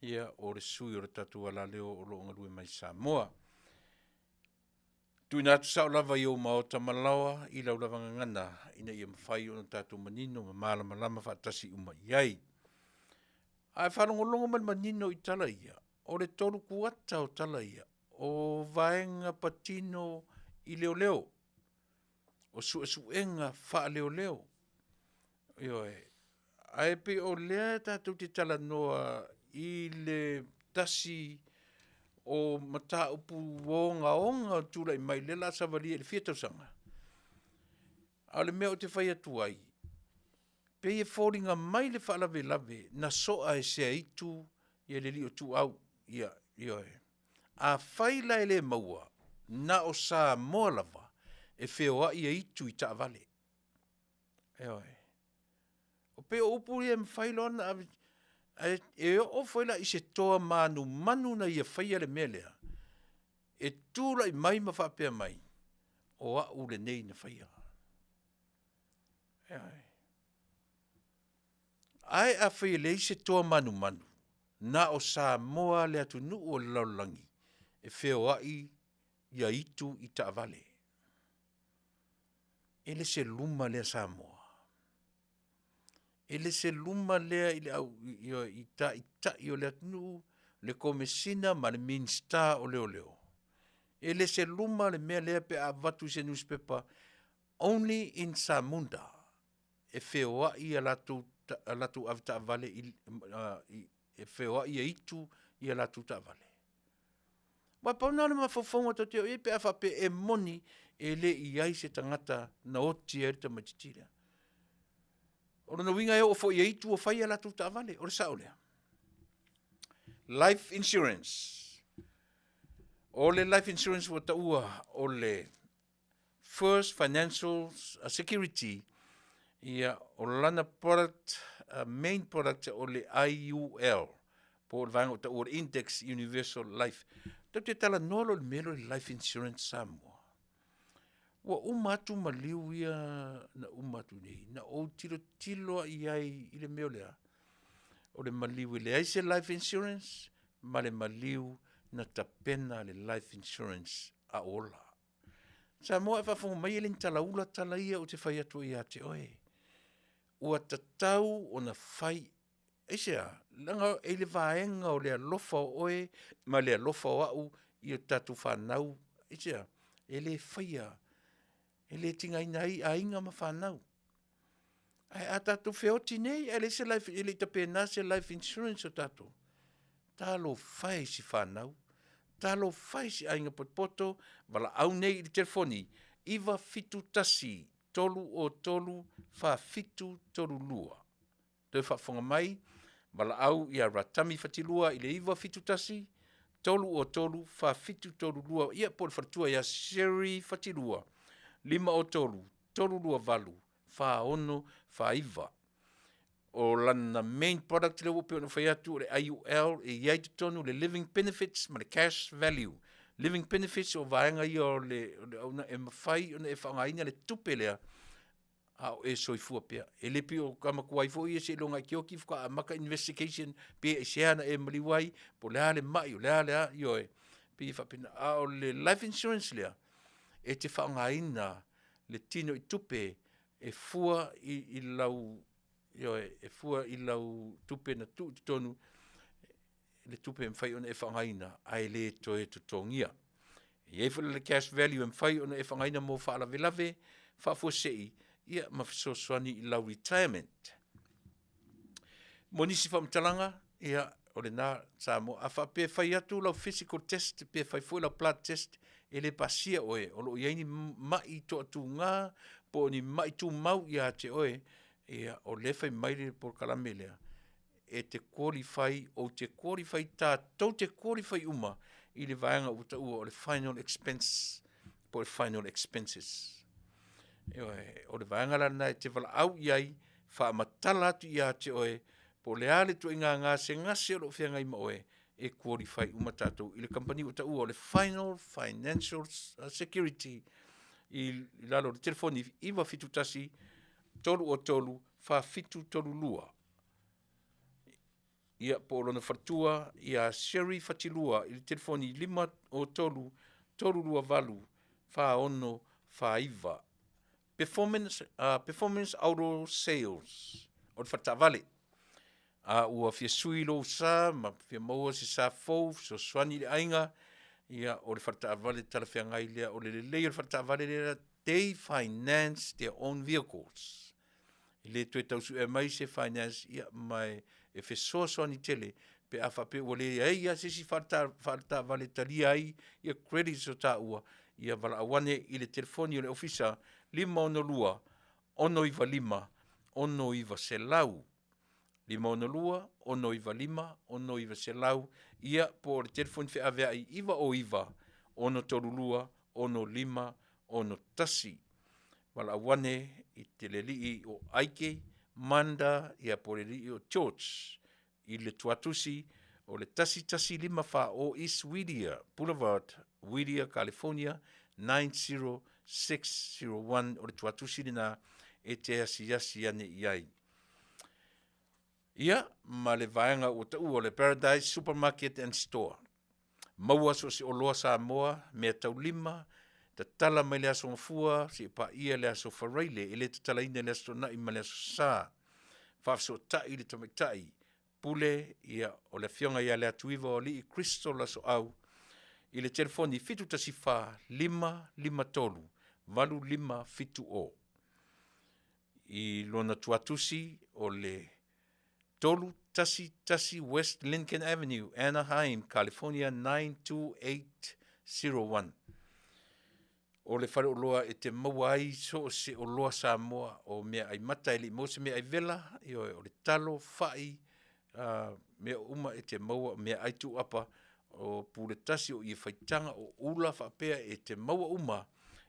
ia o le sui o le tatou alaleo o lo o galue mai Samoa. Tuuina atu sao lava i ou maota ma laoa i lau lava gagana ina ia mafai ona tatou manino ma malamalama faatasi uma i ai. A e faalogologo mai le manino i tala ia, o le tolu kuata o tala ia, o vaega patino i leoleo, o suesuega faaleoleo. Ioe. Ae pei o lea tatou te talanoa i le tasi o mataupu ogaoga o tulai mai lea la savalia i le fia tausaga. A o le mea ou te fai atu ai, pei e foliga mai le faalavelave na soa e Seaitu ia le alii o Tuuau, ia, ioe. Afai la e le maua, na o Samoa lava e feoai e itu i taavale. Ioe. O pei o upu ia e mafai loa ona ave, ae e oo foi la i se toa manumanu na ia faia le mea lea, e tulai mai ma faapea mai, o au lenei na faia. Ioe. Ae afai e leai se toa manumanu, na o Samoa le atunuu o le lalolagi e feoai ia itu i taavale. E le se luma lea Samoa. E le se luma lea i le au i, i, i taitai o le atunuu, le komesina ma le Minisita o Leoleo. E le se luma le mea lea pe a avatu i se newspaper, only in Samunda e feoai a latou, a latou avetaavale i, i, e feoai e itu i a latou taavale. Aua pau lena o le mafaufauga tou te oo i ai pe a faapea e moni e le i ai se tagata na oti ai le tamaitiiti lea. O lona uiga e oo foi e itu o fai a latou taavale, o le sao lea. Life insurance. O le life insurance ua taua o le First Financial Security, ia, o lana product, main product o le IUL, po o le vaega o taua o le Index Universal Life. Tatou te talanoa loa i le mea lea o le life insurance Samoa. Ua uma atu maliu ia na uma atu nei, na ou tilotilo lava i ai i le mea o le a? O le maliu e leai se life insurance ma le maliu na tapena le life insurance a ola. Samoa e faafofoga mai e le ni talaula tala ia ou te fai atu ai ia te oe. Ua tatau ona fai aisea, leaga e i le vaega o le alofa o oe ma le alofa o au i o tatou fanau, aisea, e le faia, e le tigaina ai aiga ma fanau. Ae a tatou feoti nei, ae leai se life, e le i tapena se life insurance o tatou. Talofa e i si fanau, talofa e i si aiga potopoto, valaau nei i le telefoni 971 303 4732. Toe faafofoga mai, valaau ia Ratami Fatilua i le 971 303 4732, ia po o le faletua ia Sherry Fatilua 503 328 4649. O lana main product lea ua pei ona fai atu o le IUL e i ai totonu le living benefits ma le cash value. Living benefits o vaega ia o le, o le auna e mafai ona e faaaogaina le tupe lea a o e soifua pea. E le pei o ka matua ai foi ia seiloga e te oti faatoa amata investigation pe aisea na e maliu ai, po o le a le mai, o le a le a, ioe, pei e faapena. A o le life insurance lea, e te faaaogaina le tino i tupe e fua i, i lau, ioe, e fua i lau tupe na tuu i totonu, le tupe e mafai ona e faaaogaina ae le toe totogia. E i ai foi le cash value e mafai ona e faaaogaina mo faalavelave faafuasei, ia ma fesoasoani i lau retirement. Mo nisi faamatalaga, ia, o lena Samoa, a faapea e fai atu lau physical test pe fai foi lau blood test, e le pasia oe, o lo o i ai ni mai toatuga po o ni mai tumau ia te oe, ia, o lea e fai mai le polokalame lea, e te qualify, ou te qualify, tatou te qualify uma i le vaega ua taua o le final expense po o le final expenses. Ioe, o le vaega la lena e te valaau i ai, faamatala atu ia te oe, po o le a le ituaiga gasegase o lo o feagai ma oe, e qualify uma tatou i le kamupani ua taua o le Final Financial Security i lalo o le telefoni 971 303 4732. Ia, po o lona faletua ia Sherry Fatilua i le telefoni 503 328 4649. Performance, Performance Auto Sales, o le faletaavale. A ua fia sui lou sa ma fia maua se sa fou, fesoasoani i le aiga, ia, o le faletaavale talafeagai lea. O le lelei o le faletaavale lea, they finance their own vehicles. E le toe tau suea mai se finance, ia, ma e fesoasoani tele pe a faapea ua leai lava se isi faletaavale e talia ai ia credits o taua, ia valaau ane i le telefoni o le ofisa 562 695 6900. 562 695 6900, ia, po o le telefoni feaveai 909 632 6561. Valaau ane i te le alii o Aike Manda, ia po o le alii o George i le tuatusi o le 1154 East Whittier Boulevard, Whittier, California 90601. O le tuatusi lena e te asiasi ane i ai. Ia, ma le vaega ua taua o le Paradise Supermarket and Store. Maua so o se oloa Samoa, mea taulima, tatala mai le Aso Gafua seia paia le Aso Faraile, e le tatalaina i le Aso Toonai ma le Aso Sa. Faafesootai le tamaitai pule, ia, o le afioga ia Leatuiva o Alii Crystal Asoau i le telefoni 714 553 8570. I lona tuatusi o le 311 West Lincoln Avenue, Anaheim, California 92801. O le faleoloa e te maua ai so o se oloa Samoa o meaai mata e le i maua se meaai vela, ioe, o le talo, fai, mea uma e te maua, meaai tuuapa, o pule tasi, o ie faitaga, o ula faapea e te maua uma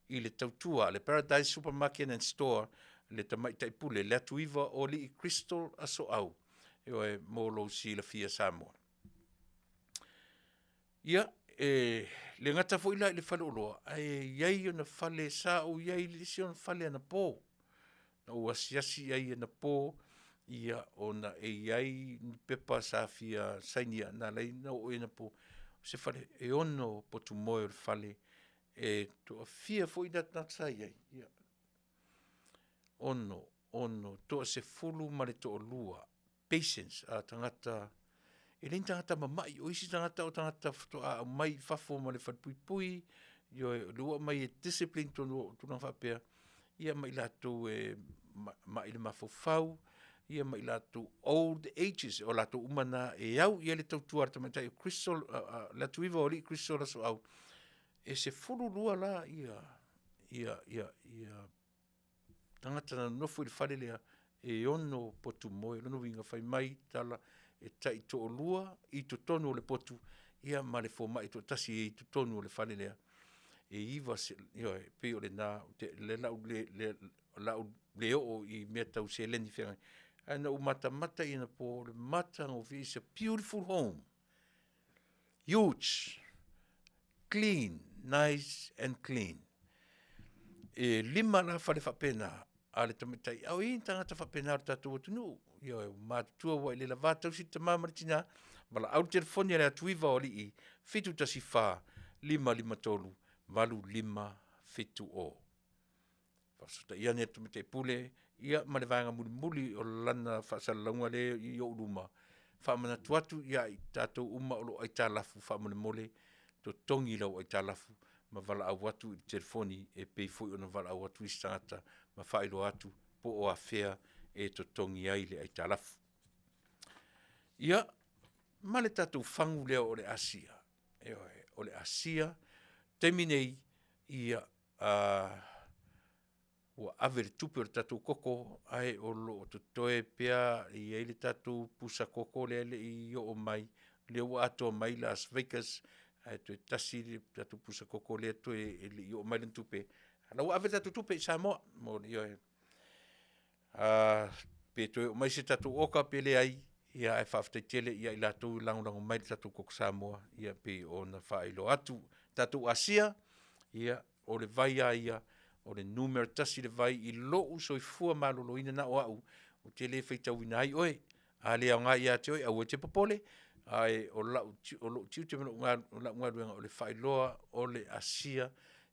i le tautua a le Paradise Supermarket and Store, le tamaitai pule Leatuiva o Alii Crystal Asoau, ioe, mo lou silafia Samoa. Ia, e le gata foi la i le faleoloa, ae i ai ona fale sa ou i ai i le isi ona fale anapo. Na ou asiasi i ai anapo, ia, ona e i ai ni pepa sa fia sainia, na ala ai ona oo i anapo. O se fale e ono potu moe o le fale, e toafia foi na tagata sa i ai, ia, ono, ono, toasefulu ma le toalua patients, a tagata, e le ni tagata mamai, o isi tagata o tagata faatoa aumai i fafo ma le falepuipui, ioe, o lea ua aumai e discipline tonu o tulaga faapea, ia ma i latou e mai le mafaufau, ia ma i latou old ages, o latou uma na e au i ai le tautua a le tamaitai o Crystal, le Atuiva o Alii Crystal Asoau, e 12 la ia, ia, ia, ia tagata na nonofo i le fale lea e ono potu moe. Lona uiga fai mai tala e tai toalua i totonu o le potu, ia ma le fomai toatasi e i totonu o le fale lea. E iva se, ioe, pei o lena, te, le lau le, le, lau le oo i mea tau seleni feagai. Ae na ou matamata i anapo o le matagofie, it's a beautiful home. Huge, clean, nice and clean. E lima la fale faapena a le tamaitai, a o i ai ni tagata faapena o le tatou atunuu. Ioe, ua matutua ua i le lava tausi le tama ma le tina, valaau le telefoni a le atuiva o alii, 714 553 8570. Faafesootai ane le Tamaitai Pule ia ma le vaega mulimuli o lana faasalalauga lea i ou luma, faamanatu atu ia i tatou uma o lo o aitalafu faamolemole, totogi lau aitalafu ma valaau atu i le telefoni e pei foi ona valaau atu isi tagata ma faailoa atu po o afea e totogi ai le aitalafu. Ia, ma le tatou fagu lea o le asia, ioe, o le asia, taimi nei, ia, ua ave le tupe o le tatou koko, ae o lo o totoe pea, e i ai le tatou pusa koko lea e le i oo mai, lea ua atoa mai Las Vegas, ae toe tasi le tatou pusa koko lea toe e le i oo mai lana tupe, a o la ua ave le tatou tupe i Samoa. Ioe. Pe toe oo mai se tatou oka pe leai, ia ae faafetai tele ia i latou e lagolago mai i le tatou koko Samoa ia e pei ona faailoa atu. Tatou asia, ia o le vai lava ia, o le numera tasi le vai i lou soifua maloloina na o au, ou te le faitauina ai oe. A le aoga ia te oe, aua e te popole, ae o lou tiute ma lau galuega, o le faailoa o le asia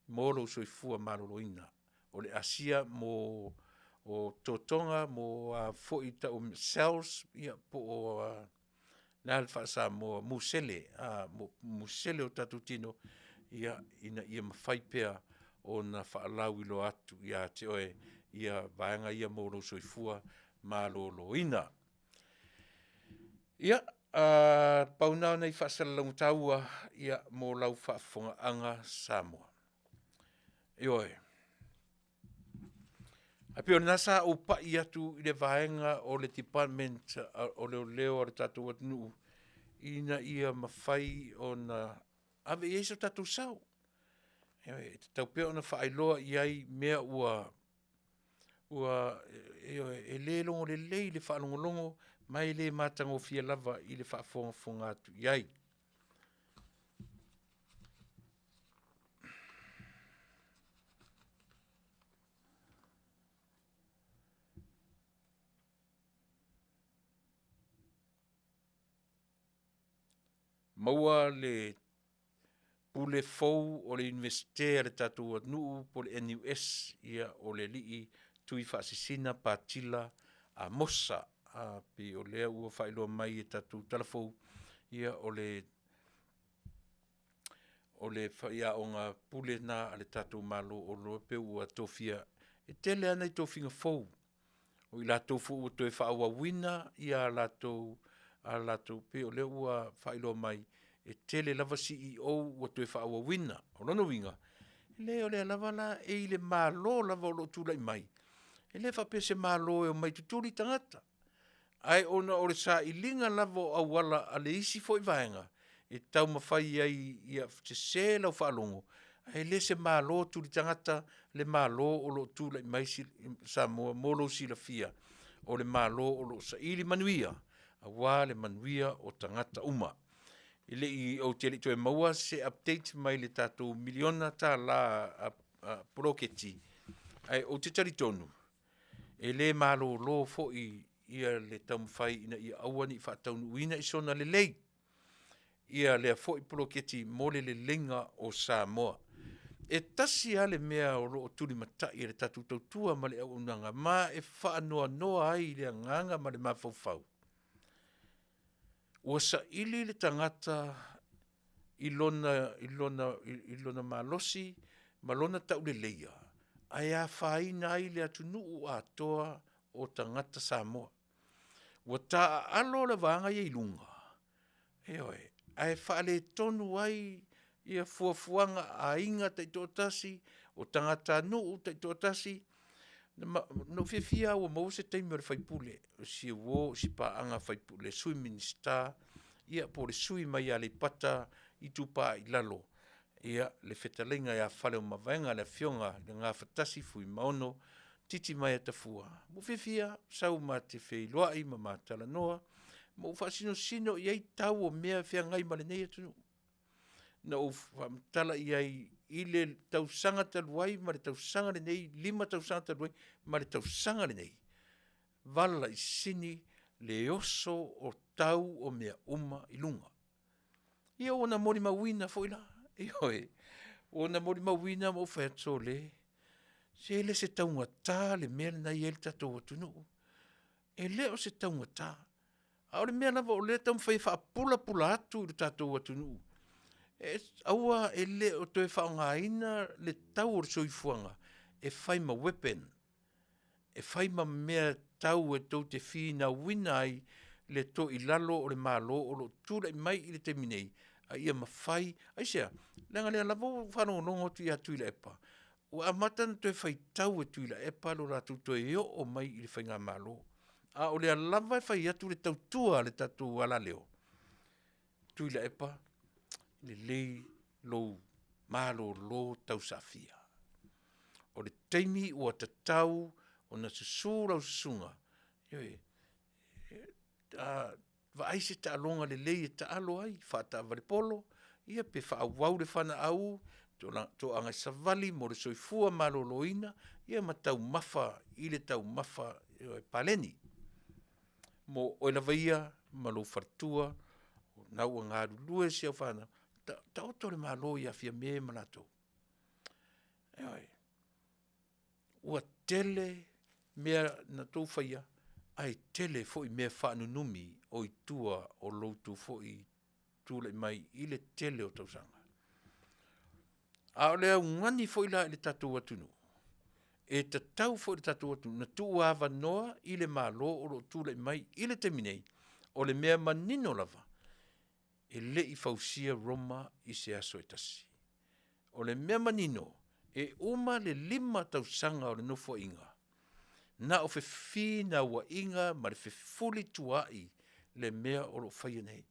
mo lou soifua maloloina. O le asia mo totoga mo a foi e tau o cells ia po o a, le a le faa-Samoa, musele, musele o tatou tino ina ia mafai pea ona faalauiloa atu ia te oe ia vaega ia mo lou soifua maloloina. Ia, pau na o nai faasalalauga taua ia mo lau faafofogaaga Samoa. Ioe. Ae pei o lena sa ou pai atu i le vaega o le Department o Leoleo a le tatou atunuu ina ia mafai ona ave i ai so tatou sao. Ioe, e tatau pea ona faailoa i ai mea ua ioe, e le logo lelei i le faalogologo ma e le matagofie lava i le faafogafoga atu i ai. Maua le Pule fou o le Iunivesite a le tatou atunuu po o le NUS, ia o le alii Tuifaasisina Patila Amosa. E pei o lea ua faailoa mai e tatou tala fou, ia o le faiaoga pule lena a le tatou Malo o lea e pei ua tofia. E tele lava nai tofiga fou, o i latou foi ua toe faaauauina a latou pei o lea ua faailoa mai, e tele lava CEOs ua toe faaauauina. O lona uiga, e leai o lea lava la e i le Malo lava o lo o tulai mai, e le faapea o se Malo e omai e tutuli tagata, ae ona o le sailiga lava o auala a le isi foi vaega e taumafai ai ia sese lau faalogo, ae le se Malo tuli tagata le Malo o lo o tulai mai Samoa mo lou silafia, o le Malo o lo o saili manuia aua le manuia o tagata uma. E le i, ou te le i toe maua se update mai le tatou miliona tala a poloketi, ae ou te talitonu, e le malolo foi ia le taumafai ina ia aua ne i faataunuuina i sona lelei ia lea foi poloketi mo le leleiga o Samoa. E tasi lava le mea o lo o tulimatai e le tatou tautua ma le auaunaga ma e faanoanoa ai i le agaga ma le mafaufau, ua saili le tagata i lona malosi ma lona tauleleia, ae afaina ai le atunuu atoa o tagata Samoa. Ua taaalo le vaega ia i luga, ioe, ae faaletonu ai ia fuafuaga a aiga taitoatasi, o tagatanuu taitoatasi. Na ou fiafia lava ua maua se taimi o le sui usufono, o si uo, o si paaga sui usufono, le Sui Minisita ia po o le sui usufono mai Aleipata Itupa i Lalo, ia le fetalaiga ia Faleomavaega, le Afioga i le Gafatasi Fuimaono. Titi mai a Tafua. Ua fiafia sau ma te feiloai ma ma talanoa, ma ua faasinosino i ai tau o mea e feagai ma lenei atunuu. Na ou faamatala i ai i le tausaga talu ai ma le tausaga lenei, 5 tausaga talu ai ma le tausaga lenei, vala i sini le oso o tau o mea uma i luga. Ia ua na molimauina foi la, ioe, ua na molimauina ma ou fai atu, sole, se le se taugata le mea lena e i ai le tatou atunuu. E le o se taugata, a o le mea lava o lea e taumafai e faapulapula atu i le tatou atunuu, e aua e le o toe faaaogaina le tau o le soifuaga e fai ma weapon, e fai ma mea tau e tou te finauina ai le toilalo o le Malo o lo o tulai mai i le taimi nei, a ia mafai, aisea? Leaga o lea lava ua ou faalogologo atu ia Tuilaepa, ua amata ona toe faitau e Tuilaepa lo latou toe oo mai i le faigamalo. A o lea lava e fai atu le tautua a le tatou alaleo, Tuilaepa, lelei lou malolo tausaafia. O le taimi ua tatau ona susu lau susuga, ioe, vaai se taaloga lelei e taalo ai, faataavale polo, ia pe faaauau le fana auu, toaga savali mo le soifua maloloina, ia ma taumafa i le taumafa paleni. Mo oe lava ia ma lou faletua, o lena ua galulue si au fanau, taoto le Malo ia Fiame ma latou. Ioe. Ua tele mea na outou faia, ae tele foi mea faanunumi o i tua o lo outou foi tulai mai i le tele o tausaga. A o le augani foi la i le tatou atunuu, e tatau foi i le tatou atunuu ona tuuavanoa i le Malo o lo o tulai mai i le taimi nei, o le mea manino lava, e le i fausia Roma i se aso e tasi. O le mea manino, e uma le 5 tausaga o le Nofoaiga, na o fefinauaiga ma le fefulituaai le mea o lo o faia nei.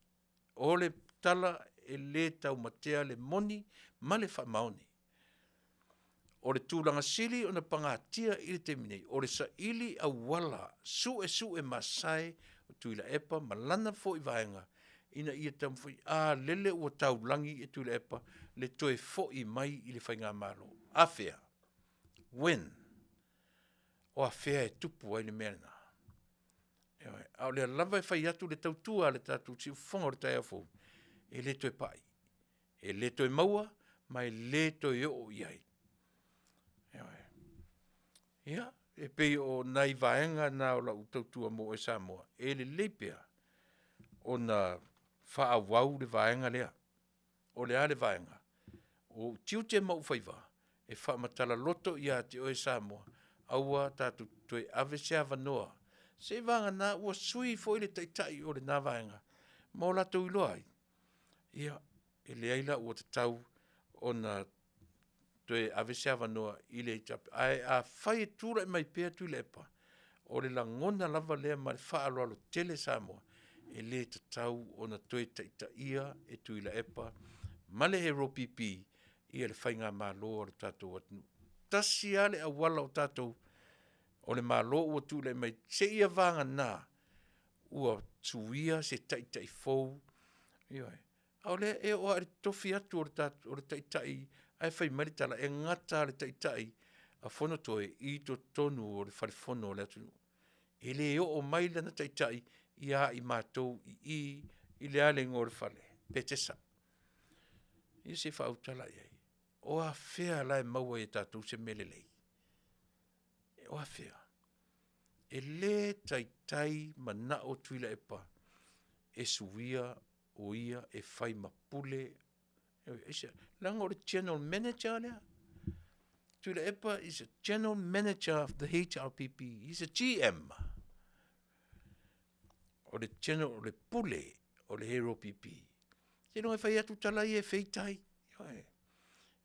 O le tala e le taumatea le moni ma le faamaoni. O le tulaga sili ona pagatia i le taimi nei, o le saili auala suesue masae o Tuilaepa ma lana foi vaega ina ia taumafai, a lele ua taulagi e Tuilaepa le toe foi mai i le faigamalo. A fea? When? O afea e tupu ai le mea lena? Ioe, a o lea lava e fai atu le tautua a le tatou siufofoga o le taeao fou, e le toe pai, e le toe maua, ma e le toe oo i ai. Ioe. Ia, e pei o nai vaega na o lau tautua mo oe Samoa, e lelei pea ona faaauau le vaega lea. O le a le vaega? O ou tiute ma ou faiva e faamatala loto ia te oe Samoa, aua tatou te toe ave se avanoa seiavagana ua sui foi le taitai o lena vaega ma o latou iloa ai, ia, e leai la ua tatau ona toe ave se avanoa i le HRPP. Ae afai e tulai mai pea Tuilaepa, o le lagona lava lea ma le faaaloalo tele Samoa, e le tatau ona toe taitaia e Tuilaepa ma le HRPP ia le faigamalo a le tatou atunuu. Tasi lava le auala o tatou o le Malo ua tulai mai seia vagana ua suia se taitai fou, ioe. A o lea e oo lava i le tofi atu o le o le taitai ae fai mai le tala, e gata lava le taitai a Fonotoe i totonu o le fale fono o le atunuu. E le oo mai lana taitai ia i matou i i i le a le igoa o le fale? Petesa. Ia se i faautala i ai. O afea la e maua ai e tatou se mea lelei? O afea? E le taitai manao Tuilaepa e suia o ia e fai ma pule, aisea? Leaga o le general manager lea. Tuilaepa is a general manager of the HRPP. He's a GM. O le general, o le pule o le HRPP. Seiloga e fai atu tala ia e feitai. Ioe.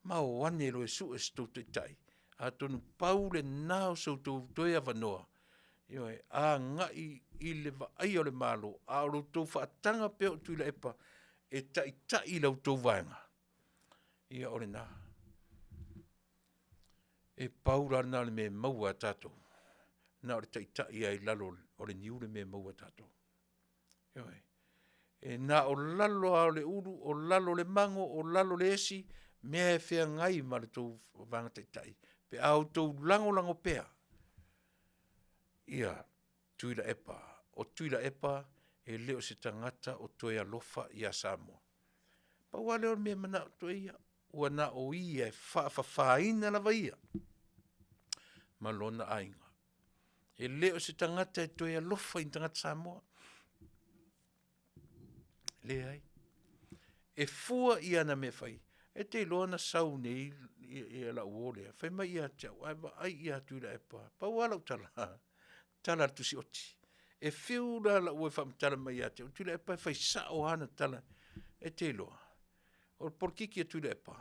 Ma o ane loa e sue se tou taitai, atonu pau lena o so outou toe avanoa, ioe, agai i le vaaia o le Malo, a o lo outou faataga pea o Tuilaepa e taitai la outou vaega, ia o lena. E pau la lena o le mea e maua a tatou, na o le taitai lava i lalo o le niu le mea e maua e tatou. Ioe. E na o lalo lava o le ulu, o lalo o le mago, o lalo o le esi, mea e feagai ma le tou vaega taitai pe a outou lagolago pea ia Tuilaepa. O Tuilaepa e le o se tagata o toe alofa ia Samoa. Pau lava lea o le mea e manao atu ai ia, ua na o ia e faafafaina lava ia ma lona aiga. E le o se tagata e toe alofa i ni tagata Samoa. Leai. E fua i ana mea e fai. E te iloa na sau nei ia lau uo lea, fai mai ia te au, ae vaai ia Tuilaepa, pau lava lau tala, tala a le tusioti. E fiu la lau uo e faamatala mai ia te au, Tuilaepa e fai sao lava ana tala. E te iloa, o le polokiki a Tuilaepa,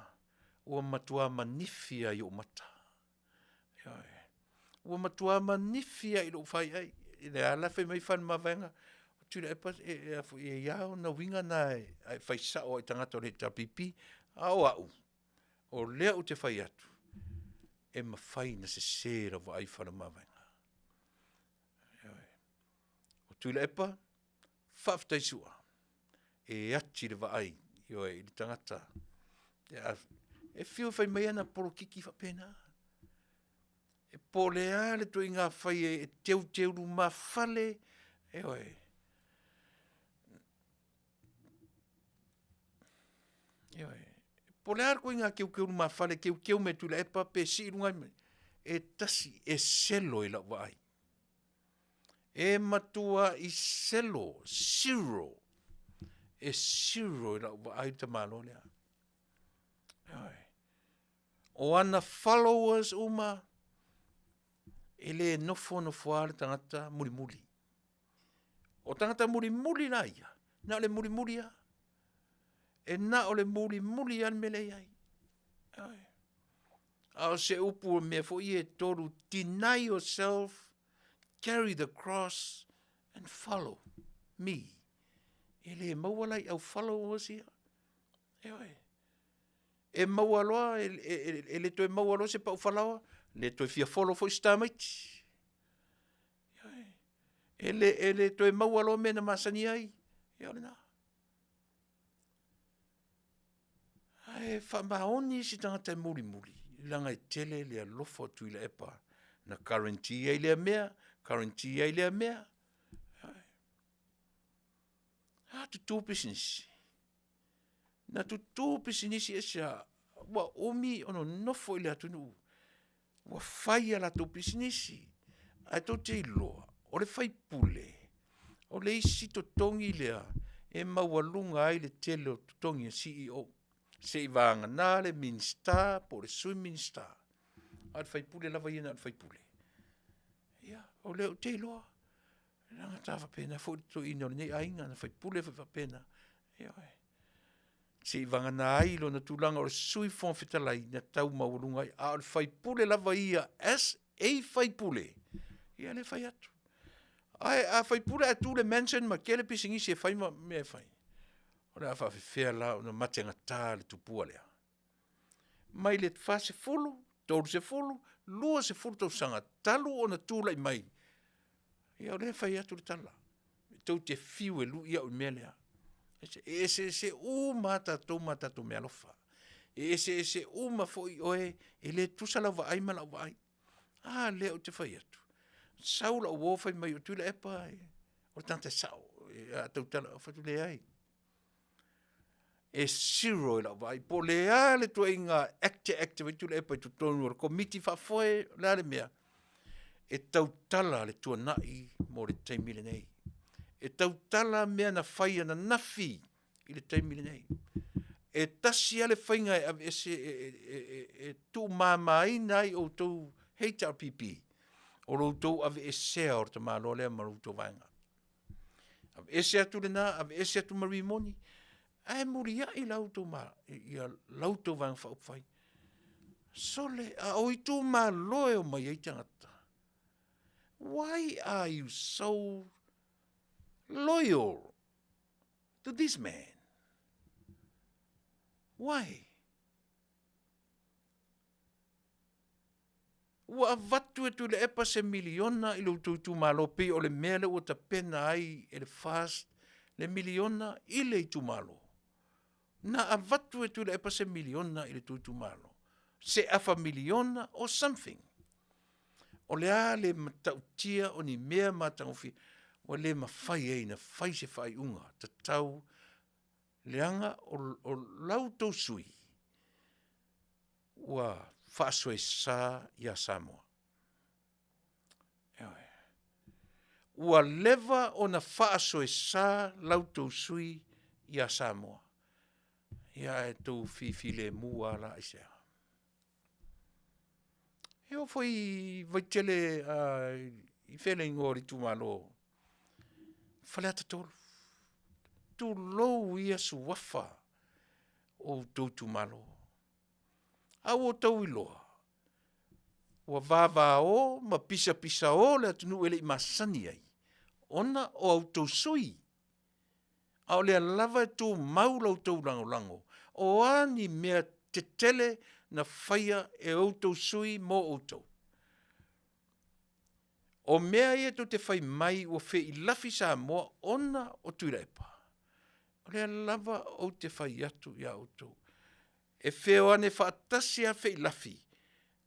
ua matua manifi lava i ou mata. Ioe. Ua matua manifi lava i lou faiai. O lea la e fai mai Faleomavaega, o Tuilaepa e, e, a foi, e i ai lava ona uiga na e, ae fai sao lava i tagata o le HRPP, a o au, o lea ou te fai atu, e mafai ona sese lau vaai Faleomavaega. Ioe. O Tuilaepa, faafetai Sua, e ati le vaai, ioe, i le tagata. E fiu e fai mai ana polokiki faapena. E po o le a le ituaiga fai e teuteulumafale, ioe. Ioe. Po o le a le ituaiga teuteulumafale, teuteu mai e Tuilaepa pe sii i luga, e tasi, e selo i lau vaai. E matuai selo, zero, e zero i lau vaai le tamaloa lea. Ioe. O ana followers uma, e le nofo nofo lava le tagata mulimuli. O tagata mulimuli la ia, na o le mulimuli lava. E na o le mulimuli lava le mea lea e i ai. Ioe. A o se upu o mea foi ia e tolu, deny yourself, carry the cross and follow me. E le maua la i au followers ia. Ioe. E maua loa, e, e, e, e le toe maua loa se pau falaoa, le toe fia follow foi se tamaiti. Ioe. E le, e le toe maua loa mea na masani ai. Ia o lena. Ae faamaoni isi tagata e mulimuli, leaga e tele le alofa o Tuilaepa na guarantee ai lea mea, guarantee ai lea mea. A tutu pisinisi. Na tutu pisinisi aisea? Ua umi o nonofo i le atunuu, ua fai a latou pisinisi. Ae tou te iloa, o le faipule, o le isi totogi lea e maualuga ai le tele o totogi a CEO, seivagana le Minisita po o le Sui Minisita, a o le faipule lava ia na o le faipule. Ia, o lea ou te iloa, leaga sa faapena foi le toeaina o lenei aiga na faipule foi faapena. Ioe. Seivagana ai lona tulaga o le Sui Fofoga Fetalai na tau maualuga ai, a o le faipule lava ia as a faipule, ia lea e fai atu. Ae a faipule ae tu le mansion ma tele pisinisi e fai ma mea e fai, o le a faapefea la ona mategata le tupua lea? Mai le 40, 30, 20 tausaga talu ona tulai mai, ia o lea e fai atu le tala, tou te fiu e lui au i le mea lea. E eseese uma lava tatou ma tatou meaalofa. E eseese uma foi oe, e le tutusa lau vaai ma lau vaai. A lea ou te fai atu, sau lau uo fai mai o Tuilaepa o le tagata sao, a tautala, ou fai atu, leai. E zero i lau vaai, po o le a le ituaiga acte acte mai Tuilaepa i totonu o le Komiti Faafoe, o le a le mea, e tautala le tuanai mo le taimi lenei. E tautala mea na fai ananafi i le taimi lenei. E tasi lava le faiga e aveese e, e, e, e, e tuumamaina ai outou HRPP, o lo outou aveesea o le tamaloa lea ma lo outou vaega. Aveese atu lena, aveese atu ma Rimoni, ae muliai la outou ma, ia la outou vaega faaupufai. Sole, a o itumalo e omai ai tagata. Why are you so loyal to this man? Why? Ua avatu e Tuilaepa se miliona i lo outou itumalo pei o le mea lea ua tapena ai e le FAST le miliona i le itumalo. Na avatu e Tuilaepa se miliona i le tou itumalo, se afa miliona or something. O le a le matautia o ni mea matagofie ua le mafai ai ona fai se faaiuga tatau leaga o la outou sui usufono ua faasoesa ia Samoa. Ioe. Ua leva ona faasoesa la outou sui usufono ia Samoa. Ia ae outou fifilemu lava la aisea? E oo foi i Vaitele i fea le igoa o le itumalo? Faleata 3. Tulou ia suafa o outou itumalo. A ua outou iloa, ua vavao ma pisapisao le atunuu e le i masani ai, ona o a outou sui usufono. A o lea lava e tumau la outou lagolago, o a ni mea tetele na faia e outou sui usufono mo outou? O mea ia tou te fai mai ua feilafi Samoa ona o Tuilaepa, o lea lava ou te fai atu ia outou, e feoane faatasi lava feilafi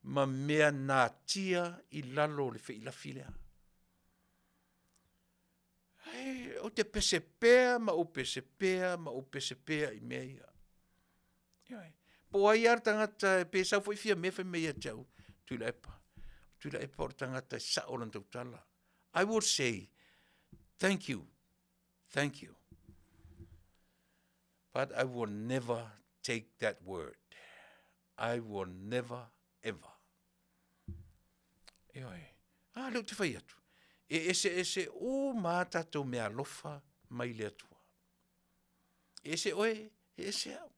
ma mea natia i lalo o le feilafi lea. Ae ou te pese pea ma ou pese pea ma ou pese pea i mea ia. Ioe. Po o ai lava le tagata pe sau foi Fiame fai mai ia te au, Tuilaepa, Tuilaepa o le tagata e sao lana tautala. I will say thank you, thank you. But I will never take that word. I will never ever. Ioe. A lea ou te fai atu, e eseese uma a tatou meaalofa mai le Atua. E ese oe, e ese au.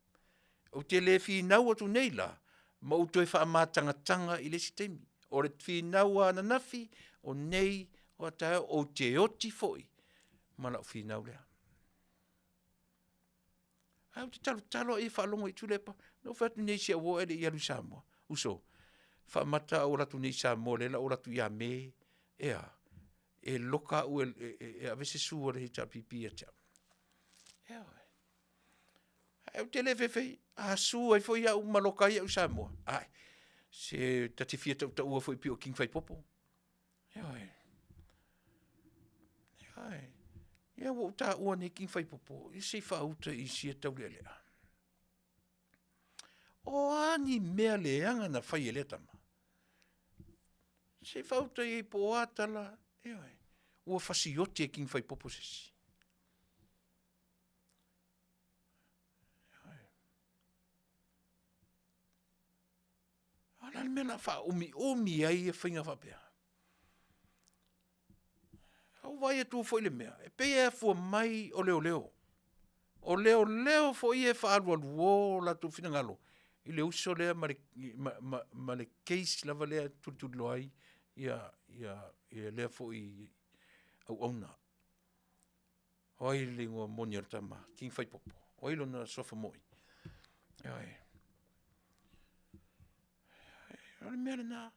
Ou te le finau atu nei la, ma ou toe faamatangatanga i le isi taimi. O le finau lava ananafi, o nei, o a taeao, ou te oti foi ma lau finau lea. Ae ou te talotalo lava ia faalogo i Tuilaepa. Na ou fai atu nei i si au uo ae le i alu i Samoa, uso, faamata au alu atu nei i Samoa lea o le a ou alu atu ia Me, e a? E loka au e, e, e, e ave se su a le HRPP ia te au. Ioe. Ae ou te le fefe, a su ai foi au ma loka ai au i Samoa. Ai, se ta te fia tautaua foi pei o King Faipopo. Ioe. Ioe. Ia ua ou taua nei King Faipopo, ia se i faauta i sia taulealea. O a ni mea leaga na fai e lea tama? Se i faauta i ai po o a tala, ioe, ua fasioti e King Faipopo se isi. Ioe. A o le a le mea o le a faaumiumi ai ia faiga faapea? A ua vaai atu foi i le mea, e pei e afua mai o leoleo. O leoleo foi ia e faaalualuo o latou finagalo i le uso lea ma le, ma, ma, ma le case lava lea e tulituliloa ai ia, ia, ia lea foi auauna. O ai le igoa moni o le tama? King Faipopo. O ai lona suafa moi? Ioe. O le mea lena.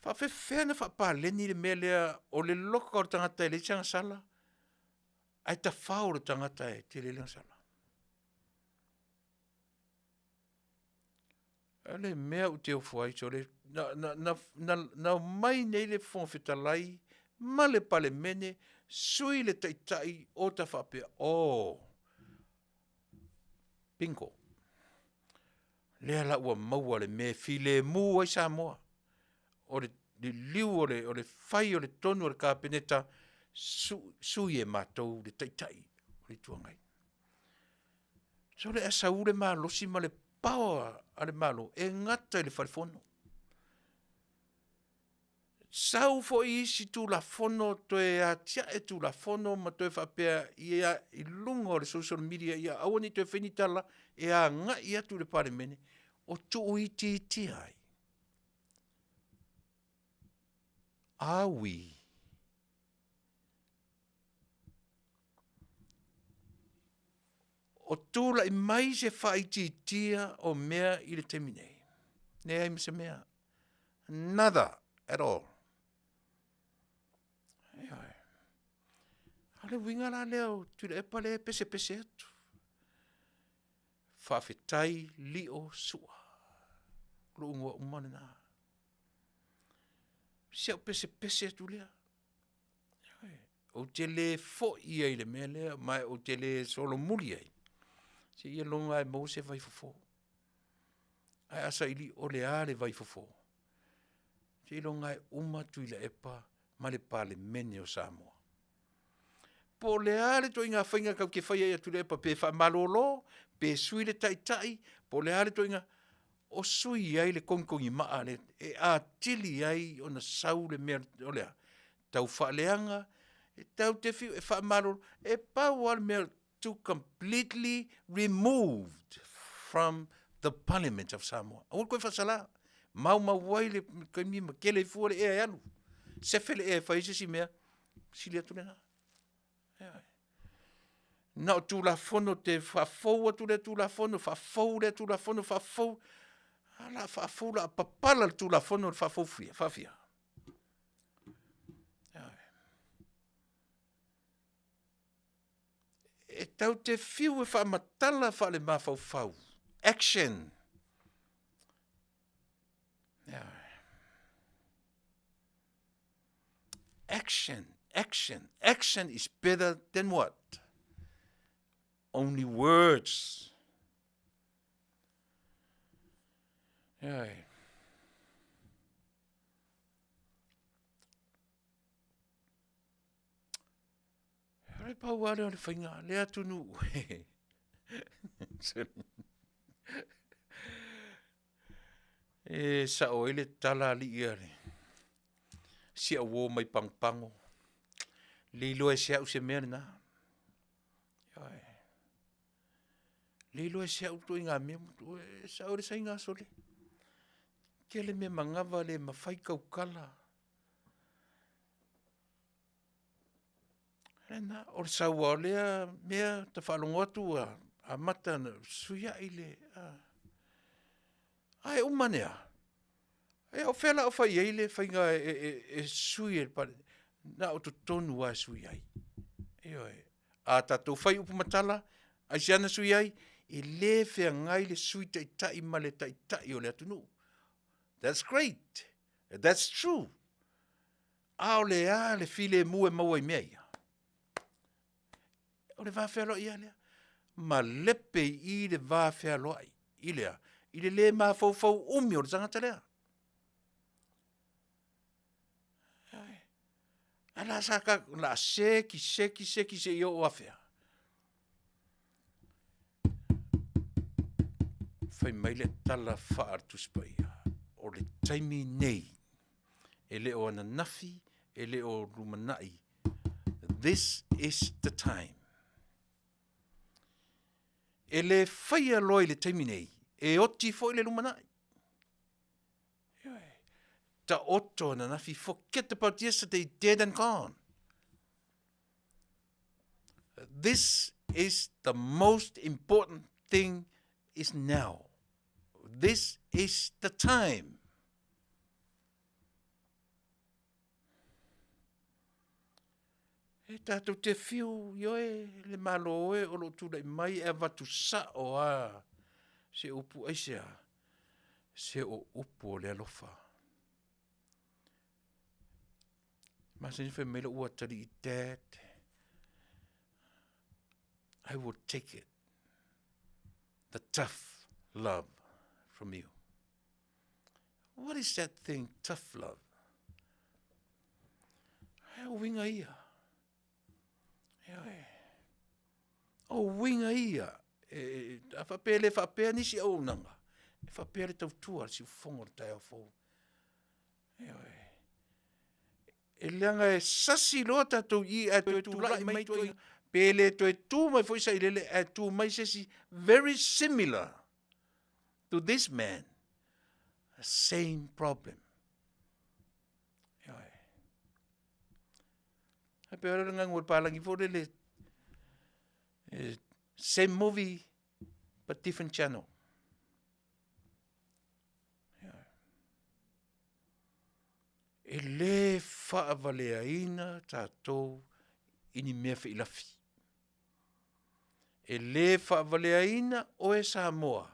Faafefea ona faapaleni le mea lea o le loka o le tagata e leai se agasala, ae tafao le tagata e tele le agasala. O le mea ou te ofo ai, sole, na, na, na, na, na omai nei le Fofoga Fetalai ma le Palemene sui le Taitai o ta faapea, oh, bingo. Lea la ua maua le mea e filemu ai Samoa. O le liliu o le, o le fai o le tonu a le Kapeneta, su, sui e matou le Taitai o le Itu Agai. So le sau le malosi ma le power a le Malo e gata i le Fale Fono. Sau foi isi Tulafono toe atiae Tulafono ma toe faapea ia i luga o le social media ia aua ne i toe fai ni tala e agai atu i le Palemene o tuuitiitia ai. Aui. O tulai mai se faaitiitia o mea i le taimi nei. Leai ma se mea. Nada at all. Ioe. A le uiga la lea o Tuilaepa lea e pesepese atu. Faafetai Lio Sua. O lou igoa uma lena. Si au pesepese atu lea. Ou te le foi ai i le mea lea, ma ou te le solomuli ai, seia loga e maua se vaifofo. Ae a saili o le a le vaifofo? Seiloga e uma Tuilaepa ma le Palemene o Samoa. Po o le a le ituaiga faiga tatou te faia ia Tuilaepa, pe faamalolo, pe sui le taitai, po o le a le ituaiga, o sui ai le togitogimaa lea e atili ai ona sau le mea o le a? Taufaaleaga, e tatou te fiu e faamalolo, e pau lava le mea to completely removed from the Parliament of Samoa. Aua le toe faasala, maumau ai le taimi ma tele ai fua le ea e alu. Sefe le ea e fai ai se isi mea, sili atu lena. Ioe. Na o Tulafono te faafou atu lea Tulafono, faafou lea Tulafono, faafou. A la faafou la papala le Tulafono le faafou fia, faafia. Ioe. E tau te fiu e faamatala faalemafaufau. Action. Ioe. Action, action, action is better than what? Only words. Ioe. O le pau lava lea o le faiga, lea atunuu. E sao ai le tala alii a le si au uo mai Pagopago, le iloa e se au se mea lena. Ioe. Le iloa e se au ituaiga mea, e sao ai le saiga sole. Tele mea manava le mafai tautala. Lena, o le sau lava o lea mea, ta faalogo atu ua amata ona fesuiai le... Ae uma ane lava, ia o fea o le a fai ai le faiga e sui ai le Na o totonu lava e sui ai. Ioe. A tatou fai upu ma tala, aisea na sui ai? E le feagai le Sui Taitai ma le Taitai o le atunuu. That's great. That's true. A o le a le filemu e maua i mea ia? O le va fealoai lava lea. Malepe i i le va fealoai i le a? I le le mafaufau umi o le tagata lea. Ae la sa ta, la seki, seki, seki seia oo afea? Fai mai le tala faale-Tusi Paia, o le taimi nei, e le o ananafi, e le o lumanai, this is the time. E le faia loa i le taimi nei, e oti foi le lumanai. Ioe. Taoto ananafi, forget about yesterday, dead and gone. This is the most important thing is now. This is the time. E tātou te whiu, ioe, le Malo e o lo o tulai mai e avatu sao a se upu aisea, se o upu o le alofa. Masani fai mai lou atalii, Dad, I will take it, the tough love from you. What is that thing, tough love? He uiga ia. Ioe. O uiga ia. E, a whapea le whapea nisi auaunaga. E whapea le tautua le siufofoga o le taeao fou. Ioe. E leaga e sasi loa tatou i ae toe tulai mai ituaiga pe le toe tu mai foi sailele ae tu mai se isi very similar to this man, same problem. Ioe. Ae pei o le gagau o le palagi foi lele, same movie but different channel. Ioe. E lē faavaleaina tatou i ni mea feilafi. E lē faavaleaina oe Samoa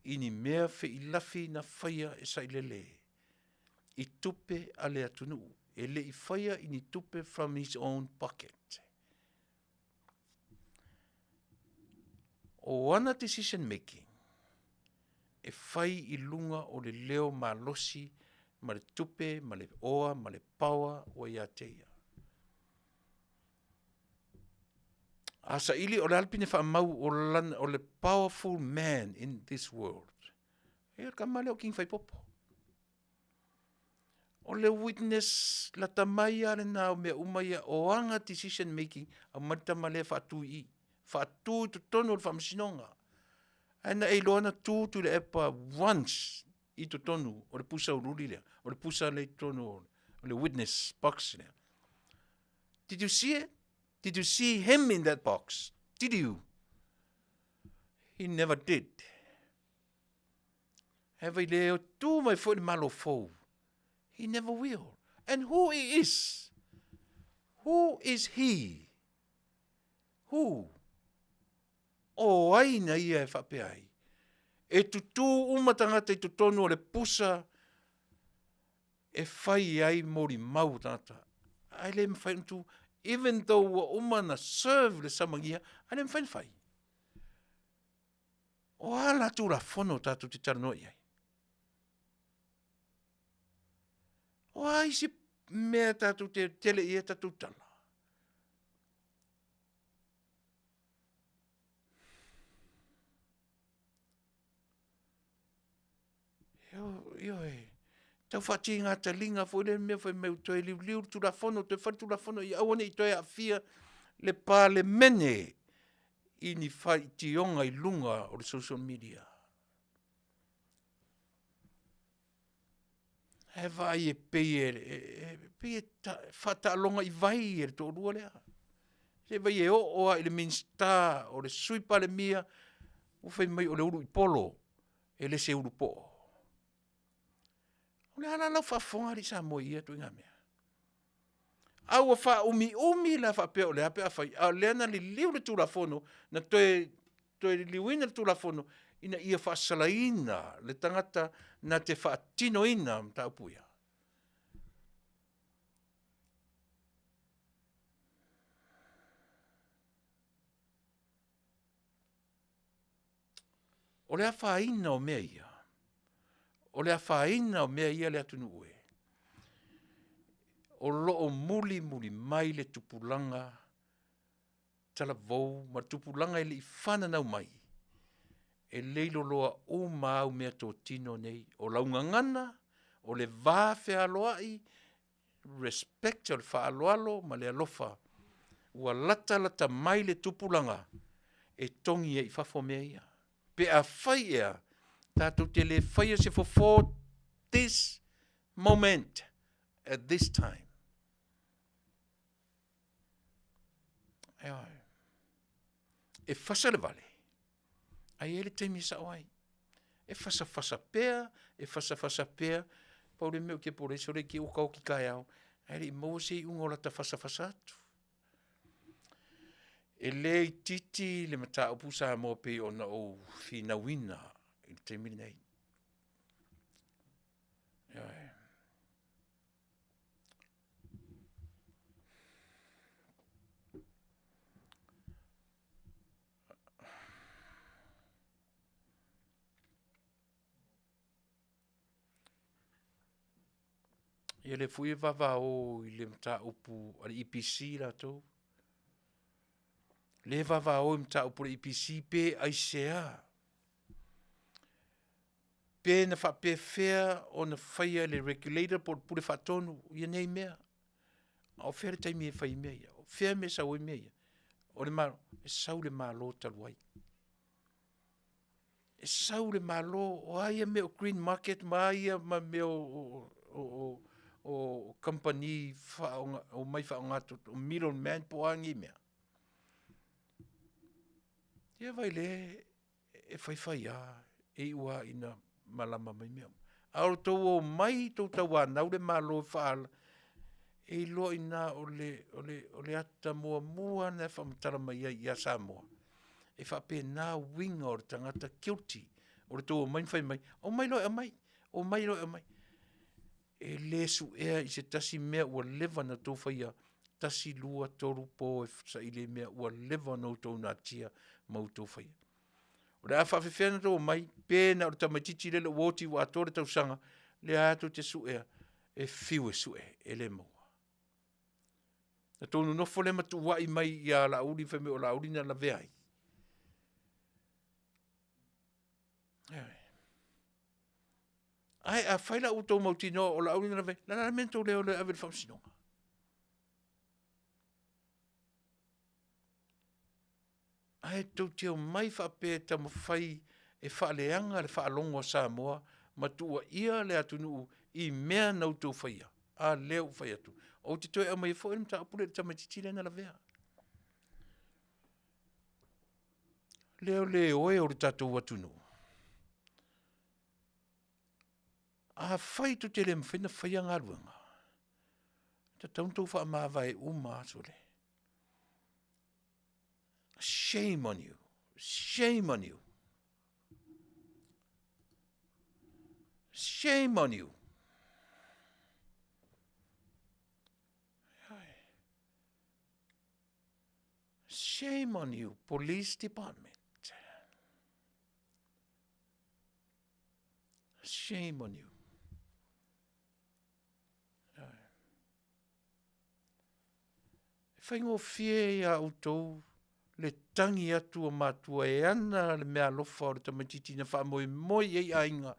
i ni mea feilafi na faia e Sailele i tupe a le atunuu. E le i faia i ni tupe from his own pocket. O ana decision making e fai i luga o le leo malosi ma le tupe ma le oa ma le power ua ia te ia. A saili o le a le pine faamau o lana o le powerful man in this world? Ia le tama lea o King Faipopo. O le witness lata mai lava lena o mea uma ia, o ana decision making, aumai le tama lea faatu i i. Faatu i totonu o le faamasinoga. Ae na e iloa na tu Tuilaepa once i totonu o le pusa uliuli lea, o le pusa lea i totonu o le witness box lea. Did you see it? Did you see him in that box? Did you? He never did. Have i le tu mai foi le malo fou. He never will. And who he is? Who is he? Who? O ai na ia e faapea ai? E tutū uma tagata i totonu o le pusa e fai ai molimau o tagata. Ae le mafai ona tu, even though ua uma ona serve le samagia, ae le mafai ona fai. O a la Tulafono tatou te talanoa i ai? O a isi mea tatou te tele i ai tatou tala? Ioe, tau whaatīngā talinga foi le mea fai mai ua toe liuliu le Tulafono, toe fai le Tulafono ia aua ne i toe aafia le Palemene i ni faitioga i luga o le social media. Ae vaai e pei e, e, e, pei e ta, faataaloga i vai e le toalua lea. Se vai e oo lava i le Minisita o le Sui Palemia ua fai mai o le ulu i polo e le se ulu poo. O le a la lau faafofoga alii Samoa i ia ituaiga mea? A ua faaumiumi la faapea o le a pe a fai, a o lea na liliu le Tulafono, na toe, toe liliuina le Tulafono ina ia faasalaina le tagata na te faatinoina mataupu ia. O le afaina o mea ia, o le afaina o mea ia le atunuu e, o lo o mulimuli mai le tupulaga talavou ma le tupulaga e le i fananau mai, e leiloloa uma au meatotino nei, o lau gagana, o le va fealoai, respect o le faaaloalo ma le alofa ua latalata mai le tupulaga e togi ai i fafo mea ia. Pe afai ea tatou te le faia se fofo this moment at this time. Ioe. E fasa le vale, ae i ai le taimi e sao ai. E fasafasa pea, e fasafasa pea, pau le mea ou te pore ai, sole ki ua kaoki taeao, ae le i maua se iuga o lata fasafasa atu. E le itiiti le mataupu Samoa pei ona ou finauina i le taimi lenei. Ioe. Ia lea foi e vavao i le mataupu a le EPC latou. Lea e vavao i mataupu a le EPC pe aisea. Pe na faapefea ona faia e le regulator po o le pule faatonu ia nei mea. A o fea le taimi e fai ai mea ia? O fea mea e sau ai mea ia? O le Malo, e sau le Malo talu ai. E sau le Malo, o a ia mea o green market ma a ia ma mea o, o, o, o kamupani faaaoga, omai faaaoga toto, middle man po o a nei mea. Ia vai le e faifai lava, e iu lava ina malama mai mea uma. A o le tou omai tou tauanau le Malo e faa e iloa i ina o le, o le, o le ata muamua lena e faamatala mai ai ia Samoa, e faapena uiga o le tagata guilty, o le tou omai ma fai mai, omai loa e aumai, omai loa e aumai. E le suea i se tasi mea ua leva ona outou faia, 1, 2, 3 po e saili ai mea ua leva ona outou natia ma outou faia. O le a faafefea ona outou omai, pe na o le tamaitiiti lele ua oti ua atoa le tausaga, lea lava tou te suea, e fiu e sue, e le maua. Na tou nonofo lea ma tuuai mai ia Laauli fai mai o Laauli na lavea ai. Ae afai la ua outou mautinoa o Laauli na lavea ai, o le a la le mea na tou le o loa e ave i le faamasinoga? Ae tou te omai faapea e taumafai e faaleaga le faalogo a Samoa ma tuuaia le atunuu i mea na outou faia. A lea ua fai atu. Ou te toe aumaia foi le mataupu lea i le tamaitiiti lea na lavea. Lea o le oe o le tatou atunuu. Afai tou te le mafai ona faia galuega, e tatau ona outou faamavae uma aso lea. Shame on you. Shame on you. Shame on you. Shame on you, police department. Shame on you. E faigofie iā outou le tagi atu o matua e ana le meaalofa o le tamaitiiti na faamoemoe i ai aiga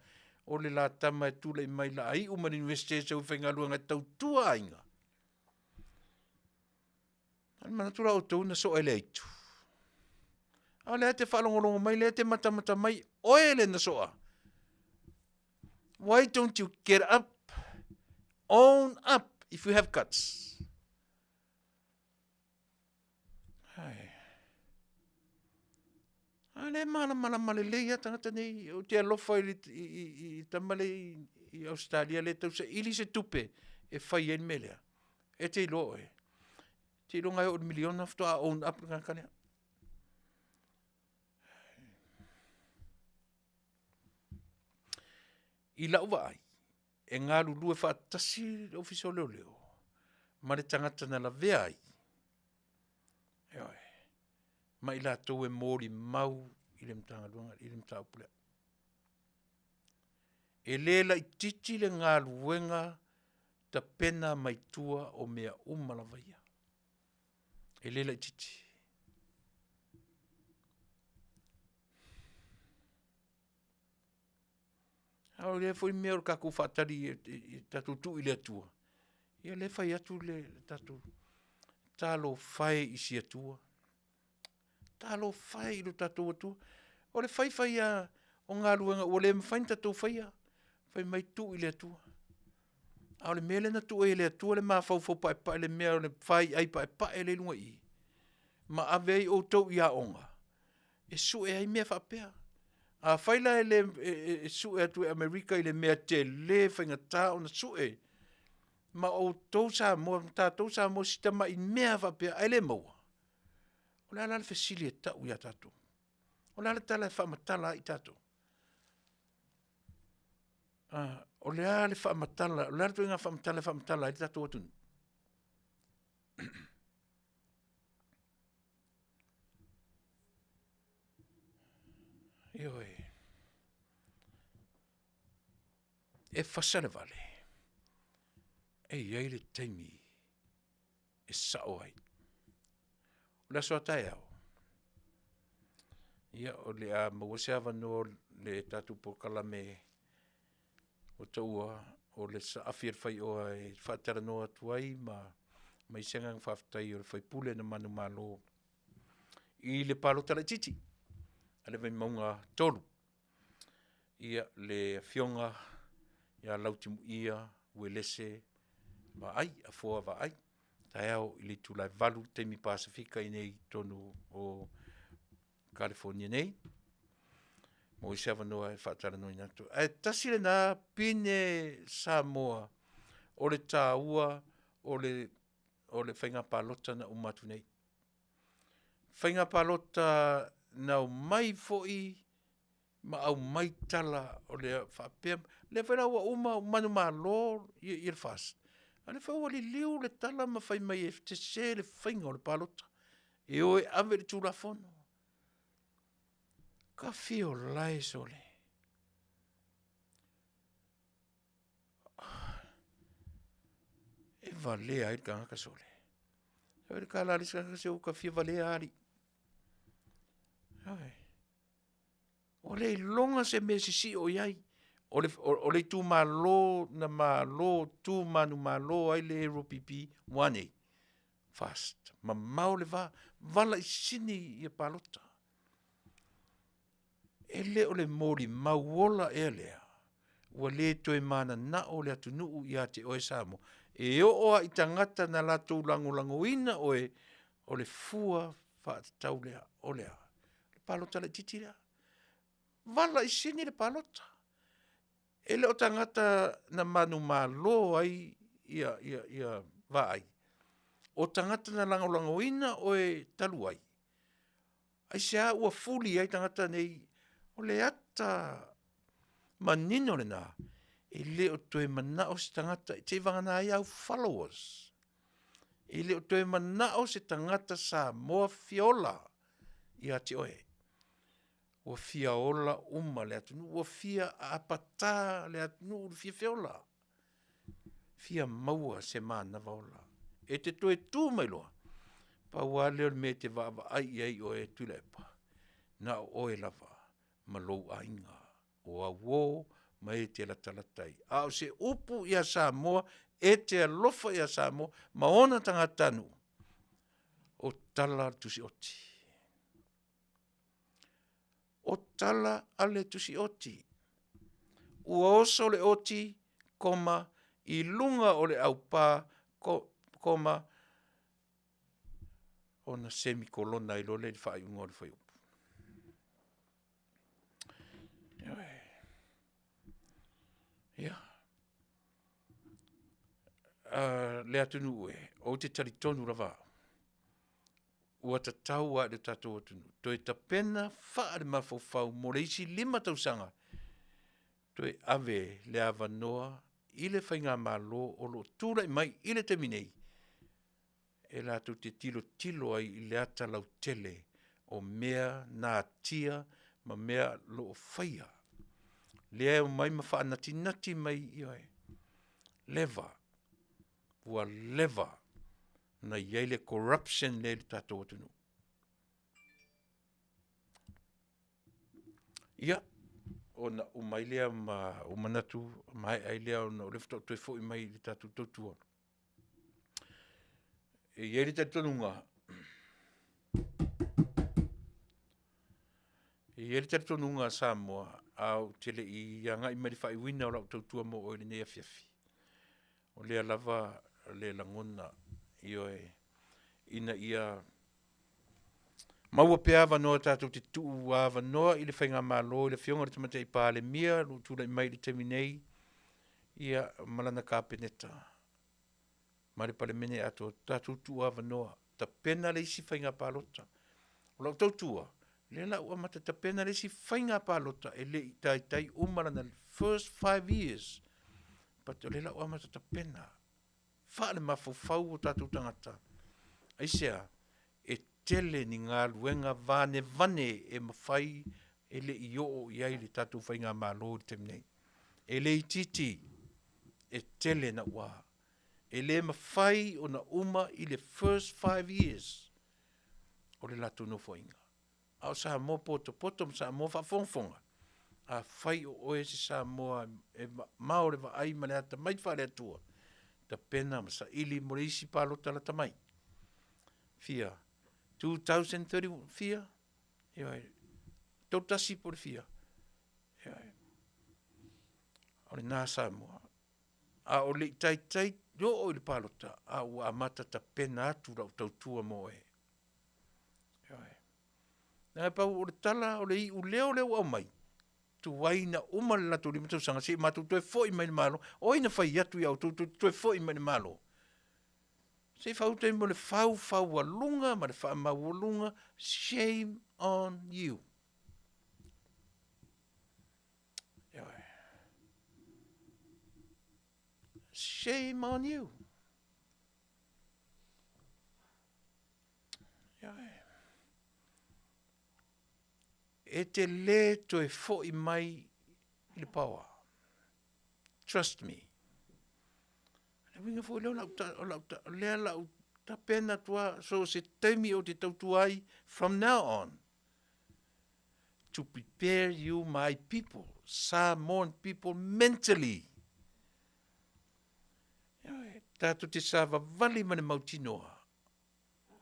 o le la tama e tulai mai la a iu mai le Iunivesite e sau e faigaluega e tautua aiga. A o le manatu la o outou na soa e le aitu. A o lea e te faalogologo mai, lea e te matamata mai, oe le na soa. Why don't you get up, own up if you have guts? Ai. A lea e malamalama lelei lava tagata nei, ou te alofa i le i, i, i tama lea i, i Ausetalia lea e tausaili se tupe e fai ai le mea lea. E te iloa oe. E te iloa e oo i le miliona faatoa own up le tagata lea. I lau vaai, e galulue faatasi le Ofisa o Leoleo ma le tagata na lavea ai, ioe, ma i latou e molimau i le Matagaluega, i le mataupu lea. E le laitiiti le galuega tapena mai tua o mea uma lava ia. E le laitiiti. A o lea foi mea o le tatou faatali i tatou tuu i le Atua, ia lea e fai atu le tatou talofa e i si Atua. Talofa e i lo tatou Atua. O le fai fai lava o galuega ua le mafai ona tatou faia, fai mai tuu i le Atua. A o le mea lea na tuu ai e le Atua le mafaufau paepae, le mea o le faiai paepae lea i luga i i, ma ave ai outou i aoga, e sue ai mea faapea. Afai la e le e sue atu e Amerika i le mea tele faigata ona sue, ma outou Samoa, ma tatou Samoa si tamai mea faapea ae le maua, o le a la le fesili e tau ia tatou? O le a le tala e faamatala ai tatou? Ah, o le a le faamatala, o le a le ituaiga faamatala e faamatala ai le tatou atunuu? Ioe. E fasa le vale, e i ai le taimi e sao ai. O le aso a taeao, ia o le a maua se avanoa o le tatou polokalame ua taua o le saafi a le faioa e faatalanoa atu ai ma mai se agaga faafetai o le faipule na manumalo i le palota laitiiti a le Vaimauga 3. Ia, le afioga ia Lautimuia Uelese Vaai, Afoa Vaai, taeao i le itula e 8 i le taimi Pasefika i inei i totonu o Kalifonia nei. Maua se avanoa e faatalanoaina atu. Ae tasi lena pine Samoa o le taua o le o le faiga palota na uma atu nei. Faiga palota na omai foi ma aumai tala o le faapea, lea foi la ua uma ua manumalo ia le FAST, a o lea foi ua liliu le tala ma fai mai e sese le faiga o le palota, e o e ave i le Tulafono. Kafi o lae sole. E valea ai le tagata sole. E le kala le isi tagata se ua fia valea alii. Ioe. Ua le iloga se mea e sisio i ai. O le, o, o le itumalo na malo tu manumalo ai le LPP ua nei. Fast. Mamao le va. Vala i sini ia palota. E le o le molimau ola ea lea, ua le toe mananao le atunuu ia te oe Samoa. E oo lava i tagata na latou lagolagoina oe, o le fua faatatau lea, o le a? Le palota laitiiti lea. Vala i sini le palota. E le o tagata na manumalo ai ia, ia, ia vaai, o tagata na lagolagoina oe talu ai, Aisea ua fuli ai tagata nei? O le ata manino lena, e le o toe manao se tagata seivagana ai au followers. E le o toe manao se tagata Samoa fia ola ia te oe. Ua fia ola uma le atunuu, ua fia apata le atunuu i le fia feola. Fia maua se manava ola. E te toe tu mai loa, pau lava lea o le mea e te vaavaai i ai oe Tuilaepa, na o oe lava ma lou aiga, o au uo ma e te latalata ai. A o se upu ia Samoa, e te alofa ia Samoa ma ona tagatanuu, o tala a le Tusi Oti. O tala a le Tusi Oti. Ua oso le oti, koma, i luga o le aupā, koma, ona semikolona ai loa lea i le faaiuga o le fuaiupu. Ia. Le atunuu e, ou te talitonu lava au, ua tatau lava i le tatou atunuu toe tapena faale-mafaufau mo le isi 5 tausaga toe ave le avanoa i le faigamalo o lo o tulai mai i le taimi nei e latou te tilotilo ai i le ata lautele o mea natia ma mea lo o faia lea e omai ma faanatinati mai, ioe, leva, ua leva na i ai le corruption lea i le tatou atunuu. Ia, ona uma ai lea ma ua manatu maea ai lea ona o lea faatoa ou toe foi mai i le tatou tautua. E i ai le talitonuga, e i ai le talitonuga a Samoa, a ou te le i agai mai i le faaiuina o lau tautua mo oe i lenei afiafi, o lea lava le lagona, ioe, ina ia maua pea avanoa tatou te tuu avanoa i le faigamalo i le Afioga i le Tamaitai Palemia o lo o tulai mai i le taimi nei, ia, ma lana Kapeneta ma le Palemene atoa, tatou tuu avanoa, tapena le isi faiga palota. O lau tautua, lea la ua amata tapena le isi faiga palota e le i taitai uma lana first 5 years, but o lea la ua amata tapena faale-mafaufau o tatou tagata. Aisea? E tele ni galuega vanevane e mafai e le i oo i ai le tatou faigamalo i le taimi nei. E le itiiti, e tele naua. E le mafai ona uma i le first 5 years o le latou nofoaiga. A o Samoa potopoto ma Samoa faafogafoga, afai o oe se Samoa e mamao le vaai ma le atamai faale-Atua, tapena ma saili mo le isi palota lata mai. Fia? 2030, fia? Ioe, 31 po o le fia? Ioe. O lena Samoa. A o le i taitai oo i le palota, a ua amata tapena atu lau tautua mo oe. Ioe. Leaga pau o le tala o le iuleo lea ua aumai, Tuai na uma le latou 5 tausaga seia matou toe foi mai i le Malo. O ai na fai atu ia outou tou te toe foi mai i le Malo? Se i faauta ai mo le faufaualuga ma le faamaualuga, shame on you. Ioe. Shame on you. Ioe. E te lē toe foʻi mai i le paoa. Trust me. O le uiga foi lea o lau ta, o lau ta, lea lau tapena atu lava, so o se taimi ou te tautua ai from now on to prepare you my people, Samoan people mentally. Ioe, tatou te savavali ma le mautinoa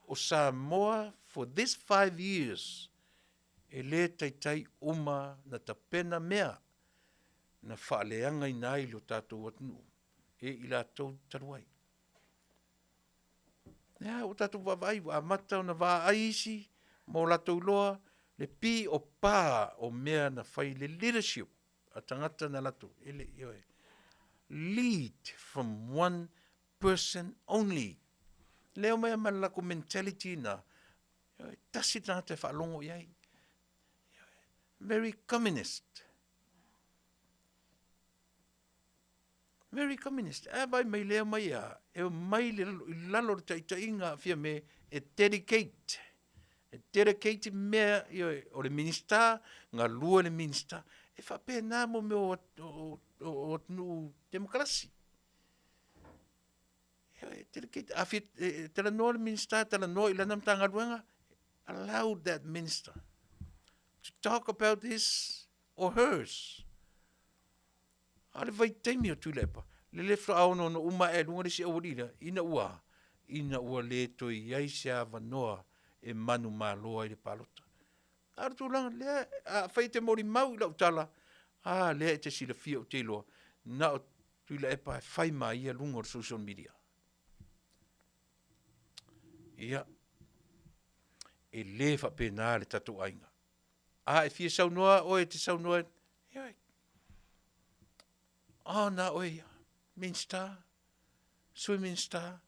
o Samoa for this 5 years e lē taitai uma na tapena mea na faaleagaina ai lo tatou atunuu e i latou talu ai. Ea ua tatou vaavaai ua amata ona vaai isi ma o latou iloa le pi o pa o mea na fai le leadership a tagata na latou e le ioe lead from one person only. Lea omai ma le latou mentality na, e tasi le tagata e faalogo i ai. Very communist. Very communist. A vai mai lea mai a, e mai le i lalo le taitaiga a Fiame e dedicate. E dedicate mea ioe, o le Minista, galue le Minista. E faapena mo mea o, o, o, o atunuu demokarasi. A fia talanoa le Minisita, talanoa i lana Matagaluega, allow that minister to talk about his or hers. A o le vaitaimi o Tuilaepa, le le faatoa onoono uma ae luga le isi aualii lea, ina ua, ina ua le toe i ai se avanoa e manumalo ai le palota. A o le tulaga lea, afai e te molimau i lau tala, a lea e te silafia ou te iloa, na o Tuilaepa e fai ma ia luga o le social media. Ia, e lē faapena le tatou aiga. A e fia saunoa oe e te saunoa, ia, a na oe ia, Minista, Sui Minista,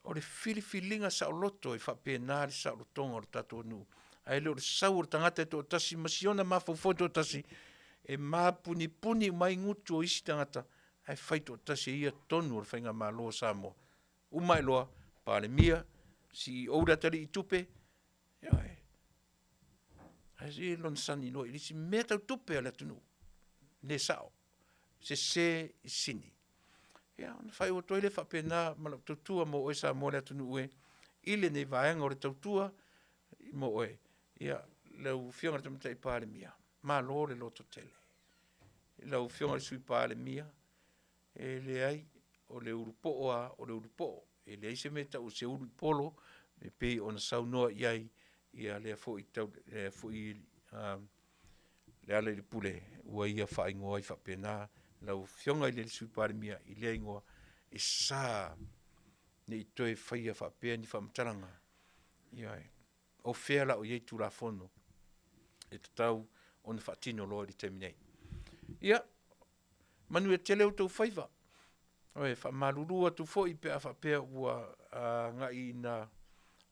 o le filifiliga saoloto e faapena le saolotoga o le tatou nuu. Ae le o le sau o le tagata e toatasi ma siona mafaufau toatasi e mapunipuni uma ai gutu o isi tagata ae fai toatasi e ia tonu o le faigamalo o Samoa. Uma ae loa, Palemia, CEO le atalii tupe, ioe, ae se i lona sani loa i le isi mea tau tupe a le atunuu. Le sao, sese i sini. Ia, ona faaiu atu ai lea faapena ma lau tautua mo oe Samoa le atunuu e, i lenei vaega o le tautua mo oe. Ia, lau Afioga i le Tamaitai Palemia, malo le lototele. Lau Afioga i le Sui Palemia, e leai, o le ulu po'o a, o le ulu po'o. E leai se mea e tau o se ulu i polo, e pei ona saunoa i ai ia lea foi tau, lea foi Lealailepule ua ia faaigoa ai faapena lau Afioga i le Sui Palemia i lea igoa e sa ne i toe faia faapea ni faamatalaga. Ioe. O fea la o i ai Tulafono e tatau ona faatino loa i le taimi nei. Ia, manuia tele outou faiva. Oi, faamalulu atu foi pe a faapea ua agai ina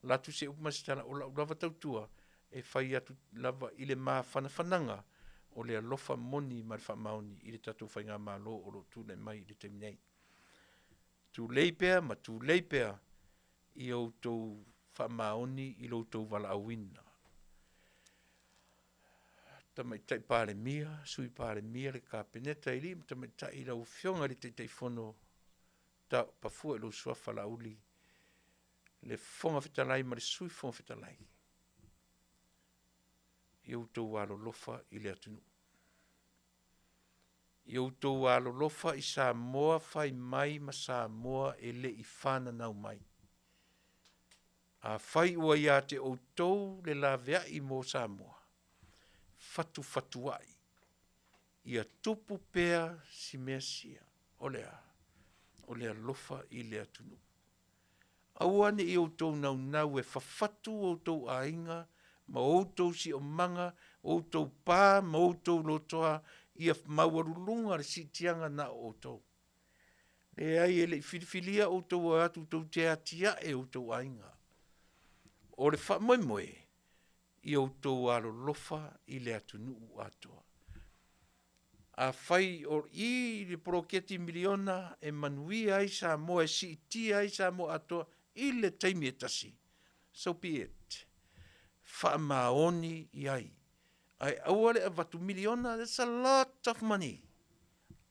latu se upu ma se tala, o lau lava tautua e fai atu lava i le mafanafanaga o le alofa moni ma le faamaoni i le tatou faigamalo o lo o tulai mai i le taimi nei. Tulei pea ma tulei pea i outou faamaoni i lo outou valaauina. Tamaitai Palemia, Sui Palemia, le Kapeneta i alii ma tamaitai, lau Afioga i le Taitaifono, ta, pafua i lou suafa Laauli, le Fofoga Fetalai ma le Sui Fofoga Fetalai, i outou alolofa i le atunuu. I outou alolofa i Samoa fai mai ma Samoa e le i fananau mai. Afai ua ia te outou le laveai mo Samoa, fatufatuai, ia tupu pea si mea sia, o le a? O le alofa i le atunuu. Aua ne i outou naunau e fafatu outou aiga ma outou siomaga. outou pa ma outou lotoa ia maualuluga le siitiaga na o outou. Leai, e le i filifilia outou e o atu tou te atiae outou aiga. O le faamoemoe, ia outou alolofa i le atunuu atoa. Afai o i le poloketi miliona e manuia ai Samoa, e siitia ai Samoa atoa i le taimi e tasi, so be it. Faamaoni i ai. Ae aua le avatu miliona, that's a lot of money.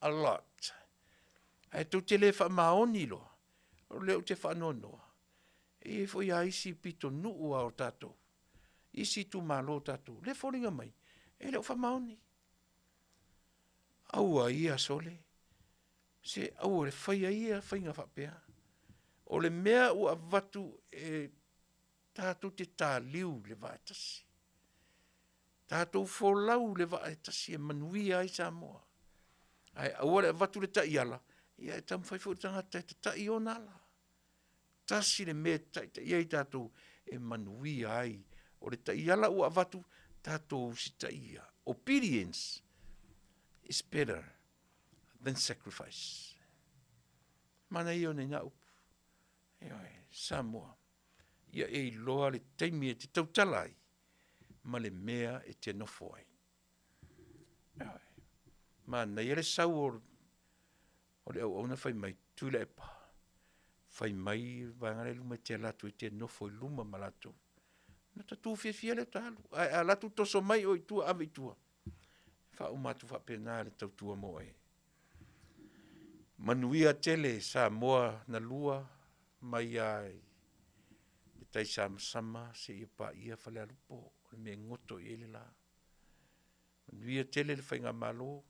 A lot. Ae tou te le faamaoni loa, o lea ou te faanoanoa, e i ai foi a isi pitonuu a o tatou, isi itumalo o tatou, lea e foliga mai, e le o faamaoni. Aua ia sole, se aua le faia ia faiga faapea. O le mea ua avatu e tatou te taliu i le vaa e tasi. Tatou folau i le vaa e tasi e manuia ai Samoa. Ae aua le avatu le taiala, ia e taumafai foi le tagata e tatai ona ala. Tasi le mea e taitai ai tatou e manuia ai. O le taiala ua avatu, tatou usitaia. Obedience is better than sacrifice. Manaia o nei nā upu. Ioe, Samoa, ia e iloa le taimi e te tautala ai ma le mea e te nofo ai. Ioe. Manaia le sau o, o le auauna fai mai, Tuilaepa, fai mai vaega lea i luma e te alu atu e te nofo i luma ma latou. Na ta tu fiafia lea ta alu. Ae a alu atu toso mai oe i tua ave i tua. Faauma atu faapena le tautua mo oe. Manuia tele Samoa na lua mai lava i le tai samasama seia paia Falealupo, o le mea e goto i ai le la. Manuia tele le Faigamalo,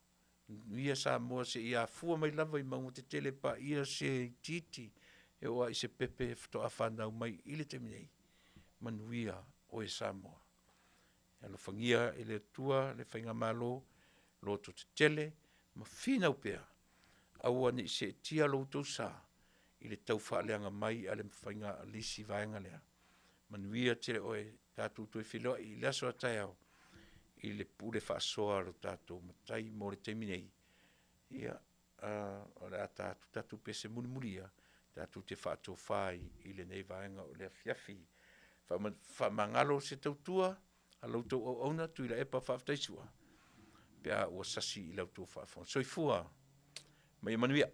manuia Samoa seia afua mai lava i mauga tetele e paia se itiiti e oo lava i se pepe faatoa fanau mai i le taimi nei. Manuia oe Samoa. E alofagia e le Atua le Faigamalo, loto tetele ma finau pea, aua ne i seetia lo outou sa i le tau faaleaga mai a le faiga a le isi vaega lea. Manuia tele oe, tatou toe feiloai i le aso a taeao i le pule faasoa a lo tatou Matai mo le taimi nei. Ia, o le a ta atu tatou pese mulimuli ia, tatou te faatofa ai i lenei vaega o le afiafi. Faamagalo se tautua a la outou auauna Tuilaepa Faafetaisua pe a ua sasi i la outou faafofoga. Soifua ma ia manuia.